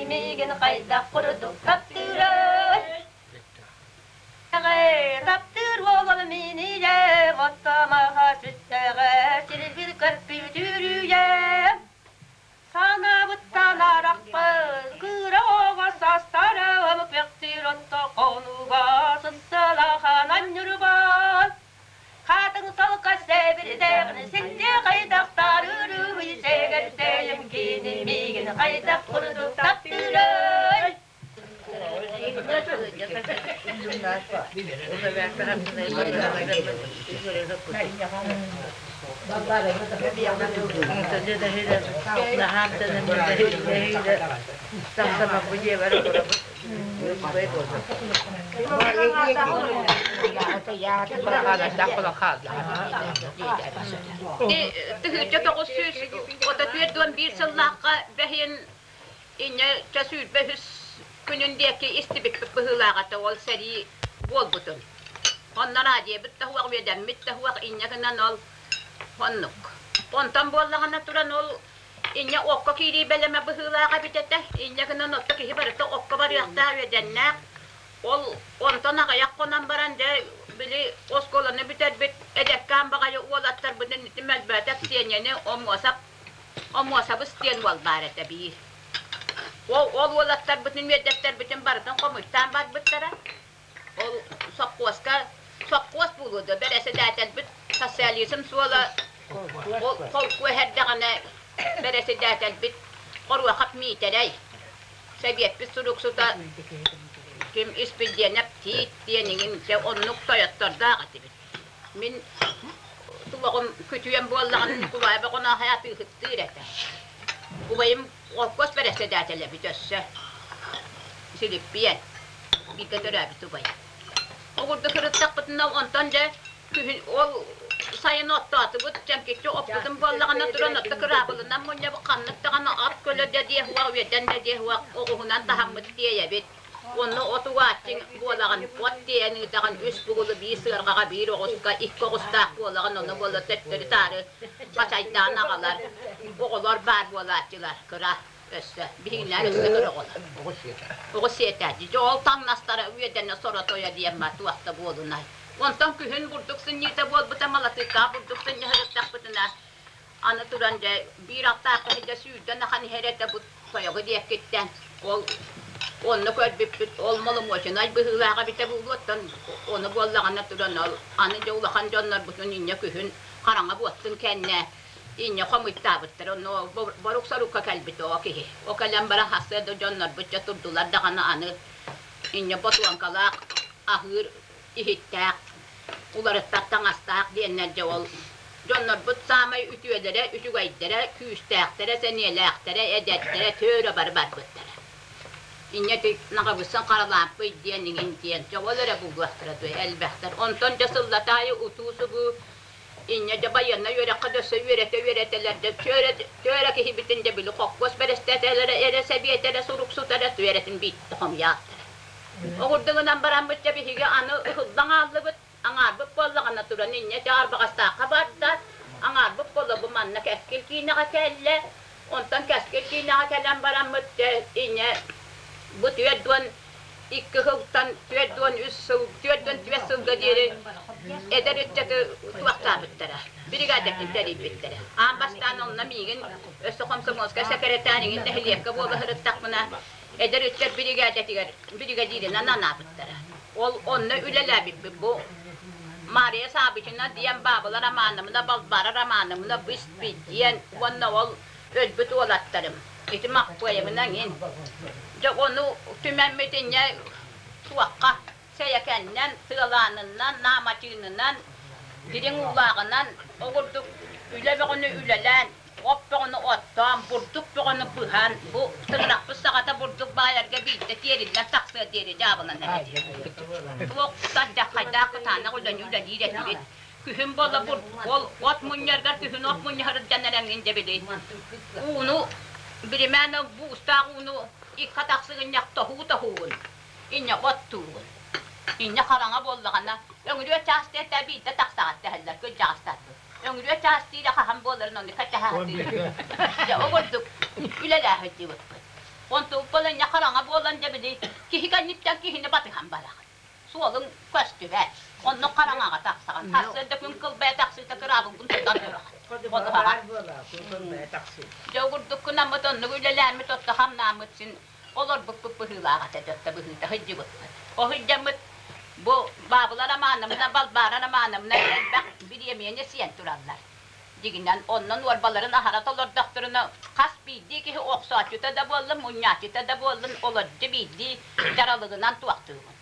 Миигин хайдах курдук таптыырай Таптыыр уолум миниye оттомаха сүттэҕэ сирбир көрпүт үрүйэ Санаабыттан арахпыт кыра оҕо састарым пөхтүр отто хонуга сыссалахан анньырбат Хатыҥ солко сэбирдэҕин синньэ хайдахтарырый сэгэртэйим кини миигин хайдах курдук таптыырай 1934 сыллаахха бэһин Инньэ чэ 23 күнүн диэки истибиппит быһыылаах этэ ол сэрии буолбутун. Онно радиобыт да суох, үөдэммит да суох, инньэ гынан ол оннук. Онтон буоллаҕына туран ол инньэ окко киирии бэлэмэ быһыылаах эбит этэ. Инньэ гынан отто киһи барыта окко барыахтаах үөдэннээх. Ол онтон аҕыйах хонон баран дьэ били оскуоланы бүтэрбит эдэркээн баҕайы уолаттарбытын ити Мөлбөөтөп Сиэнньэни Омуосап Омуосабыс диэн уол баар этэ биир. Ол, ол уолаттарбытын, үөдэттэрбитин барытын хомуйтаан барбыттара. Ол сопхуоска, сопхуос буолуо дуо, бэрэсэдээтэлбит социализм суола ол холку эһэрдэҕинэ бэрэсэдээтэлбит Хоруохап Миитэрэй. Сэбиэппит суруксута ким Испирдиэнэп Тиит диэн иҥин дьэ оннук тойоттордоох этибит. Мин туоҕум күтүөм буоллаҕына Ньукулаайап Охонооһой атыыһыттыыр этэ. Убайым холкуос бэрэссэдээтэлэ эбит өссө. Силиппиэн бииргэ төрөөбүт убайым. Ол курдук сырыттахпытына онтон дьэ күһүн ол сайын оттоотубут чэҥкиччи оппутун буоллаҕына туран отто кыраабылынан мунньабыт ханнык даҕаны ат көлө да диэх уох үөдэн да диэх уох оҕуһунан таһаммыт тиэйэбит онно от угааччыҥ буолаҕын от тиэйэн ыытаҕын үс бугулу биир сыарҕаҕа биир оҕуска икки оҕустаах буолаҕын ону буола төттөрү-таары хачайдаан аҕалар оҕолор баар буолааччылар кыра өссө биһигинээр өссө кыра оҕолор оҕус сиэтээччи дьэ ол таҥнастара үөдэнэ соротойо диэн ба туох да буолунай онтон күһүн бурдук сынньыыта буолбута малатыыккаах бурдук сынньаһырыттахпытына аны туран дьэ биир аттаах киһи дьэ сүүрдэн ахан иһэр этэ бу тойогу диэккиттэн ол онно көрбүппүт ол боломуочунай быһыылаах эбитэ буолуоттан ону буоллаҕына туран ол аны дьэ улахан дьоннорбутун инньэ күһүн хараҥа буоттун кэннэ инньэ хомуйтаабыттар онно борук-сорукка кэлбит оо киһи о кэлэн баран хасыа да дьоннорбут дьэ турдулар даҕаны аны инньэ ботуоҥкалаах аһыыр иһиттээх уларыттар таҥастаах диэннэр дьэ ол дьоннорбут саамай үтүөлэрэ үчүгэйдэрэ күүстээхтэрэ сэниэлээхтэрэ эдэрдэрэ төөрө бары барбыттара инньэ наҕабыссан харалаампый диэн иҥин диэн дьэ ол эрэ булуохтара дуо элбэхтэр онтон дьэ сыллата аайы утуу-субуу Инньэ дьэ байыаннай үөрэххэ да өссө үөрэтэ-үөрэтэлэр дьэ түөрэ түөрэ киһибитин дьэ били холкуос бэрэстээтэлэрэ эрэ сэбиэтэ эрэ суруксута эрэ түөрэтин биирдэ хомуйаахтара. Оҕурдугунан бараммыт дьэ биһиги аны ыһыллан хааллыбыт, аҥаарбыт буоллаҕына туран инньэ дьэ Арбаҕастаахха барда, аҥаарбыт буолла бу манна Кэскил киинэҕэ кэллэ, онтон Кэскил киинэҕэ кэлэн бараммыт дьэ инньэ бу 42 сылтан 43 сыл, 44 сылга диэри эдэр ыччаты туохтаабыттара, биригээдэтин тэрийбиттэрэ. Аан бастаан онно миигин өссө комсомольскай сэкирэтээриҥин нэһилиэккэ буола сырыттахпына, эдэр ыччат биригээдэтигэр биригэдьииринэн анаабыттара. Ол онно үлэлээбиппит бу Мария Саабычына диэн Баабыла Романовна, Балбаара Романовна Быспит диэн уонна ол өлбүт уолаттарым. Ити Маппыайабынан ин. Дьэ ону түмэммит инньэ туохха Сэйэкэннэн, Тыалаанынан, Наамачыынынан, Дириҥ Уулааҕынан ол курдук үлэ бөҕөнү үлэлээн, от бөҕөнү оттоон, бурдук бөҕөнү быһан, бу тыҥырахпыт саҕата бурдук баайарга биирдэ тиэриллэн тахсыар диэри дьаабыланар этибит. Туох сардьаххайдаах кытаанах үлэни үлэлиир этибит. Күһүн буола ол от мунньаргар күһүн от мунньаһарыттан эрэҥҥин дьэ били ууну биримээн буустаах ууну икки тахсыгынньах тоһуу тоһуугун инньэ оттуугун инньэ хараҥа буоллаҕына өҥүрүө чаас диэтэ биирдэ тахсаҕат дэһэллэр кырдьаҕастарбыт өҥүрүө чаас диирэ хаһан буоларын онно кэтэһээтиир дьэ ол курдук үлэлээһирдибиппит онтубут инньэ хараҥа буолан дьэ били киһи кэнниттэн киһини батыһан бараҕын суолуҥ көстүбэт. Оннук хараҥаҕа тахсаҕын. Сарсыарда күн кылбайа тахсыыта кыраабылгын тутан тураҕын. Ходуһаҕа. Дьэ курдук гынаммыт оннук үлэлээммит отто хамнааммыт син олорбуппут быһыылаах этэ дьотто быһыыта сылдьыбыппыт. Ол сылдьаммыт бу Баабыла Романовна, Балбаара Романовна элбэх бириэмийэни сиэн тураллар. Дьиҥинэн, оннун уорбаларын аһара толордохторуна, хас биирдии киһи охсооччута да буоллун, мунньааччыта да буоллун, олордьу биирдии дьаралыгынан туохтуубун.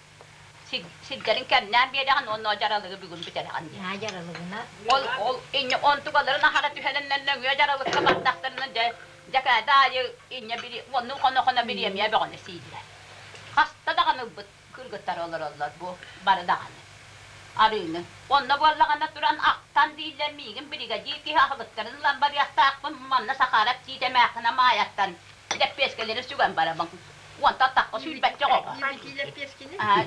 Сирдэрин кэмнээн биэрэҕин уонна ол дьаралыгы бүгүн бүтэрэҕин диэн. Ол ол инньэ онтугаларын аһара түһэрэннэр нөҥүө дьаралыкка бардахтарына дьэ дьэкээдэ аайы инньэ бири оннук хоно-хоно бириэмийэ бөҕөнү сииллэр. Хаста даҕаны ылбыт кыргыттар олороллор бу бары даҕаны арыыны. Онно буоллаҕына туран ахтан дииллэр миигин биригэдьиир киһи аһылыктарын ылан барыахтаахпын манна Сахаров Тиит эмээххинэ Маайаттан лэппиэскэлэри сүгэн барабын. Уонтан тахха сүүрбэччэ оҕо.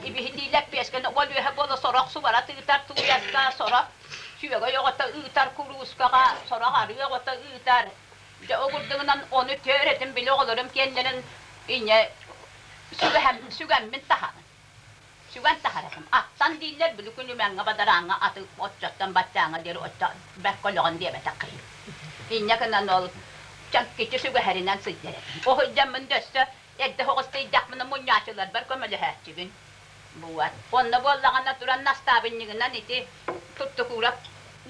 Ибиһитии лэппиэскэни ол үөһэ буола сорох субара тыытар тууйаска, сорох сүөгэй оҕото ыытар куруускаҕа, сорох арыы оҕото ыытар. Дьэ ол курдугунан ону төөрөтүн били оҕолорум киэннэрин инньэ сүгэһэм сүгэммин таһабын. Сүгэн таһарасым. Аттан дииллэр били күнүмэҥҥэ бадарааҥҥа аты оччоттон баччааҥҥа диэри оччо бэркэ өлөҕүн диэбэтэххин. Инньэ гынан ол чэҥкиччи сүгэһэринэн сылдьар этим. Оһуйдаммын да өссө эрдэ соҕус тыйдахпына мунньааччыларбар көмөлөһөөччүбүн. Буот. Онно буоллаҕына туран настаабынньыгынан ити Туттукуурап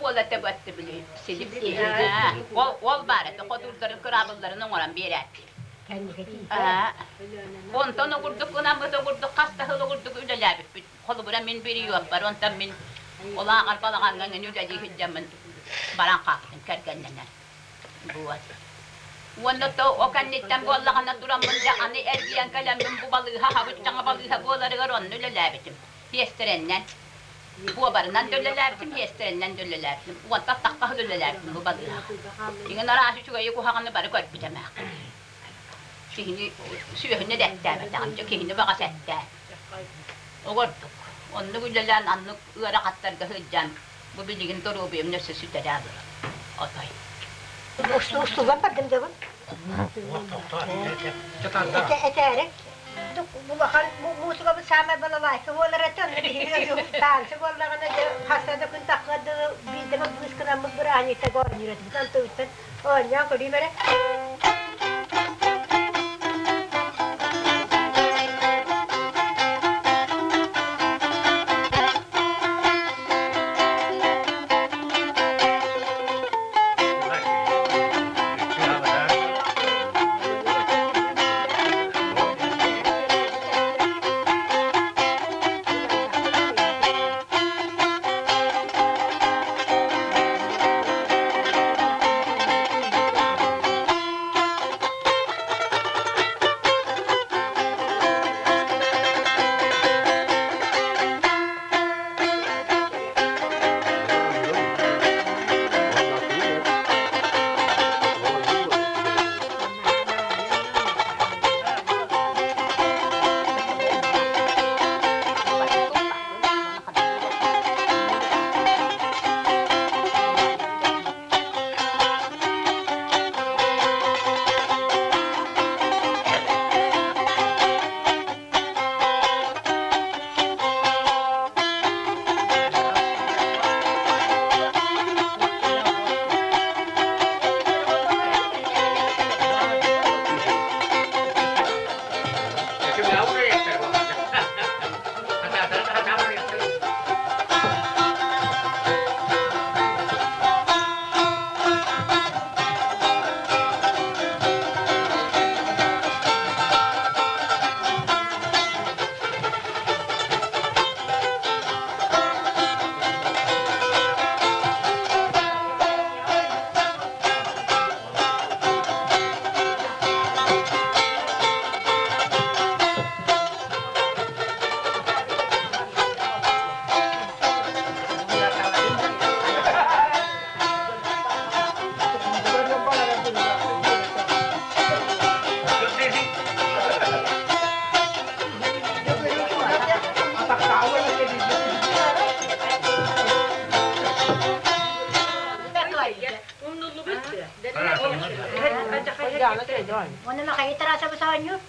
уола төбөттө били Силип. Ол, ол баар этэ, хотуурдарын кыраабылларын оҥорон биэрээччи. Онтон огурдук гынаммыт огурдук хас да сыл огурдук үлэлээбиппит. Холобура мин бириюоппар, онтон мин улааҕар балаҕаҥҥа эҥин үлэлии сылдьаммын баран хаалбытым кэргэннэнэн. Вот. Уонна то о кэнниттэн буоллаҕына тураммын дьэ аны эргийэн кэлэммин бу балыыһа хабыччаҥа балыыһа буоларыгар онно үлэлээбитим. Сиэстэрэннэн. Буобарынан да үлэлээбитим, сиэстэрэннэн да үлэлээбитим. Уонтан тахха сыл үлэлээбитим бу балыыһаҕа. Иҥин араас үчүгэйи куһаҕаны бары көрбүт эмээххин. Киһини сүөһүнү да эттээбэтэҕим, дьэ киһини баҕас эттээн. Оҕордук. Оннук үлэлээн аннык ыарахаттарга сылдьан бу билигин доруобуйам өссө сүтэрэ олорор. Отой. Устуллан бардым дьабын. Этээри. Улахан муусукабыт саамай балалайка буолар этэ, онно биһиги таансы буоллаҕына дьэ хаста да күн таххыар дылы биирдэ быыс гынаммыт бырааһынньыктарга оонньуур этибит. Онтубуттан оонньоон көрүүм эрэ. Оны махайы тарасабы оонньуур.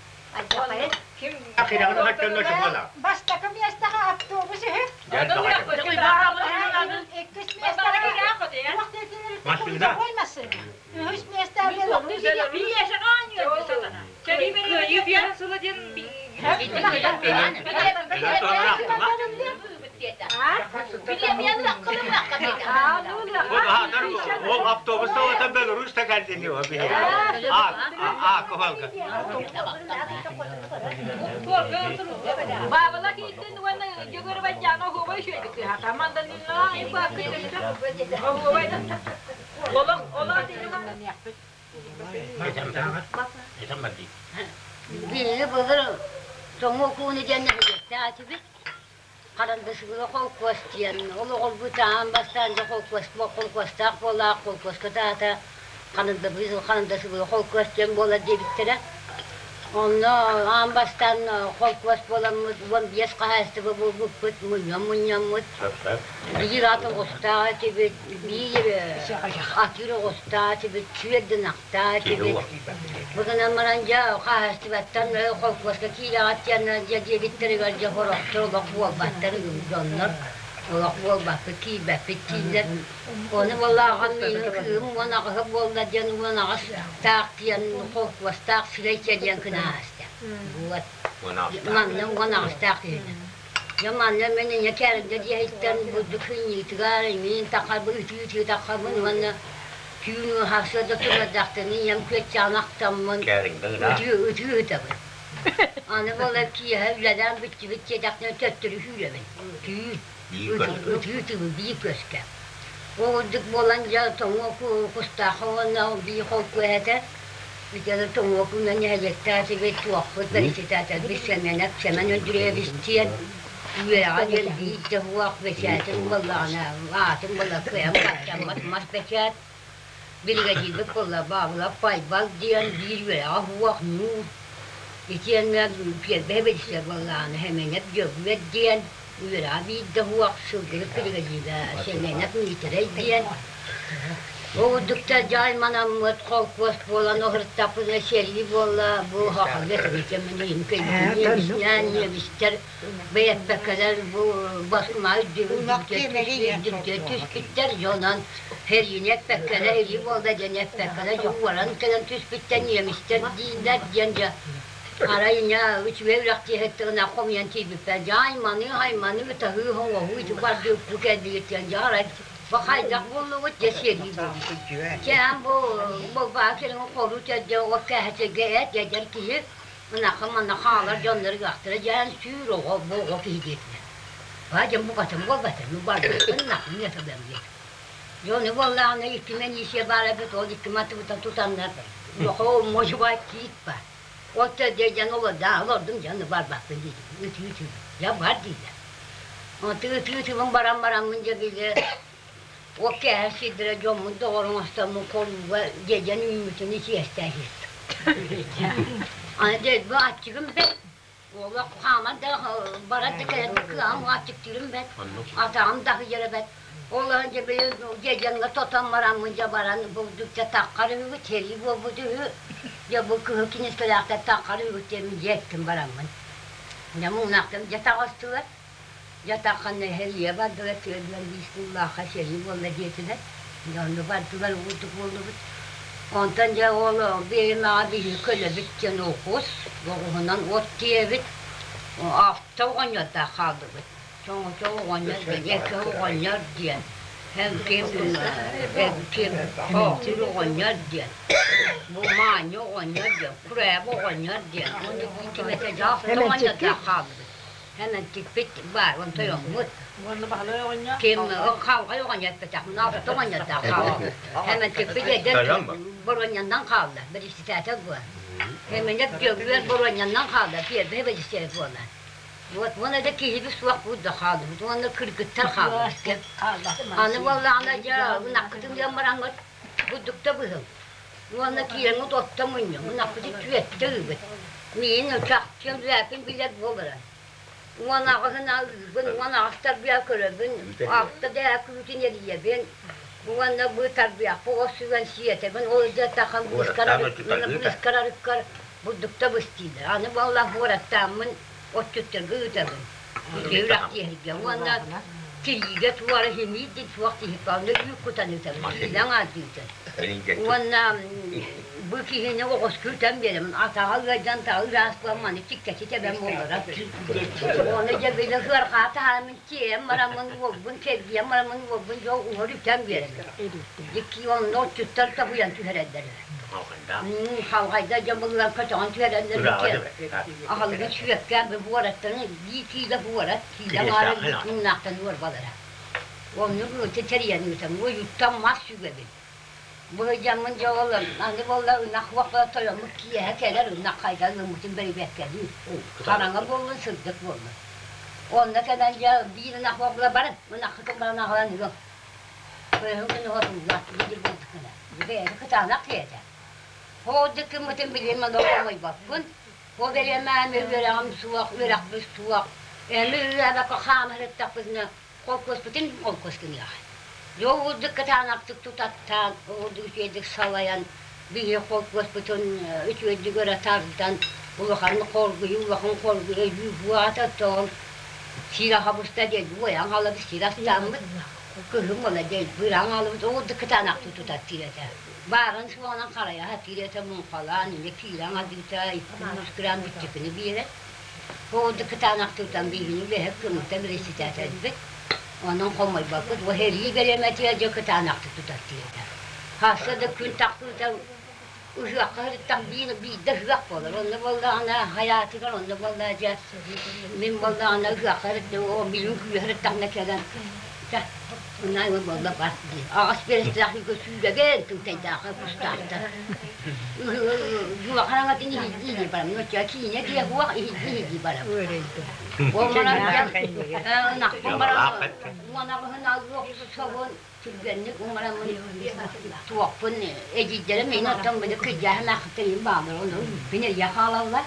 Бастакы миэстэҕэ автобус үһү. Иккис миэстэҕэ массыына. Үһүс миэстэҕэ Ол автобуста ота Беларусь кэлдини А, ковалга. Баабала кииттин уонна Дьөгүөрбайдьаана оһуобай үчүгэйдик тыаһата. Мандалиннаах айбаакка оһуобай олох олох Биһиги былыр тоҥуу кууну диэн нэһилиэктээх этибит. Харандасыгыла холкуос диэн. Ол оҕолбут аан бастаан дьэ холкуос холкуостаах буолаах холкуоска таата Харандасыгыла холкуос диэн буолар диэбиттэрэ. Онно аан бастаан холкуос буоламмыт 15 хаһаайыстыба буолбуппут, мунньан-мунньаммыт. Биир ат оҕустаах этибит, биир атыыр оҕустаах этибит, түөрт ынахтаах этибит. Бу гынан баран дьэ хаһаайыстыбаттан холкуоска киирэҕит диэн дьэ диэбиттэригэр дьэ сорохтор олох буолбаттар дьоннор олох буолбаппыт киирбэппит дииллэр. Ону буоллааҕын миигин кыыһым 18 буолла диэн 18-таах диэн холкуостаах сирэй диэн гына ааста. Вот. Манна 18-таах киһини. Дьэ манна мин ийэ кэргэ диэһиттэн бурдук сынньыытыгар миин таххарбын ытыы-ытыы таххарбын уонна Түүн сарсыарда турардаахтыны ийэм күөччэҕин ахтаммын ытыы ытыы ытабын. Аны буолла киэһэ үлэлээн бүттүбүт диэтэхпинэ төттөрү сүүрэбин. Түүн ытыы ытыыбын биир күөскэ. Ол курдук буолан дьэ тоҥуо кустаахха уонна биир холкуо этэ. Итиэннэ тоҥуо күнэ нэһилиэктээтибит, туохпут бэрэссэдээтэлбит Сэмэнэп Сэмэн Өндүрүөбүс диэн үөрэҕэ диэн биир да уох бэчээтин буоллаҕына, аатын буолла кыайан баттаммат мас бэчээт. Биригэдьиирбит буолла Баабылап Байбал диэн биир үөрэҕэ уох ньуур. Итиэннэ пиэрбэ бэдисэ буоллаҕына Сэмэнэп Дьөгүөр диэн үөрэҕэ биир да уох сылгыһыт биригэдьиирэ Сэмэнэп Миитэрэй диэн. Ол курдук дьай манаммыт холкуос буолан оһырыттахпытына сэрии буолла бу хахалга немистэр бэйэппэккэлэр бу баскыма үрдүбүтэ түспүттэр дьонон сэриини эппэккэлэр илии буолла диэн эппэккэлэр дьэ уоран кэлэн түспүттэр немистэр дииллэр диэн дьэ арай иньэ үчүгэй үрэх тиэһэттэҕинэ хомуйан тиийбиппэр дьэ айманыы айманыы таһыы оҥоһуу ити бардыы кэлбигит диэн дьэ арай Бу хайдах буоллугут дьэ сиэрии буолбут. Чээн бу болбаа кэлин хоруу төрдө от кээһэтиргэ эт эдэр киһи мынаха манна хаалар дьоннор ыахтара дьээн сүүр оҕо бу оҕо киһи диэтилэр. Ба дьэ букатын буолбата ну барбыппын нахын ятабам диэт. Дьону буоллаҕына икки мэлиисийэ баар эбит ол икки матыбытан тутаннар нохоо можуба киит ба. Ол төрдө дьэн олорда олордум дьэ барбаппын диэтим ытыы-ытыы дьэ бар дииллэр. Ытыы-ытыыбын баран бараммын дьэ били ол кээһэ сирдэрэ дьоммун доҕорум оҥостоммун холууга дьэдьэн үүммүтүн итиэстээһиэт. Аны дьэ бу аччыгым бэрт олох хааман да баран да кэлэн кыаҕым аччыктыырым бэрт атаҕым да аһыйара бэрт ол иһин дьэ били дьэдьэҥҥэ тотон бараммын дьэ баран булдукча таххар үһү сэрии буолбут үһү дьэ бу кыһыл кинискэлээхтэр таххар үһү диэн дьэ эттим бараммын Дьэ муҥнаахтым дьэ таҕыстылар. Дьэ тахханна иһэлийэ бардылар, тыаллан биир сыллаахха сэрии буолла диэтилэр. Дьэ онно бардылар уурдук буоллубут. Онтон дьэ ол биэримэҕэ биһиги көлөбүт диэн оҕус, оҕуһунан от тиэбит, алта оҕонньордоох хааллыбыт. Чоҥочо оҕонньор диэн, эки оҕонньор диэн, ким ким Хоохтур оҕонньор диэн, бу Маанньа оҕонньор диэн, Курээбэ оҕонньор диэн, уонна ким этэ дьаахта оҕонньордоох хааллыбыт. Хэмэнтикпит баар, онто оҥмут. Ким халҕай оҕонньор эппэтэх, алта оҕонньордоох хааллыбыт. Хэмэнтикпит эдэр боруонньаннан хаалла, бэрэссэдээтэл буолан. Хэмэнэп Дьөгүөр боруонньаннан хаалла, пиэрбэ бэрэссэдээтэл буолан. Вот уонна да киһибит суох буурда хааллыбыт уонна кыргыттар хааллыбыт. Аны буоллаҕына дьэ ынаххытын ыан бараҥҥыт бурдукта быһыҥ. Уонна киирэҥҥит отто мунньуҥ, ынахпытын түөттэ ыыбыт. Миин чахчы үлээпин билэр буоларан. Уон аҕыһын ыыбын, уон аҕыс тарбыйа көрөбүн, алта да күүтүн эрийэбин. Уонна бу тарбыйахпы ос сүгэн сиэтэбин, ол дьэ тахан быыскар арыккар бурдукта быстыылар. Аны буолла куораттааммын отчуттарга ыытабын. Үрэхтиэһиргэ уонна тириигэ туора химиир диэн суох тиһикпэ онно үүт кутан ыытабын, киилэ аҥаардыытын. Уонна бу киһини оҕуску үтэн биэрэбин, атаҕа ыалдьан таҕа ыраас буолан маны чиккэчи тэбэн буоллара. Ону дьэ били ыарҕаа таһараммын тиэйэн бараммын уолбун кэргийэн бараммын уолбун дьэ уһар үтэн биэрэбин. Дьикки онно отчуттар табыйан түһэрэллэр үһү. Халҕайда дьон былыран көтөҕөн түһэрэллэр аҕалыгы сүөккээн бу буораттан биир киилэ буорат киилэ аҥаара муҥнаахтан уорбалара. Оннук ыты тэрийэн ыытам, уйуттан мас сүгэбин. Быһыйдьаммын дьэ ол аны буолла ынах уохха тойоммут киэһэ кэлэр ынах хайдан ыммытын бэрибэккэлиир. Хараҥа буоллун, сырдык буоллун. Онно кэлэн дьэ биир ынах уохла баран, ынаххытын баран аҕалан ыам. Быһын оһотулла, биир бултукына. Бэйэтэ кытаанах киһи Хоодьу кыммытын билим олох оҥойбоппун. Ол эрэмээн үөрэҕим суох, үөрэхпит суох. Эми үөрэххэ хаамырыттахпытына холкуоспутун холкуос гыныаҕа. Дьэ ол курдук кытаанахтык тутаттаан, ол курдук үчүгэйдик салайан, биһиги холкуоспутун үчүгэйдик өрө тардан, улахан хоргуйу, улахан хоргуйу үүбуата тоҕон сир аһабыста диэн уойан хаалабыт, сир астааммыт, кыһын буола диэн быраан хаалабыт, ол курдук кытаанахтык тутаттыыр этэ. Баарын суоҕунан харайа сатыыр этэ, муҥхалаан, илэ киирэн адыыта, икки муус грамм бүччүкүнү биэрэр. Оҕурдук кытаанахтыыртан биһигини үлэһит көмүлтэ председателбит. Онон хомойбоппут. Бу сэрии бэлэмэтигэр дьэ кытаанахтык тутар этэ. Хаста да күн тахсыыта ыһыахха сырыттах биир биирдэ ыһыах буолар. Онно буоллаҕына хайаатыгар онно буоллаҕа дьэ мин буоллаҕына ыһыахха сырыттым оо билим күүһэ сырыттахна кэлэн чэ мынай буолла бар дии. Аҕыс биэрэстээх сүүрэбин тымтайдаахха кустаахтар. Дьуохараҥатын иһийдии барам. Ноччо киинэ диэх уох иһийдии барам. Ол манан ынахпын баран уонаҕыһын аллуох собун түргэнник уҥараммын туохпун эдьиийдэрим мин оттон били кырдьааһын аахтыйым баалар ону үүппүн эрийэ хаалаллар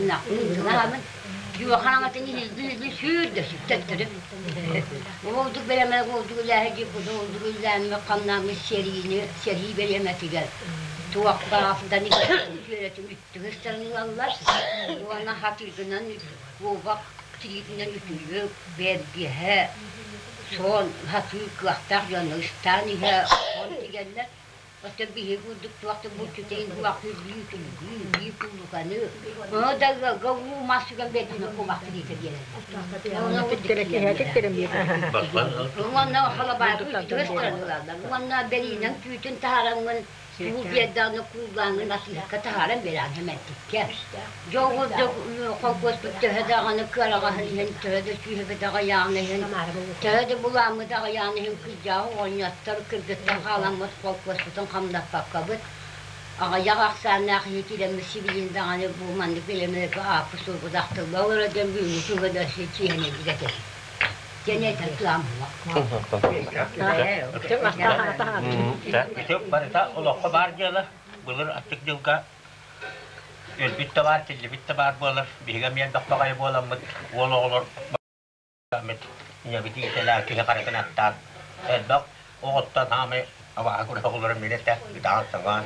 ынахпын ыытылаһабын дьуохараҥатын иһийдии сүүр да сүттөттөрү Уолдук бэлэмэ уолдук үлээһэ дьиппут уолдук үлээммэ хамнааммыт сэриини сэрии бэлэмэтигэр туох баҕафдан үөрэтин үттүгүс ылаллар уонна хатыытынан куобах тириитинэн үтүлүк бэргэһэ сон хатыы кыахтаах дьону ыстаан иһэ хон тигэллэр. Оттон биһиги курдук туох да булчутайын кумахтыы биир үтүлүгү, биир куллуканы, ону да ыалга уу мас сүгэн биэрдинэ кумах тириитэ биэрэллэр. Уонна халабаайга үтүгүс ылаллар. Уонна бэриинэн түүтүн таһараҥҥын Уу биэрдэҕинэ кууллааҥҥын атыыһыкка таһааран биэрэҕин сэмэрдиккэ. Дьэ ол да холкуоспут төһө даҕаны кыараҕаһын иһин, төһө да сүүһэбит аҕыйаҕын иһин, төһө да булааммыт аҕыйаҕын иһин кырдьаҕа оҕонньоттор кыргыттар хааламмыт холкуоспутун хамнаппаккабыт аҕыйах ахсааннаах иһитиилэммит сибилин даҕаны бу маннык бэлэмнэргэ ааппыт суолбут ахтылла олорор диэн бүгүҥҥү күҥҥэ да чиэһинэйдик этэбин. Ити барыта олоххо баар дьыала. Былыр аттык дьылга өлбүт да баар, тиллибит да баар буолар. Биһиги эмиэ элбэх баҕайы буоламмыт, уол оҕолор ийэбит иитэлээх киһи харытын аттаан элбэх оҕоттон хаамай абааһы көрө оҕолоро мин этэ ытаан-саҥаан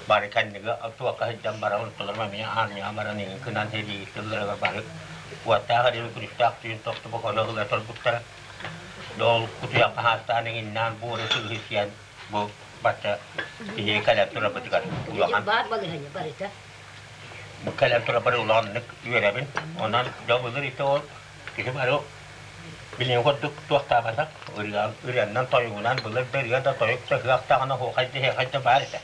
бары кэннигэ туохха сылдьан баран онтуларым эмиэ аанньаан баран иҥин гынан сэрии тылларыгар бары уоттаах эриби күрүстээх түүн тохтубу хоно ыла турбуттара. Ол кутуйахха хаастаан иҥиннээн буору сыыһы сиэн бу бачча киһи кэлэн турарбытыгар улахан баар балаһыанньа барыта. Кэлэн турарбар улаханнык үөрэбин. Онон дьэ былыр ити ол киһи бары билиҥҥи курдук туохтаабатах ырыаннан тойугунан былыр да ырыа да тойук да ыһыах даҕаны оһуохай да эһиэхэй да баар этэ.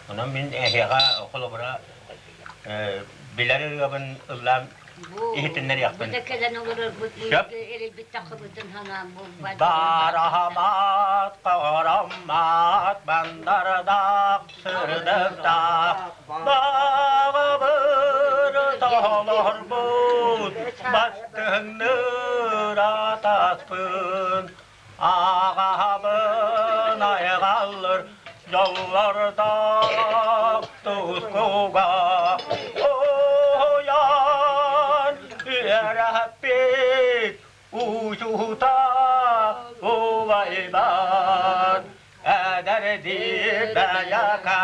Онон мин эһиэхэ холобура билэр ырыабын ыллаан иһитиннэриэхпин. Бу да кэлэн олорорбут Сөп. эрэйбит тахыбытын ханаан буолбат. Бараһамаат, хороммаат, бандардаах, сырдыктаах, Баҕабыр толорбут, бастыҥныр атаспын, Аҕабын айҕаллыр дьоллордоох тускуга уһуйан үөрэппит учуутал убайбар эдэрдии бэйэкэ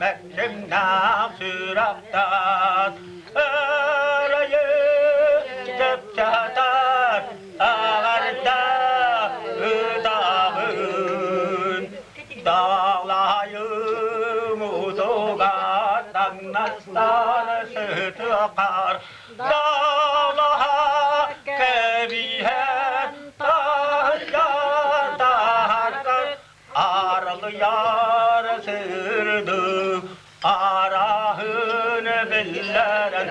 мэччиҥнээх сүрэхтэн эрэйи чэпчэтэр эҕэрдэ ытабын Далайым утугар таҥнастан сытыахар Далаһа кэбиһэн таһыйа таһаргар аралыйар сырдык араһын биллэрэн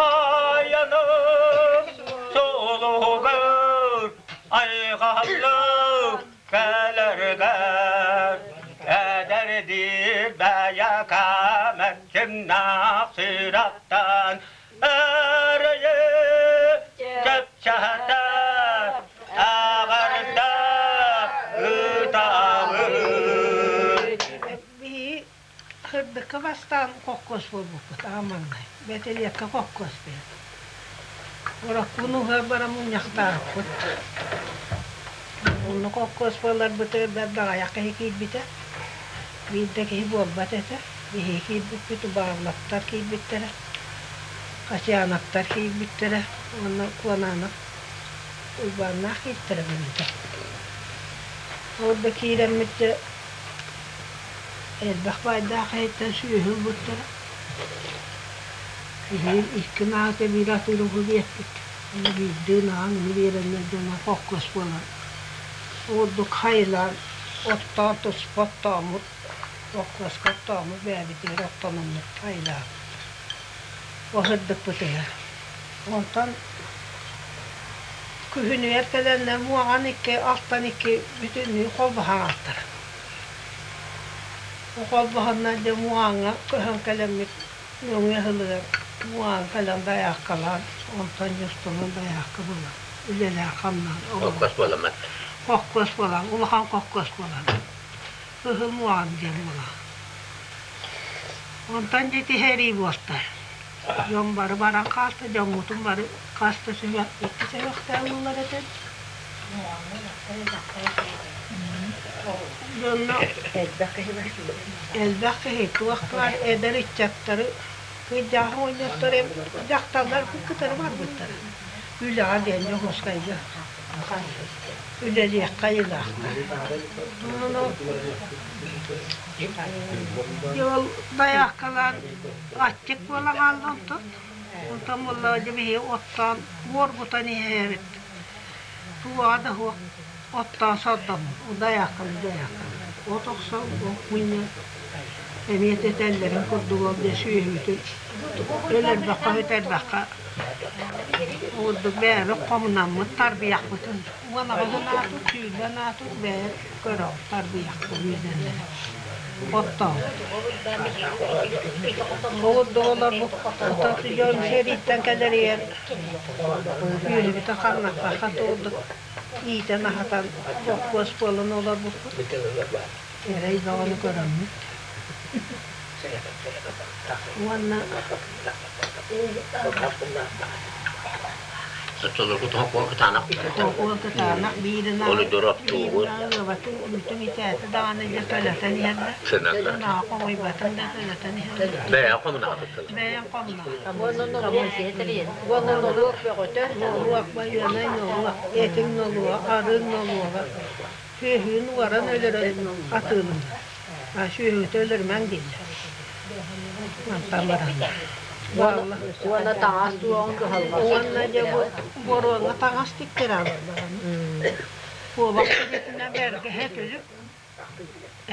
айаным суолугар айҕаллык кэлэргэр эдэрдии бэйэкэ мэччиҥнээх сүрэхтэн эрэйи чэпчэтэр эҕэрдэ ыытабын. Биһи Сырдыкка бастаан холкуос буолбуппут аҕам маҥнай. Бэтэлиэккэ холкуос диэн. Ороккун уһа баран мунньахтаабыппыт. Онно холкуос буоларбытыгар бэрт аҕыйах киһи киирбитэ. Биир да киһи буолбат этэ. Биһиги киирбиппит, Убааллаттар киирбиттэрэ, Хачыановтар киирбиттэрэ уонна Куонаанап Уйбааннаах кииртэрэ быһыыта. Ол да киирэммит дьэ Элбэх баайдаах иһиттэн сүөһү ылбыттара. Киһи икки наата биир атыылаһы биэрбит. Ону биирдии ынаҕын биэрэннэр дьоно холкуос буолан ордук хайылаан Оттоон туспа оттооммут, холкуоска оттооммут бэйэбитигэр оттономмут айылаабыт. Оһырдыкпытыгар. Онтон күһүнүгэр кэлэннэр муоҕан икки, алтан икки бүтүннүү холбоһон аҕалтара. Холбоһоннор дьэ муоҕаҥҥа көһөн кэлэммит нөҥүө сылыгар муоҕаҥ кэлэн дайааккалаан, онтон дьустунан дайаакка буолан үлэлээн-хамнаан Холкуос буоламмат. Холкуос буолан, улахан холкуос буолан. Кыһыл муоҕан диэн буолан. Онтон дьэ тиһэрии буолта. Дьон бары баран хаалта, дьоммутун бары хас да сүһүөх, икки сүһүөхтээх ыллар этэ. Дьонно элбэх киһи туох баар эдэр ыччаттары кыйдааҕы оҕонньоттор дьахталлар кытары барбыттара. Үлэҕэ диэн Дьокуускайга үлэлиэххэ айылаахтар. Ол дайааккалаан аччык буола хаалла онтон. Онтон буоллаҕа дьэ биһиги оттоон уоргутан иһэбит. Туоҕа да суох оттоон сордоммут. Дайааккалыы дайааккалыы. От охсон, от мунньан эмиэ тэтэллэрин курдук ол дьэ сүөһүбүтүн өлөрбөххө-сүтэрбэххэ Ордук бэйэбит хомунаммыт тарбыйахпытын уон аҕыһын аатыт, сүүрбэн аатыт бэйэ көрөҕүт тарбыйахпын үөдэннэрэ оттообут. Ол ордук олорбут дьон сэрииттэн кэлэригэр үөһүбүтэ ханнаппакка туурдук иитэн-аһатан боппуос буолан олорбуппут. Эрэй бөҕөнү көрөммүт. Уонна Оччолорго тоһоҕо кытаанах Тоһоҕо кытаанах биирин Ол дороптуугут. ыабатын үүтүн итээти даҕаны дьэ төлөтөн иһэллэр. Сынаҕа хомуйбатын да төлөтөн иһэллэр. Бэйэ хомунаабыттар. Бэйэм хомунаабыт. Уонна нолуок бөҕөтө. Нолуок байыанай нолуок, этиҥ нолуога, арыыҥ нолуога. Сүөһүн уоран өлөрөн атыылыыллар. Сүөһүтэ өлөрүмэҥ дииллэр. Мантан бараннар. Уонна таҥас туоҕун кыһалҕа. Уонна дьэ бу боруоҥҥа таҥас тиктэрэ Куобах тириитинэн бэргэһэ түлүк,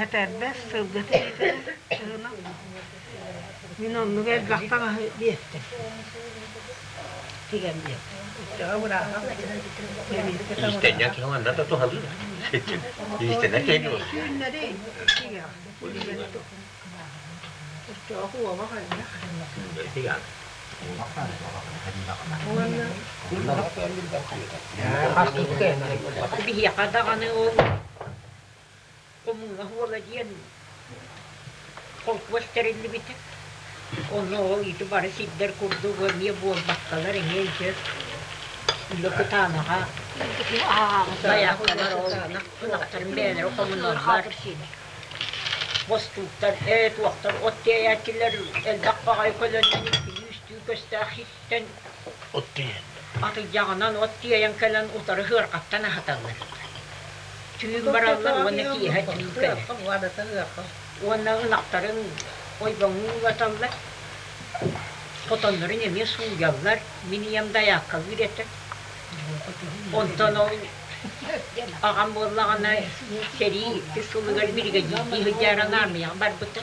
этэрбэс, сылгы тириитинэн тыына. Мин оннук элбэх таҥаһы биэртим. Тигэн биэртим. Өттөҕө бырааһым. Иистэнньэҥ киһи манна да туһалыыр. Иистэнэр киһи Түүннэри тигэҕин. Оччоҕо куобах элбэх. Уонна Биһиэхэ даҕаны ол хомууна уола диэн холкуос тэриллибитэ. Онно ол ити бары сирдэр курдук эмиэ буолбаккалар эмиэ ити үлэ кытаанаҕа дайааккалар ол ынахтарын бэйэлэрэ хомуналлар. Бостууктар, ээ туохтар от тиэйээччилэр элбэх баҕайы көлөннөн иккилии-үстүү көстөөх сиртэн От тиэйэн. Атырдьаҕынан от тиэйэн кэлэн утары сыарҕаттан аһаталлар. Түүн бараллар уонна киэһэ түүн кэлэр. Уонна ынахтарын ойбоҥҥо уулаталлар, хотоннорун эмиэ сууйаллар. Мин ийэм дайааккалыыр этэ. Онтон ол аҕам буоллаҕына сэрии иккис сылыгар биригэдьиирдии сылдьааран аармыйаҕа барбыта.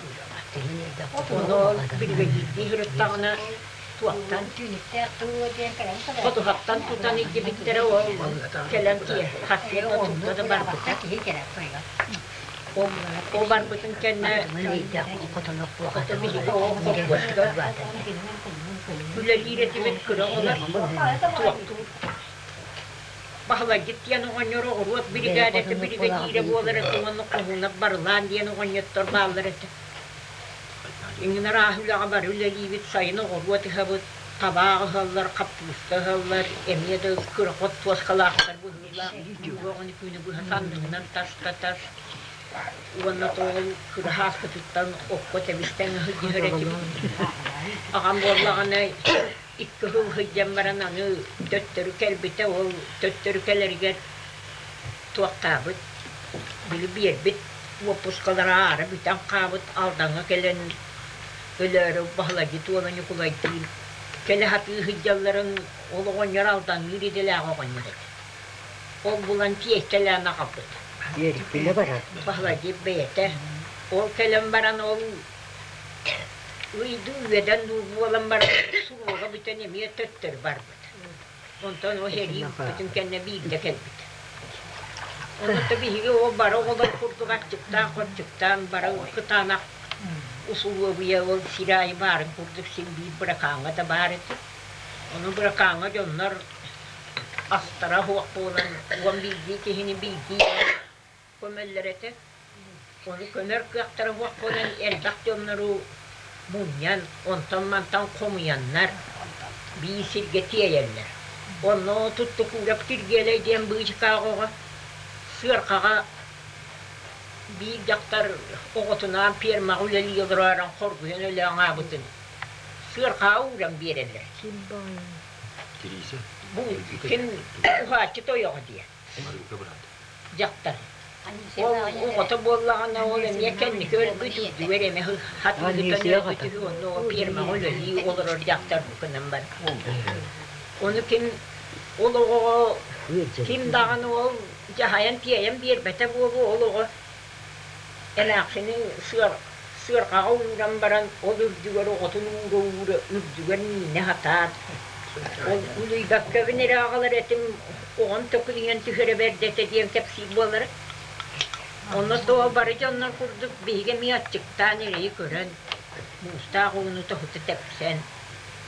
Ону ол биригэдьиирдии сырыттаҕына туохтан ходуһаттан тутан илдьибиттэрэ ол кэлэн сарсыарда тутта да барбыта. Ол барбытын кэннэ биһиги ол холкуоска үлэлиир этибит кыра оҕолор туохтуур Баһылайдьыт диэн оҕонньор оҕуруот биригээдэтэ биригэдьиирэ буолар этэ уонна Хоһуунап Барылаан диэн оҕонньоттор бааллар этэ. Иҥин арааһы үлэҕэ бары үлэлиибит, сайын оҕуруот ыһабыт, табаах ыһаллар, хаппыыста ыһаллар, эмиэ да кыра хортуоскалаахтар быһыылаах, оҕону күнү быһа саннынан тас да тас уонна тоҕо кыра сааспытыттан окко тэбистэн ыһыдьыһар этибит. Аҕам буоллаҕына икки сыл сылдьан баран аны төттөрү кэлбитэ, ол төттөрү кэлэригэр туохтаабыт, били биэрбит уоппускалара аара бүтэн хаалбыт Алдаҥҥа кэлэн өлөөрү Баһылайдьыт уола Ньукулайдыын кэлэ сатыы сылдьалларын ол оҕонньор Алдаҥныыр идэлээх оҕонньор этэ. Ол булан тиэстэлээн аҕалбыт. Үөрүппүнэ барар. Баһылайдыыр бэйэтэ. Ол кэлэн баран ол ыйдыы үөдэн дуу буолан баран суруога бүтэн эмиэ төттөрү барбыт. Онтон ол сэрии бүппүтүн кэннэ биирдэ кэлбит. Онон биһиги ол бары оҕолор курдук аччыктаан-хорчуктаан бары кытаанах усулуобуйа ол сир аайы баарын курдук син биир быракааҥҥа да баар этэ. Ону быракааҥҥа дьоннор астара суох буолан 11 киһини биирдии көмөллөр этэ. Ону көмөр кыахтара суох буолан элбэх дьоннору мунньан, онтон-мантан хомуйаннар биир сиргэ тиэйэллэр. Онно Туттукуурап Киргиэлэй диэн быычыкаах оҕо сыаркаҕа биир дьахтар оҕотунаан пиэрмэҕэ үлэлии олороорон хоргуйан өлөөн аабытын сыаркаҕа ууран биэрэллэр. Бу ким уһааччы тойоҕо диye. Дьахтар. Ол оҕото буоллаҕына ол эмиэ кэнники өлбүт үрдүгэр эмэ хатыытыттан өлбүт үһү онно ол пиэрмэҕэ үлэлии олорор дьахтар букунан бар. Ону ким ол оҕоҕо ким даҕаны ол дьаһайан тиэйэн биэрбэтэ буолуо ол оҕо эмээхсини сыар сыарҕаҕа ууран баран ол үрдүгэр оҕотун уура-уура үрдүгэр миинэ сатаан ол улуйбаккабын эрэ аҕалар этим оҕом төкүнүйэн түһэрэ бэрдэ этэ диэн кэпсиир буолара. Онно тоҕо бары дьоннор курдук биһиги эмиэ аччыктаан эрэйи көрөн, муустаах ууну тоһута тэпсэн,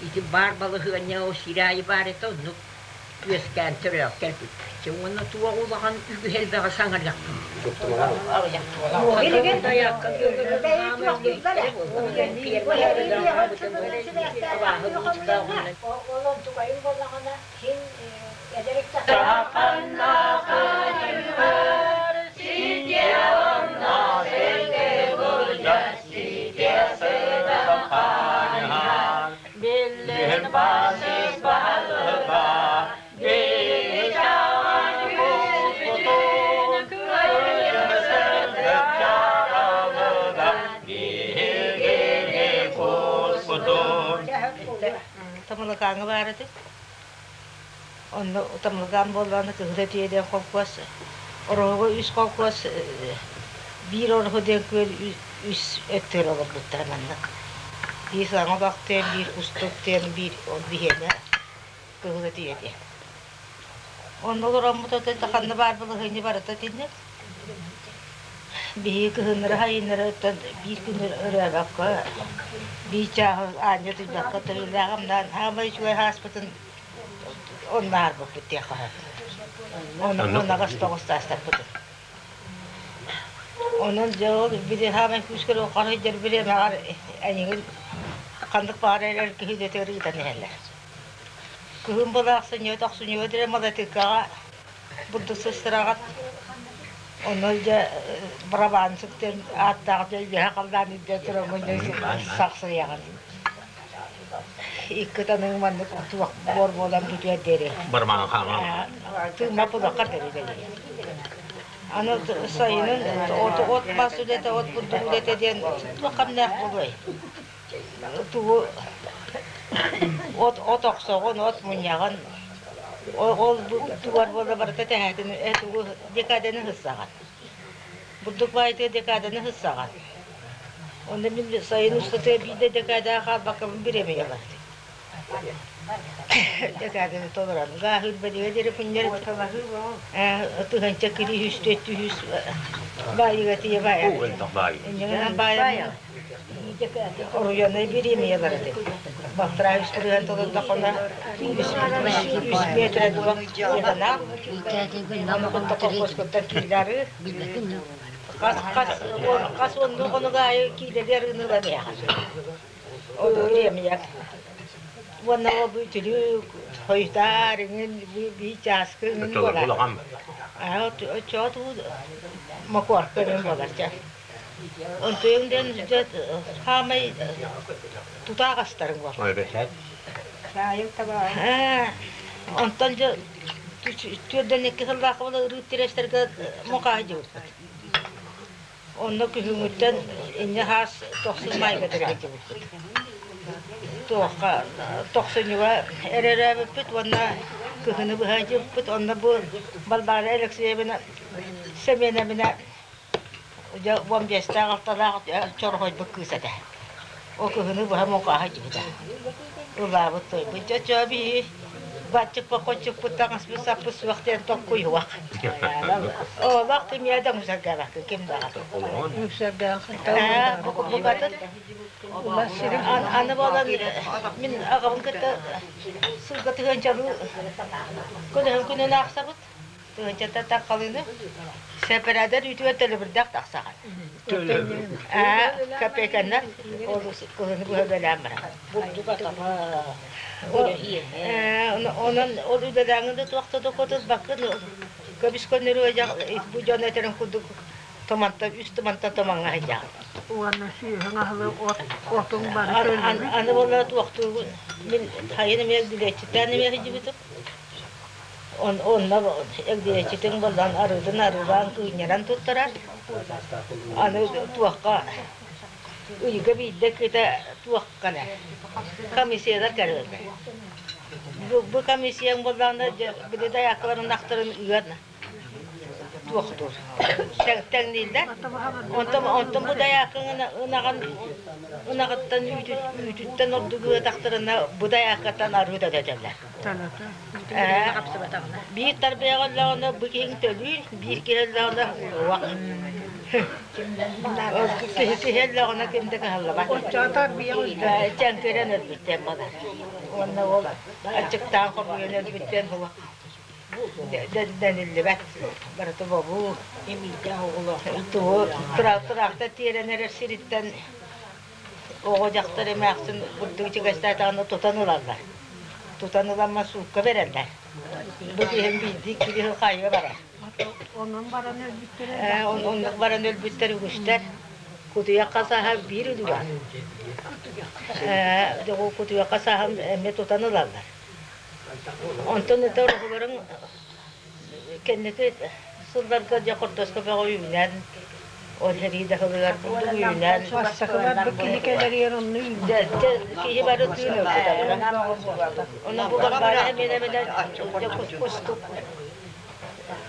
ити баар балаһыанньа ол сир аайы баар этэ оннук үөскээн төрөөх кэлбиппит. Чэ уонна туох улахан үгүһ элбэҕи саҥарыахпын. Билигин Ол онтукайым буоллаҕына син эдэр Тамылакааҥҥа баар этим. Онно Тамылакаан буоллаҕына Кыһыл Этиэ диэн холкуос, Ороһуга үс холкуос, биир Ороһу диэн күөл үс өттүгэр олорбуттара маннык. Биир Саҥа Олох диэн, биир Кустук диэн, биир ол биһиэнэ Кыһыл Этиэ диэн. Онно олороммут это ханна баар балаһыанньа барыта итинник. Биһиги кыһыннары сайыннары оттон биир күн өрөөбөккө, биир чааһы аанньа утуйбакка төрүүлээҕимнаан саамай үчүгэй ааспытын онно аарбыппыт диэххэ сөп. Онно 89 саастарбытын. Онон дьэ ол били саамай күүскэ хара сылдьар бириэмэҕэр эйигин ханнык баҕарар эр киһи үлэтигэр ыытан иһэллэр. Кыһын былаахсынньыга тохсунньуга диэри Малатыкаҕа бурдук сыстыраҕат. Онно дьэ барабаанчык диэн ааттаах дьэ үөһэ халлаан үрдэ тураммын дьэ сахсыйаҕын. Икки таныҥ маннык туох буор буолан бүтүөр диэри. Бармаан хааман. Тыымма пулахха диэри дэлийэр. Аны сайынын от от мас үлэтэ, от бурдук үлэтэ диэн туох ханнаах буолуой? Тугу от от охсоҕун, от мунньаҕын, ол тугар буола барыта тэһээтин тугу декаданы сыссаҕын. Бурдук баайытыгар декаданы сыссаҕын. Онно мин сайын устата биирдэ декадаҕа хаалбаккабын бириэмийэ ылар Декаданы толорон гааһыыр бэлигэ диэри пунньар тыһыынча кири үс түөрт үс баайыга тиийэ баайар. Инньэ баайар Оройуоннай бириэмийэлэр этэ. Балтараа үс бырыһыан толордоххуна үс миэтэрэ туох ыйданаах. Ону кытта колхозкуттан киилэ арыы. Хас хас хас уоннуу хонук аайы киилэлии арыыны ылан иһэҕин. Ол бириэмийэ. Уонна ол үтүлүк, хойутаар иҥин биир чааскы иҥин буолар. Оччоҕо туу мокуорка иҥин буолар чэ. Онтуйуҥ диэн дьэ хаамай тутаах астарыҥ буолар. Онтон дьэ 42 сыллаахха буола ырыып тирэстэргэ мукааһы дьыбыппыт. Онно күһүҥҥүттэн инньэ хаас тохсун маайга тирэһдьибиппит. Туохха тохсунньуга эрэрээбиппит уонна кыһыны быһа дьыбыппыт. Онно бу Балбаара Алексеевна Сэмиэнэбинэ дьэ уон биэстээх алталаах чорҕойбут кыыс этэ. Ол кыһыны быһа муҥхаҕа сылдьыбыта. Ыллаабыт тойбут дьэ чөө биһи баччыппа-хоччуппут таҥаспыт саппыт суох диэн толкуйуох. Олох кимиэ да мусаргаабакка ким даҕаны. Букатын аны буолан мин аҕабын кытта сылга тыһыынчалыы көлөһүн күнүн аахсабыт. Тыһыынчаттан таххалыыны сэпэрээдэр үүтүгэр төлөбүрдээх тахсаҕын. Аа, копейканнан ол кыһыны быһа үлэлээн баран. Онон ол үлэлээҥҥин да туох да дохуот ылбаккын көбүс көннөрү бу дьон этэрин курдук тумантан үс тумантан тумаҥҥа сылдьаҕын. Уонна сүөһүҥ аһылык от отуҥ бары төлөбүр. Аны буолла туохтуугун мин хайын эмиэ билиэччиттээн эмиэ сылдьыбытым. Онно эгдиэччитин булан арыытын арыылаан кыынньаран туттарар. Аны туохха ыйга биирдэ кытта туохха эрэ комиссиялар кэлэллэр. Бу комиссияҥ буоллаҕына били дайааккаларын ахтарын ыан туохтуур тэҥнииллэр. Онтон онтон бу дайааккаҥ ынаҕын ынаҕыттан үүтүттэн ордук ыатахтарына бу дайааккаттан арыы да дэтэллэр. Биир тарбыйаҕа өллөҕүнэ бу киһиҥ төлүүр, биир киһи өллөҕүнэ уох. Киһи киһи өллөҕүнэ ким да кыһаллыбат. Чэҥкирэн өлбүттэн буолар. Уонна ол аччыктаан хомуйан өлбүттэн буолар. Дэниллибэт. Барыта бобуу. Тугу тураахта тиэрэн эрэр сириттэн Оҕо-дьахтар эмээхсин бурдук чигэстээтэҕинэ тутан ылаллар. Тутан ыламман суукка бэрэллэр. Бу киһим биирдии иккилии сыл хаайыыга барар. Онон баран өлбүттэр Оннук баран өлбүттэр үгүстэр. Кутуйахха саһа биир үлүгэр. Кутуйахха саһан эмиэ тутан ылаллар. Онтон это ороһуларын кэнники сылларга дьэ хортуоска бөҕө үүнэн ол сэрии да сылыгар бурдук үүнэн Бастакылар бу киһи кэлэригэр онно үүнэр. Киһи бары тыын ылбыта. Онон бу Балбаара эмиэ кустук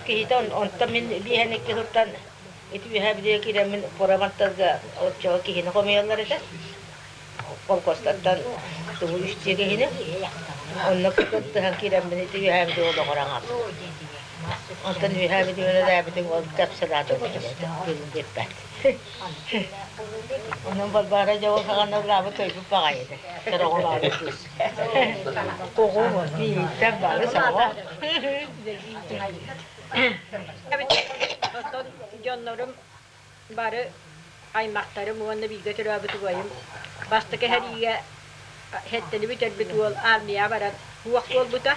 киһитэ онтон мин биэһэн икки сылтан ити үөһээ билиэ киирэммин Пура-Мартарга оччоҕо киһини хомуйаллар этэ. Холкуостартан тугу үстүү киһини онно кыттыһан киирэммин ити үөһээ Бүлүү олоҕор аҥаабытым. Онтон үөһээ Бүлүү үлэлээбитим ол кэпсэлээтэ билбэт. Онон Балбаара дьэ ол саҕана ыллаабыт тойбут баҕайы этэ. Сороҕолообут кыыс. Оҕо бииртэн бары саҕа. Оттон дьоннорум бары аймахтарым уонна бииргэ төрөөбүт убайым бастакы сэриигэ сэттэни бүтэрбит уол армияҕа баран уох буолбута.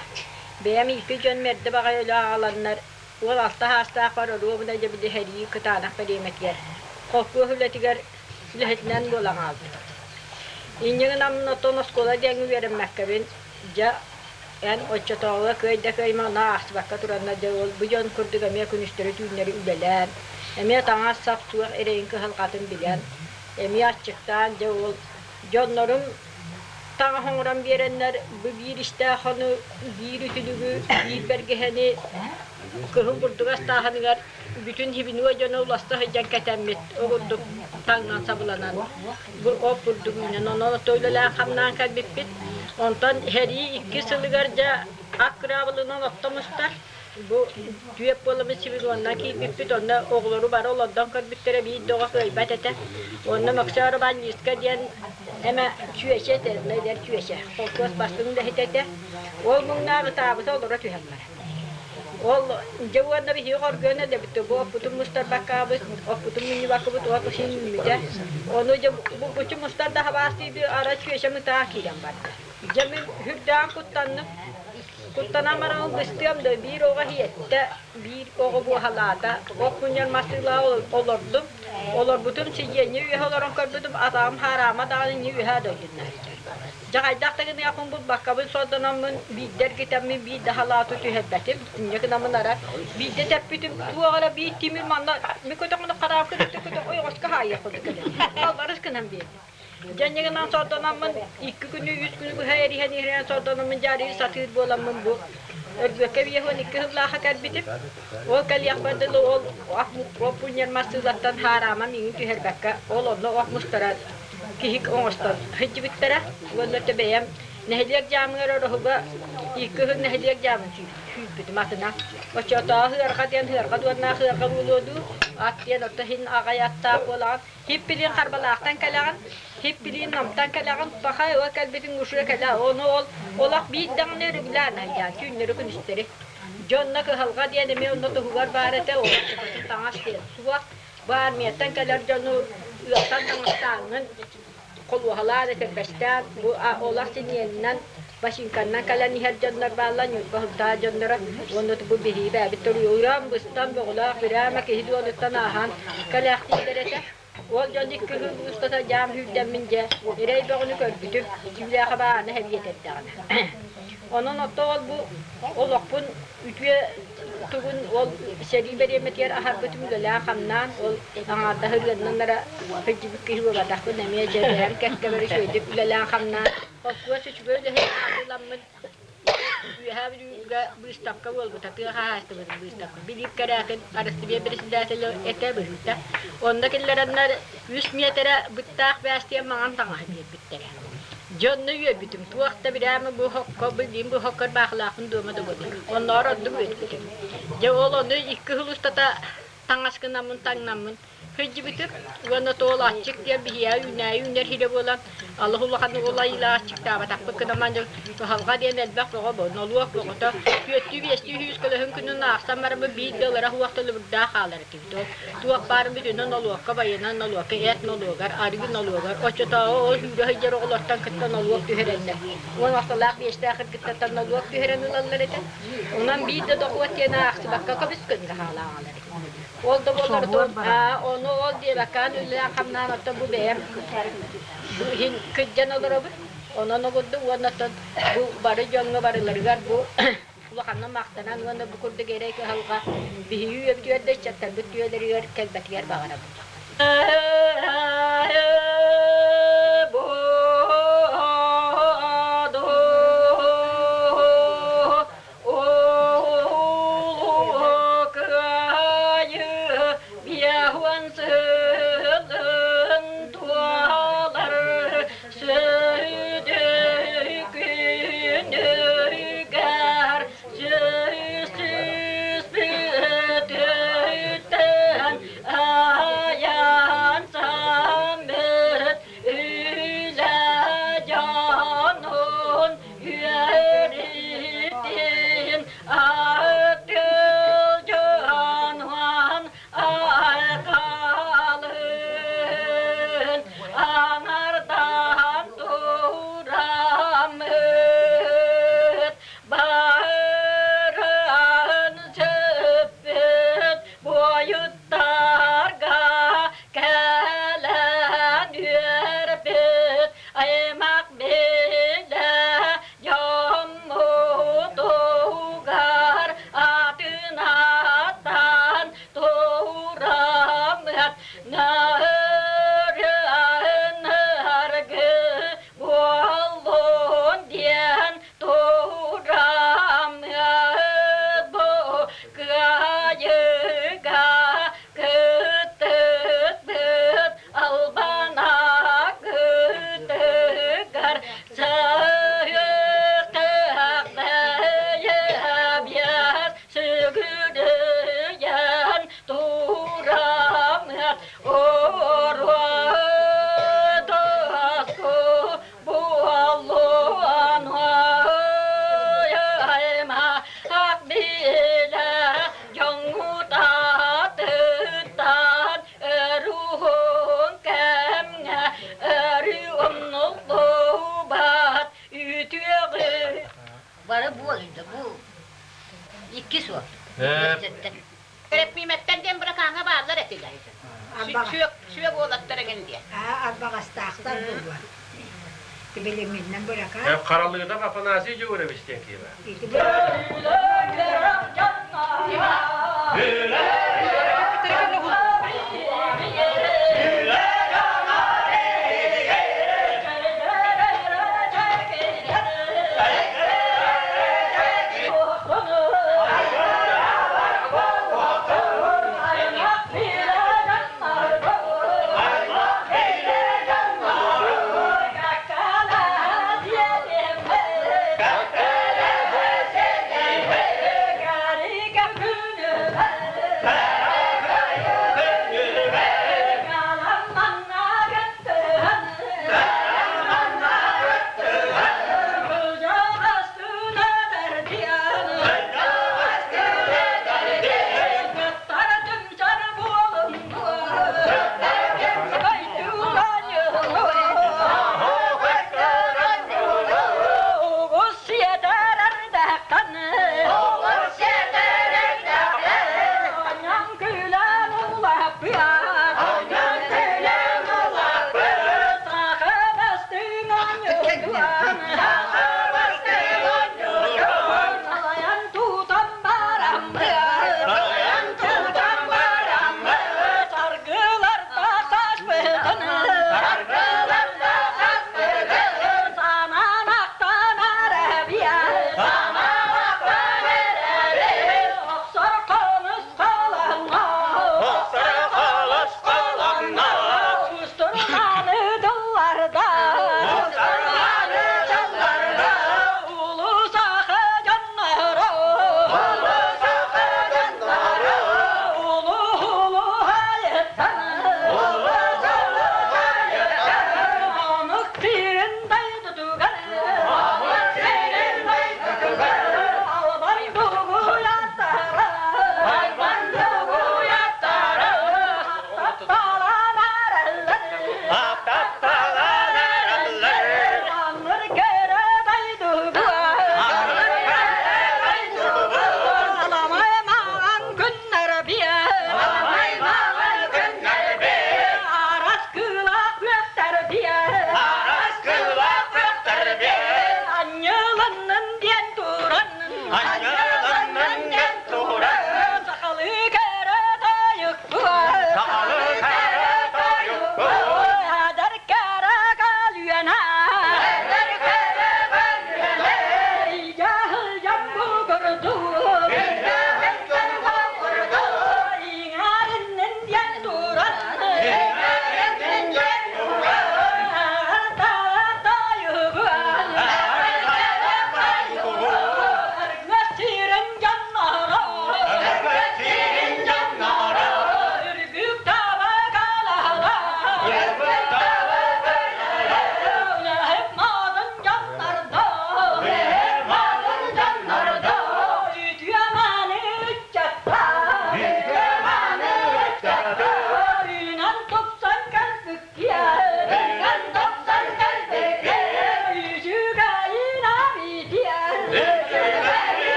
Бэйэм ииппит дьонум эрдэ баҕайы өлө аҕаланнар, уол алта саастаахпар оруобуна дьэ били сэрии кытаанах бэриэмэтигэр холкуос үлэтигэр үлэһитинэн буолан хаалбыт. Инньэ гынан оттон оскуола диэҥҥэ үөрэммэккэбин дьэ эн оччотооҕуга кыай да кыайма ону аахсыбакка тураннар дьэ ол бу дьон курдук эмиэ күнүстэри-түүннэри үлэлээн, эмиэ таҥас-сап суох эрэйин кыһалҕатын билэн, эмиэ аччыктаан дьэ ол дьоннорум таҥас оҥорон биэрэннэр бу биир истээх хону, биир үтүлүгү, биир бэргэһэни кыһын бурдук астааһыныгар бүтүн хибинуо дьоно уласта сылдьан кэтэммит ол курдук таҥнан сабыланан бу оп курдук үүнэн онон ото үлэлээн-хамнаан кэлбиппит. Онтон сэрии икки сылыгар дьэ ат кыраабылынан оттом устар. Бу түөп буоламмыт сибилуонна киирбиппит, онно оҕолору бары олордон көрбүттэрэ биир да оҕо кыайбат этэ. Онно Мөксөөр Лиска диэн эмэ чүөчэ этэ, эдэр чүөчэ, холкуос бастыҥ үлэһитэ этэ. Ол муҥнаах ытаабыта олоро түһэн барар. Ол дьэ уонна биһиги хоргуйан эдэбит бу оппутун мустарбаккабыт, оппутун мунньубаккабыт уот усин үүммүтэ. Ону дьэ булгуччу мустар да хабаастыйды ара чүөчэм ытаа киирэн барда. Дьэ мин үрдээн куттанным. Куттанан баран быстыам да биир оҕо иһиэттэ, биир оҕо буоһалаата. Ох мунньар массыылаах олордум. Олорбутум сидиэнньэ үөһэ олорон көрбүтүм атаҕым хаараама даҕаны инньэ үөһээ дойдунна. Дьэ хайдах да гыныахпын булбаккабын сордономмун биирдэ эргитэммин биир да халааты түһэрбэтим. Инньэ гынаммын ара биирдэ тэппитим туох эрэ биир тимир манна ми көтөҕүнэ хараапка көтө ойоҕоско хаайыах курдук кэлэн. Албарыс гынан биэрдим. Дьэ инньэ гынан сордономмун икки күнү, үс күнү быһа эриһэн иһэрэн сордономмун дьаарыйы сатыыр буоламмын бу. Өргүөккэ 52 сыллааха кэлбитим. Ол кэлиэхпэр дылы ол ох пунньар массыылаттан хаараама миигин түһэрбэккэ, ол онно ох мустарар киһи оҥостон сылдьыбыттара. Уонна өттө бэйэм нэһилиэк дьаамыгар ороһуга икки ыһын нэһилиэк дьаамын сүүрбүтүм атына. Оччотооҕу ыарҕа диэн ыарҕа дуоннаах ыарҕа буолуо дуу, ат диэн отто иһин аҕай аттаах буолаҕын. Хиппилиин Харбалаахтан кэлэҕин, хиппилиин Намтан кэлэҕин, пахай ыла кэлбитиҥ ушура кэлэ, ону ол олох биир даҕаны өрүгүлээн айдаан түүннэри-күнүстэри. Дьонно кыһалҕа диэн эмиэ онно туһугар баар этэ, олох чөкөтүн таҥас диэн суох. Бу армияттан кэлэр дьону ыалтан таҥастааҥҥын холуоһалаан, этэрбэстээн, бу олох синиэнинэн, бачыыҥканнан кэлэн иһэр дьоннор бааллар, Ньурба Сунтаар дьонноро уонна бу биһиги бэйэбит туруйууран, быстан, боҕулаах, бирээмэ киһи дуонуттан ааһан кэлээхтииллэр этэ. Ол дьон икки сыл устата дьаам сүүрдэммин дьэ, эрэй бөҕөнү көрбүтүм, түүлээхэ бааны эбиэтэрдэҕинэ. Онон отто ол бу олохпун үтүө тугун ол сэрии бэриэмэтигэр аһарбытым үлэлээн-хамнаан ол аҥаардаһы ырыаннан эрэ сылдьыбыт киһи буолбатахпын эмиэ дьэ бэйэм кэккэбэр үчүгэйдик үлэлээн-хамнаан холкуос үчүгэй үлэһит аатыламмын Үөһээ Бүлүүгэ быыстапка буолбута, тыа хаһаайыстыбатын быыстапка. Билип Кэрээкин Арастыбыйа председателэ этэ быһыыта. Онно киллэрэннэр үс миэтэрэ быттаах бээстиэн маҥан таҥаһы биэрбиттэрэ. Дьэ онно үөрбүтүм. Туох да бирээмэ бу хокко, билиим бу хоккор баахылаахпын дуома да буолар. Онноор ордук үөрбүтүм. Дьэ ол ону икки сыл устата таҥас гынаммын таҥнаммын Сылдьыбытым уонна тоол аччык диэн биһиэхэ үүнээйи үүнэр сирэ буолан, алыс улахан уолайыылаах аччыктаабатахпыт гынан кыһалҕа диэн элбэх бөҕө бо, нолуок бөҕөтө. Түөртүү-биэстии сүүс көлөһүн күнүн аахсан бараммыт биир да ылара суох төлөбүрдээх хаалар этибит. Ол туох баарын бүтүнэн нолуокка байынан нолуокка эт нолуогар, арыы нолуогар, оччотооҕу ол сүүрэ сылдьар оҕолортон кытта нолуок түһэрэллэр. Уон алталаах биэстээх кыргыттартан нолуок түһэрэн ылаллар этэ. Онон биир да дохуот диэн аахсыбакка көбүс көҥүл хаалааҕалар этэ. Ол да буоллар ону ол диэбэккээн үлэлээн-хамнаан оттон бу бэйэм бу иһин кырдьан олоробут. Онон огурдук уонна оттон бу бары дьоҥҥо барыларыгар бу улаханнык махтанан уонна бу курдук эрэй кыһалҕа биһиги үйэбитигэр да ыччаттарбыт үйэлэригэр кэлбэтигэр баҕарабын. Үөрүүтүн атыл дьонуон айхалын аҥардаан тураммыт баран сөппүт буойуттарга кэлэн үөрбүт аймак билэ дьоммутугар атын аттан тураммыт нарын аргы буоллун диэн тураммыт бу кыайыыга кыттыспыт албана кытыгар сыһыктаах бэйэбиэс сүгүрүйэн тураммыт оруодоску буолуон аймах билэ дьоҥҥутаатыттан өрүһүн кэмҥэ өрүү умнуллубат үтүөҕү Бары буолуйда бу икки суол. Эрэппиимэттэн диэн быракааҥҥа бааллар этилэр. Сүө буолаттар эҥин диэн. Арбаҕастаахтар буолуо. Билиҥҥиннэн быракаан. Харалыыдап Афанасий Дьугурович диэн киһи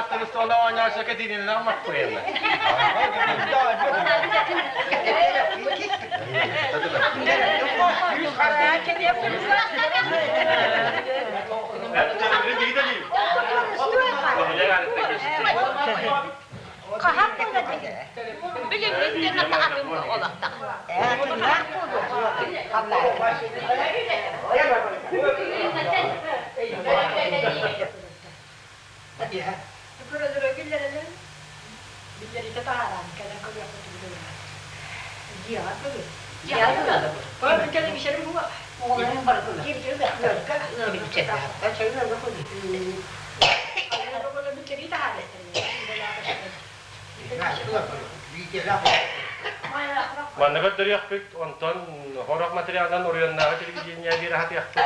Маастарыстыбаны оонньооччу Катерина Маппыева. Хаһан Билиҥҥиттэн атын олохтоох. Биллэритэ таһааран кэлэн көрүөхпүт Манна көрдөрүөхпүт, онтон хорох материалынан оройуоннааҕы телевидение биир аһатыахпыт.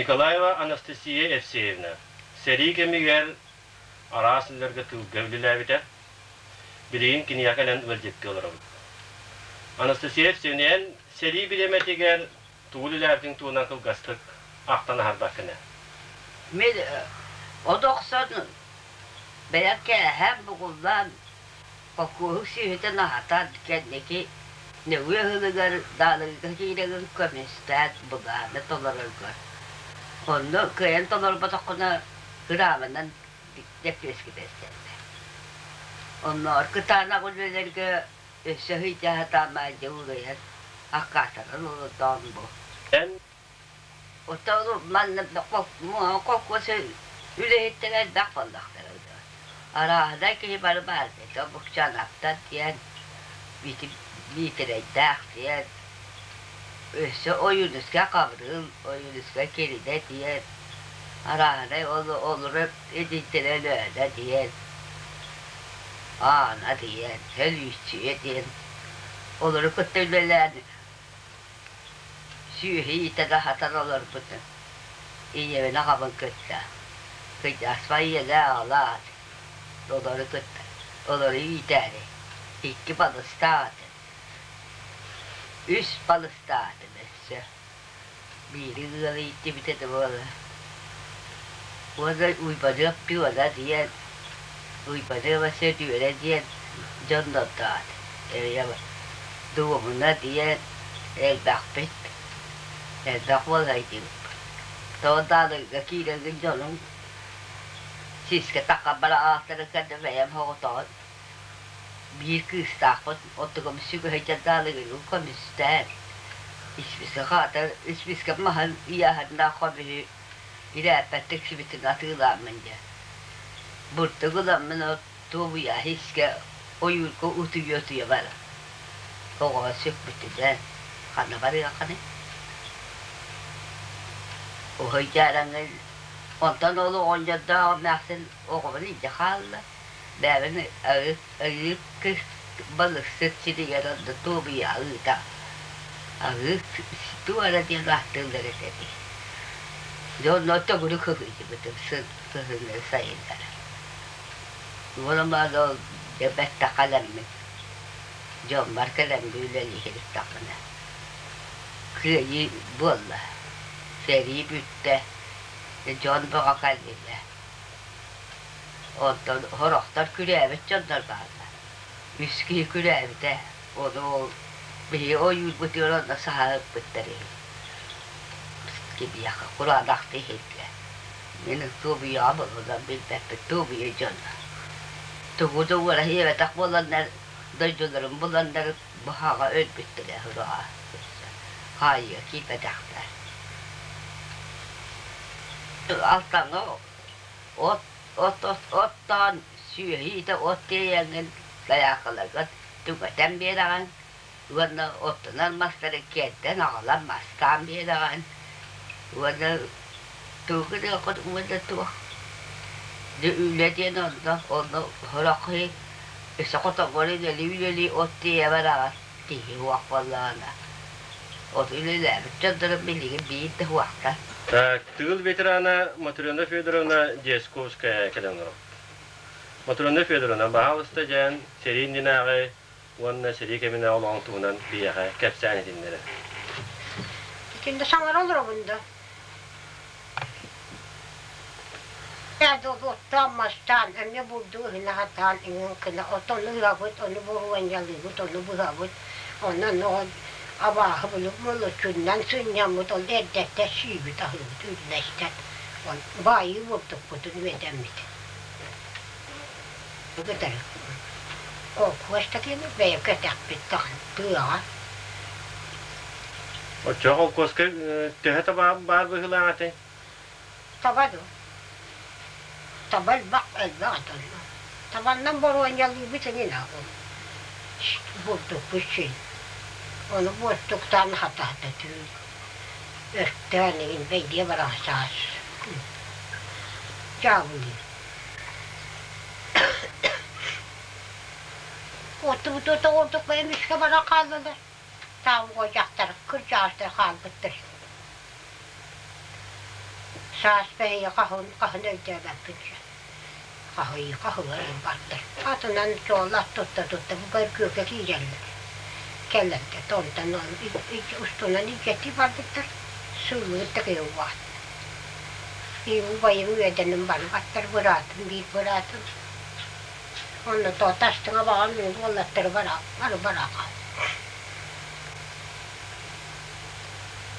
Николаева Анастасия Евсеевна сэрии кэмигэр араас үлэлэргэ тыылга үлэлээбитэ. Билигин киниэхэ кэлэн ыалдьыттыы олоробут. Анастасия Евсеевна, эн сэрии бириэмэтигэр тугу үлэлээбитиҥ туһунан кылгастык ахтан аһарбаккын ээ. Мин от охсон бэйэм кээһээн бугуллаан холкуоһу сүөһүтүн аһатан кэнники нөҥүө ыһылыгар Даалыйга киирэгин көмүстээн былааны толороргор онно кыайан толорботоххуна кыраабынан лэппиэскэ бэрсэллэр. Оннооҕор кытаанах үлэлэргэ өссө сыдьаһатаама дьэ уларыйан аккаастанан олордоҕум бу. Эн Оттон манна холкуос үлэһиттэрэ элбэх буоллахтара. Арааһынай киһи бары баар этэ. Букчанаптар диэн, Миитэрэйдээх диэн, өссө Ойуунускай Хабырыыл, Ойуунускай Кирилэ диэн, арааһынай олору эдийтэрэ Өлөөнө диэн, Аана диэн, Өлүүччүйэ диэн олору кытта үлэлээн Сүөһү иитэн аһатан олорбутум. Ийэбин аҕабын кытта. Кыдьаспа ийэлээх аҕалаат, олору кытта, олору иитээри икки балыстаатым. Үс балыстаатым өссө. Биири ыал ииттибитэ да буолар. Уонна Уйбаныап Пиона диэн, Уйбаныаба Сөдүөрэ диэн дьоннордоот, Дуомуна диэн элбэхпит, элбэх буолайдыбыт. Тоҕо даалыйга киирэргин дьонуҥ сискэ таххан бара ааттарын кэннэ бэйэм соҕотоҕун биир кыыстаахпын оттугум сүгэһэйдэр даалыйгын көмүстээн испискэ хаатар испискэ маһын ыйааһыннаах хомүһү ирээппэттик сибитин атыылааммын дьэ бурдук ыламмын туобуйа искэ ойуурга утуйа-утуйа барар оҕо сүкпүтүнэн ханна барыаххыный уһуй дьаараҥҥа онтон ол оҕонньордоох эмээхсин оҕобун илдьэ хаалла бэйэбин арыы кыс балыксыт сиригэр онно туобуйа ыыта арыы туора диэн ааттыыллар этэ дии дьэ онно төгүрүк сылдьыбытым кыһыннары сайыннары Уонна ол дьэ бэттэх кэлэммин, дьоммор кэлэммин үлэлии сырыттахпына, кыайыы буолла, сэрии бүттэ, дьон бөҕө кэллилэр. Онтон сорохтор күрээбит дьоннор бааллар. Үс киһи күрээбитэ, ону ол биһиги ойуурбутугар онно саһа ыппыттар үһү. Кимиэхэ кураанахтыы иһиргэ. Мин туобуйаҕа буолан билбэппит туобуйа дьоно. Тугу да уора иэбэтэх буоланнар, дойдуларын буланнар быһаҕа өлбүттэрэ ураҕа хаайыыга киирбэтэхтэр. Алтаҥҥа от от от оттоон сүөһү иитэ от тиэйэҥҥин дайаакаларга түҥэтэн биэрэҕин уонна оттонор мастары киэрдэн аҕалан мастаан биэрэҕин уонна тугу гыныаххын уонна туох дьэ үлэ диэн онно онно сорох киһи өссө хотоҥҥор үлэлии-үлэлии от тиэйэ бараҕын киһи уох буоллаҕына от үлэлээбит дьоннорум билигин биир да уохтар. Так, тыыл ветерана Матрена Федоровна Дьячковская кэлэн олорор. Матрена Федоровна, баһаалыста дьээн сэрии иннинээҕи уонна сэрии кэминээҕи олоҕун туһунан биһиэхэ кэпсээн итиннэрэ. Итиннэ саҥара олоробун да. Оттоон мастаан, эмиэ бурдук ыһына сатаан иҥин гына отону ыһабыт, ону боруонньалыыбыт, ону быһабыт, онон абааһы булук молочуннан сынньаммыт, ол эрдэттэн сиибит аһыыбыт үллэстэн баайыы бурдукпутун үөдэммит. Кытары Холкуос такыны бэйэ кэтэхпит даҕаны тыаҕа. Оччоҕо холкуоска төһө таба баар быһыылаах этэй? Таба дуо? Таба элбэх элбэх этэ онно. Табаннан боруонньалыыбыт эҥин ол. Бурдукпут син. Ону буортуктаан хатаата түүн. Өртөөн эҥин бэйдиэ баран саас. Дьаабылыыр. Оттубутуота ордук эмискэ баран хааллылар. Таауга дьахтар кырдьаҕастар хаалбыттар. Саас бэһиэ хаһын хаһын өйдөөбөппүн дьэ. Хаһыйыы хаһыларын барда. Атынан суол ат тутта-тутта бу көргүөкэ киирэллэр. Кэлэнтэ онтон устунан илдьэтии барбыттар. Сыллыыр да киһи убаат. Убайым үөдэним барбаттар быраатым биир быраатым. Онно то тастыҥа баҕам мин уолаттары бара бары бараха.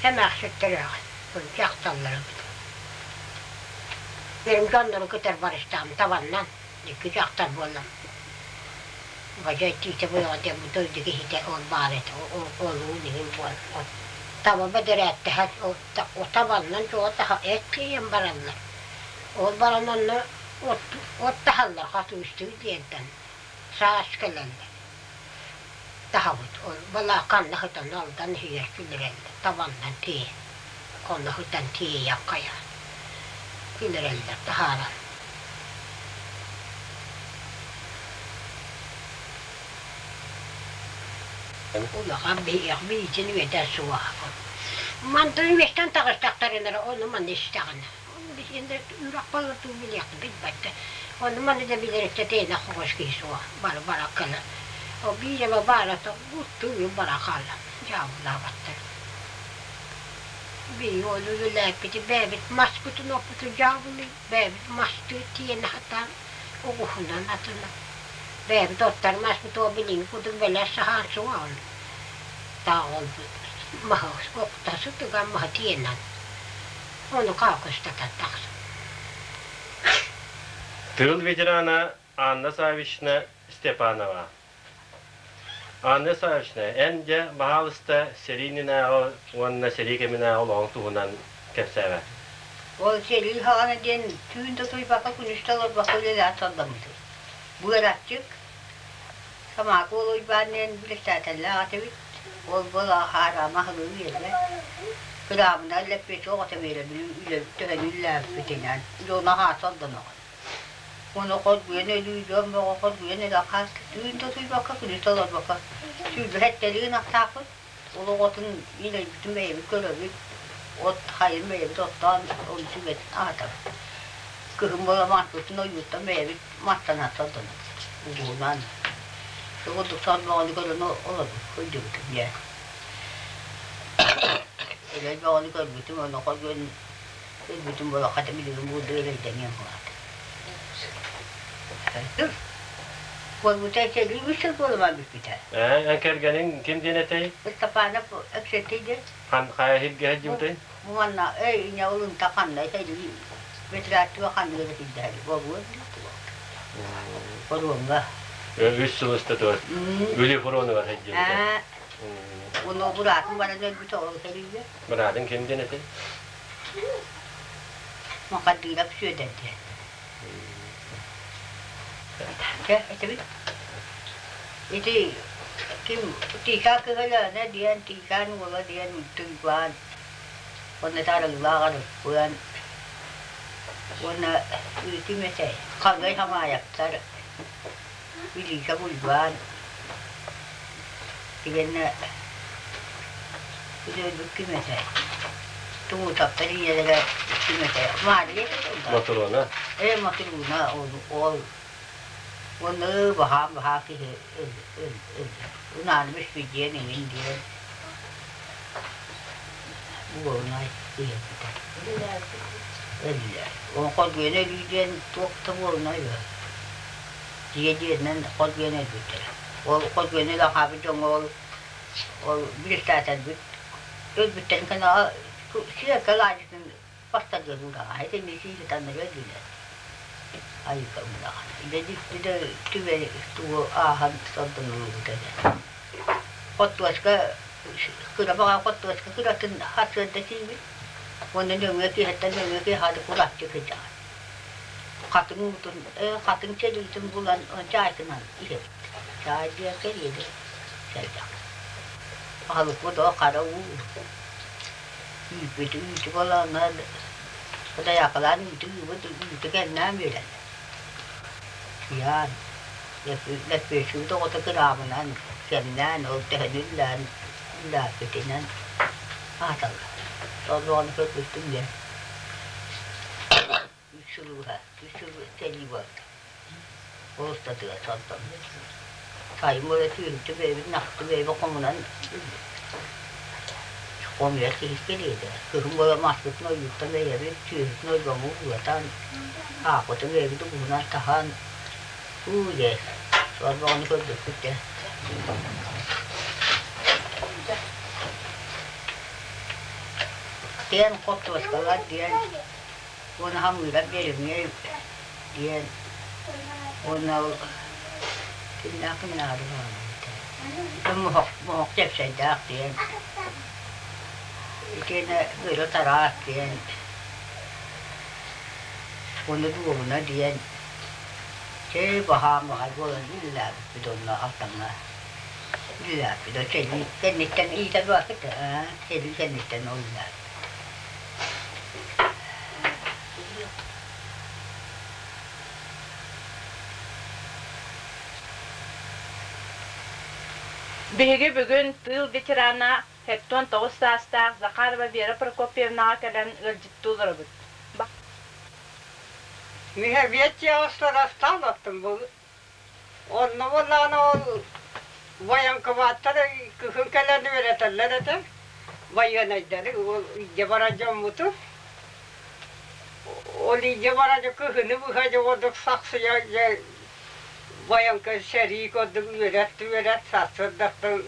Эмээхситтэрээҕин дьахталлары Бэйэм дьоннору кытары барыстаҕым табаннан, икки дьахтар буоллам. Бадьа тиитэ буйаҕа диэн бу дойду киһитэ ол баар этэ, олуун иһин буол. Таба бэдэрээттэһэр, табаннан чуо таһа эт тиийэн бараллар. Ол баран онно от, от таһаллар хатыыстыы диэнтэн саас кэлэллэр. Таһабыт. Ол балааканна сытан алдан иһигэр киллэрэллэр, табаннан тиийэн. Онно сытан тиийэн хайа киллэрэллэр таһааран. Улахан биһиэх биитин үөдэ суох. Мантан үөстэн таҕыстахтарына эрэ ону маны истэҕинэ. Билигин үрэх балырдуу билиэхтэ билбэттэ. Ону маны да билэриттэ тээнэ хоҕус киһи суох. Бары баракканы. Ол биир эмэ баара уттуу бара хаалла. Дьаабылаабаттар. Биһиги ол үлэлээппити бэйэбит маспытын оппутун дьаабылыы, бэйэбит мастыы тиэнэ сатаан оҕуһунан атынан. Бэйэбит оттор маспыт ол билиҥҥи курдук бэлэс саһаан суоҕа Таах ол маһы охто сытыган маһы тиэнэн ону хаакыстатан тахсан. Тыыл ветерана Анна Саввична Степанова. Анна Саввична, эн дьэ, баһаалыста, сэрии иннинээҕи уонна сэрии кэминээҕи олоҕуҥ туһунан кэпсээбэ. Ол сэрии хаҕана диэн түүн да утуйбакка, күнүс да олорбокко үлэлээн сордоммутум. Быараччык, Самаакы уол Уйбаан диэн председателлээх этибит. Ол буола хаараама аһылыы биэрбэт. Кыраабына лэппиэччик оҕото биэрэбин үлэ төһөнү үлэлээбиппитинэн дьоно аһаа сордоноҕун. Ону хоргуйан өлүү дьон бөҕө хоргуйан өлө хаалта. Түүн да утуйбакка, күнүс да олорбокко сүүрбэ сэттэлии ынахтаахпыт. Ол оҕотун иилэйбитин бэйэбит көрөбүт, от хайын бэйэбит оттоон ону сүгэтин аһатабыт. Кыһын буола маспытын ойууттан бэйэбит мастан сордонобут угуунан. Ол курдук сорбоҕону көрөн олорбут сылдьыбытым дьэ. Өлөр бөҕөнү көрбүтүм, ону хоргуйан өлбүтүм буола хата билигин буурдук эрэйдэниэм буолаат. Буолбута сэлии үс сыл буолуман бүппүтэ. Ээ, кэргэниҥ ким диэн этэй? Ыстапаанап Өксөттүй диэн. Хан хайа сиргэ сылдьыбытай? Манна эй иньэ улунта ханна сэлии ветераттыга ханныга да сылдьаһар буолуо Боруоҥҥа. Үс сыл устатыгар Үлэ фронугар сылдьыбыта. Уну быраатым баран өлбүтэ ол сэлиигэ. Быраатыҥ ким диэн этэй? Махадыырап Сүөдэр диэн. Чэ, этэбит. Ити ким Тиикаа кыһалаана диэн, Тиикаан уола диэн Туйбаан уонна Тарыҥлаах Арыппыан уонна ким этэй Хаҥай Хамаайаптар Илиикэ Уйбаан итиэннэ өлбүт ким этэй Туутаптар ийэлэрэ ким этэй Мария Мотуруона ээ Мотуруна ол ол уонна баһаам баһаа киһи унааны бүспүйдиэн иҥин диэн уолунай иһэрбитэ өллө ол хоргуйан өлүү диэн туох да буолунай үһү дьиэ дьиэнэн хоргуйан өлбүттэрэ Ол хоргуйан өлөн хаалбыт дьоҥҥо ол ол билистаатарбыт өлбүттэрин кэннэ сиэркэ алаадьытын бастарга уураҕа итинник сииситаннары өллүлэр айыка уураҕа дьэ дьикти да түбэ тугу ааһан сордонуллубут этэ хортуоска кыра баҕа хортуоска кыратын сарсыарда сиибит уонна нөҥүө киэһэттэн нөҥүө киэһэ кураччы сылдьаҕын Хатыҥ уутун, хатыҥ сэлиитин булан чаайкынан иһэбит. Чаай диэн кэриэдэ сэллэх. Аһылыкпыт оо хара уу. Үүппүт үүтү балаҕаннар дайаакалаан үүтү ыыбыт, үүтү кэннээн биэрэллэр. Кыйаан, лэппиэччибит оҕото кыраамынан, кэмнээн, ол төһөнү үллээн, үллээппитинэн аһаталлар. Ол бөҕөнү көрбүттүм дьэ. сылы быһа, үс сыл сэрии буолла. Ол устатыгар сордоннум. Сайын буола түүнтү бэйэбит нахты бэйэбит хомунан хомуйар киһи кэлиэдэ. Кыһын буола маспытын ойууттан бэйэбит, сүөһүтүн ойбоҥу уулатан, аахпытын бэйэбит угуһунан таһан, уу дьэ, сорбоҕону көрбүппүт дьэ. Диэн хортуоскалар диэн уонна хамыырап биэримҥэ диэн уонна ол кимнээх кимнээҕи муһах муһах тэпсэйдээх диэн итиэннэ бөрө тараах диэн уонна дуоһуна диэн чэй баһаам баҕай буолан үлэлээбиппит онно Алтаҥҥа үлэлээбиппит сэрии кэнниттэн иитэ барбыт сэрии кэнниттэн ол үлэлээбиппит. Биһиги бүгүн тыыл ветерана 79 саастаах Захарова Вера Прокопьевнаҕа кэлэн ыалдьыттыы олоробут. Михавеччиаҕыстарастаан аттым бу. Онно буоллаҕына ол военкоматтар кыһын кэлэн үөрэтэллэр этэ. Байыанайдары ол илдьэ барар дьоммутун. Ол илдьэ барар кыһыны быһа дьэ курдук сахсыйа дьэ военка сэрии курдук үөрэт-үөрэт сарсыардаттан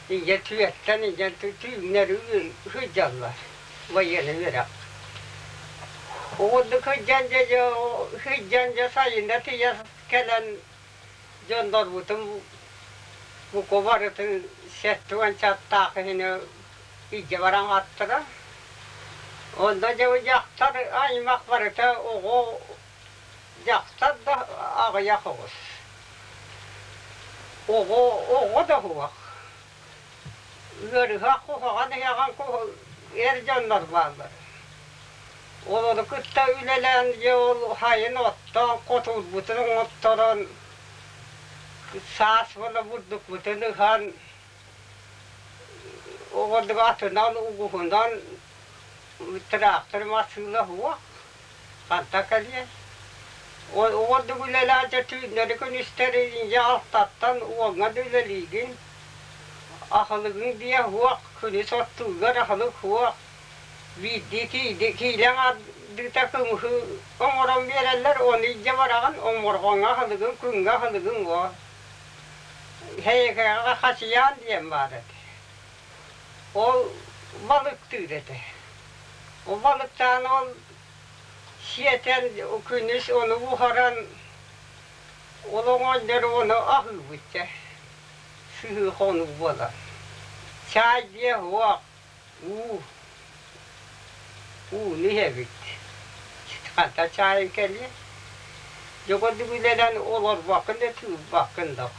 Ийэ түөттэн ийэн түүннэри сылдьаллар военный үөрэх. Оҕолору сылдьан дьэ сылдьан дьэ сайына тиийэ кэлэн дьоннорбутун бука барытын сэттэ чаттаах иһини илдьэ баран аттара. Онно дьэ дьахтар аймах барыта оҕо дьахтар да аҕыйах оҕус. Оҕо оҕо да суох. Ыарыһах куһаҕан иһэҕин эр дьоннор бааллар. Олору кытта үлэлээн дьэ ол сайын оттоон хотуурбутун оҥотторон саас буола бурдукпутун ыһан оҕолору атынан угуһунан тыраахтыр массыына суох. Ханта кэлиэй? Ордук үлэлээн түүннэри күнүстэри инньэ алтаттан уоҥҥа да үлэлиигин. Аһылыгыҥ диэ суох, күнүс оттуугар аһылык суох. Биирдии киилэҥ ардыыта кымыһы оҥорон биэрэллэр, ону илдьэ бараҕын, омурҕаҥҥа аһылыгыҥ, күҥҥэ аһылыгыҥ уо. Эһиэхэҕэ хачыйаан диэн баар этэ. Ол балыктыыр этэ. Ол балыктаан ол сиэтэн күнүс ону буһаран ол оҥонньор ону аһыыбыт дьэ сыһыы хонуу буолан. Чаай диэ суох уу ууну иһэбит. Ханта чаайын кэлиэ. Дьэ курдук үлэлээн олорбоккун да тыырбаккын да.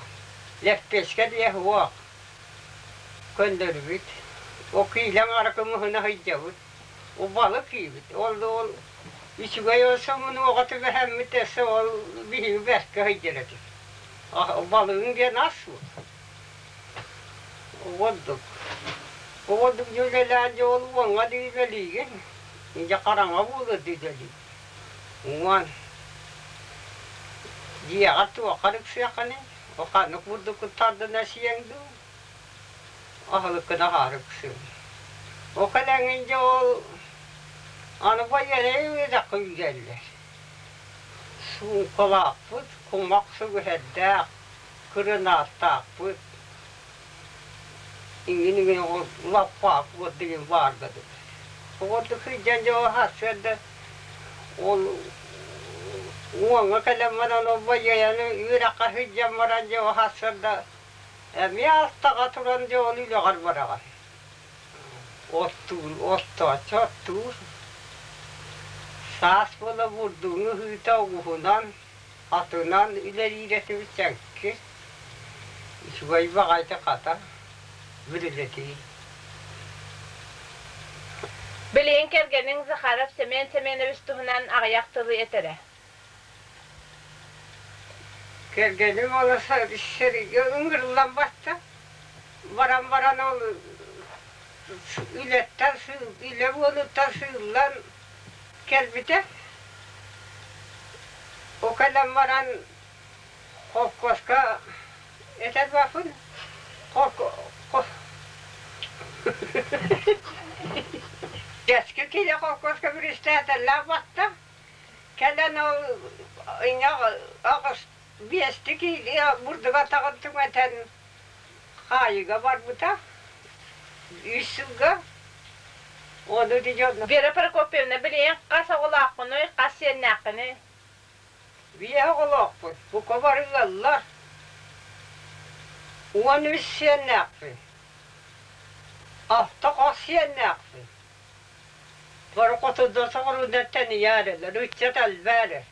Лэппиэскэ диэ суох. Көннөрбүт. Ол киилэҥ аракымыһына сылдьабыт. Ол балык киибит. Ол ол үчүгэй ол сомунуоҕа түбэһэммит өссө ол биһиги бэркэ сылдьар этим. Балыгыҥ диэн ас суох. Оҕордук. Оҕордук дьэ үлэлээн дьэ ол уоҥҥа да үлэлиигин. Дьэ хараҥа буолуо да үлэлиигин. Уон. Дьиэҕэр туоххар ыксыаххыный? Ханнык бурдуккун тардына сиэҥ дуу, аһылыккын аһаары ыксыаҥ. Ол кэлэҥҥин дьэ ол аны байыаннай үөрэххэ үүрэллэр. Суумкалаахпыт, кумах сүгэһэрдээх, кырынааттаахпыт, иҥин-иҥин ол лаппаакпыт деген баарга дылы. Оҕордук сылдьан дьэ ол сарсыарда Ол уоҥҥа кэлэн баран ол байыайаны үөрэххэ сылдьан баран дьэ ол сарсыарда эмиэ алтаҕа туран дьэ ол үлэҕэр бараҕын. Оттуур, оттооччу оттуур. Саас буола бурдугун ыһыыта оҕуһунан, атынан үлэлиир этибит чэҥки. Үчүгэй баҕайыта хата бүрүлэтии. Билигин кэргэниҥ Захаров Семен Семенович туһунан аҕыйах тылы этэрэ. Кэргэним ол сэргэ ыҥырыллан барта. Баран баран ол үлэттэн үлэ буолуттан сыыллан кэлбитэ. Ол кэлэн баран холкуоска этэр бааппын Кэскил киһи холкуоска председателлээх батта. Кэлэн ол иньэ аҕыс биэсти киилэ бурдук атаҕын түҥэтэн хаайыыга барбыта. Үс сылга. Ону ити дьон Вера Прокопьевна, билигин хас оҕолооххунуй, хас сиэннээххиний? Биэс оҕолоохпут, бука бары ыаллар. 13 сиэннээхпин. Алта хос сиэннээхпин. Бары хотугу соҕуруунан тэнийээрилэр, ыччат элбээрэр.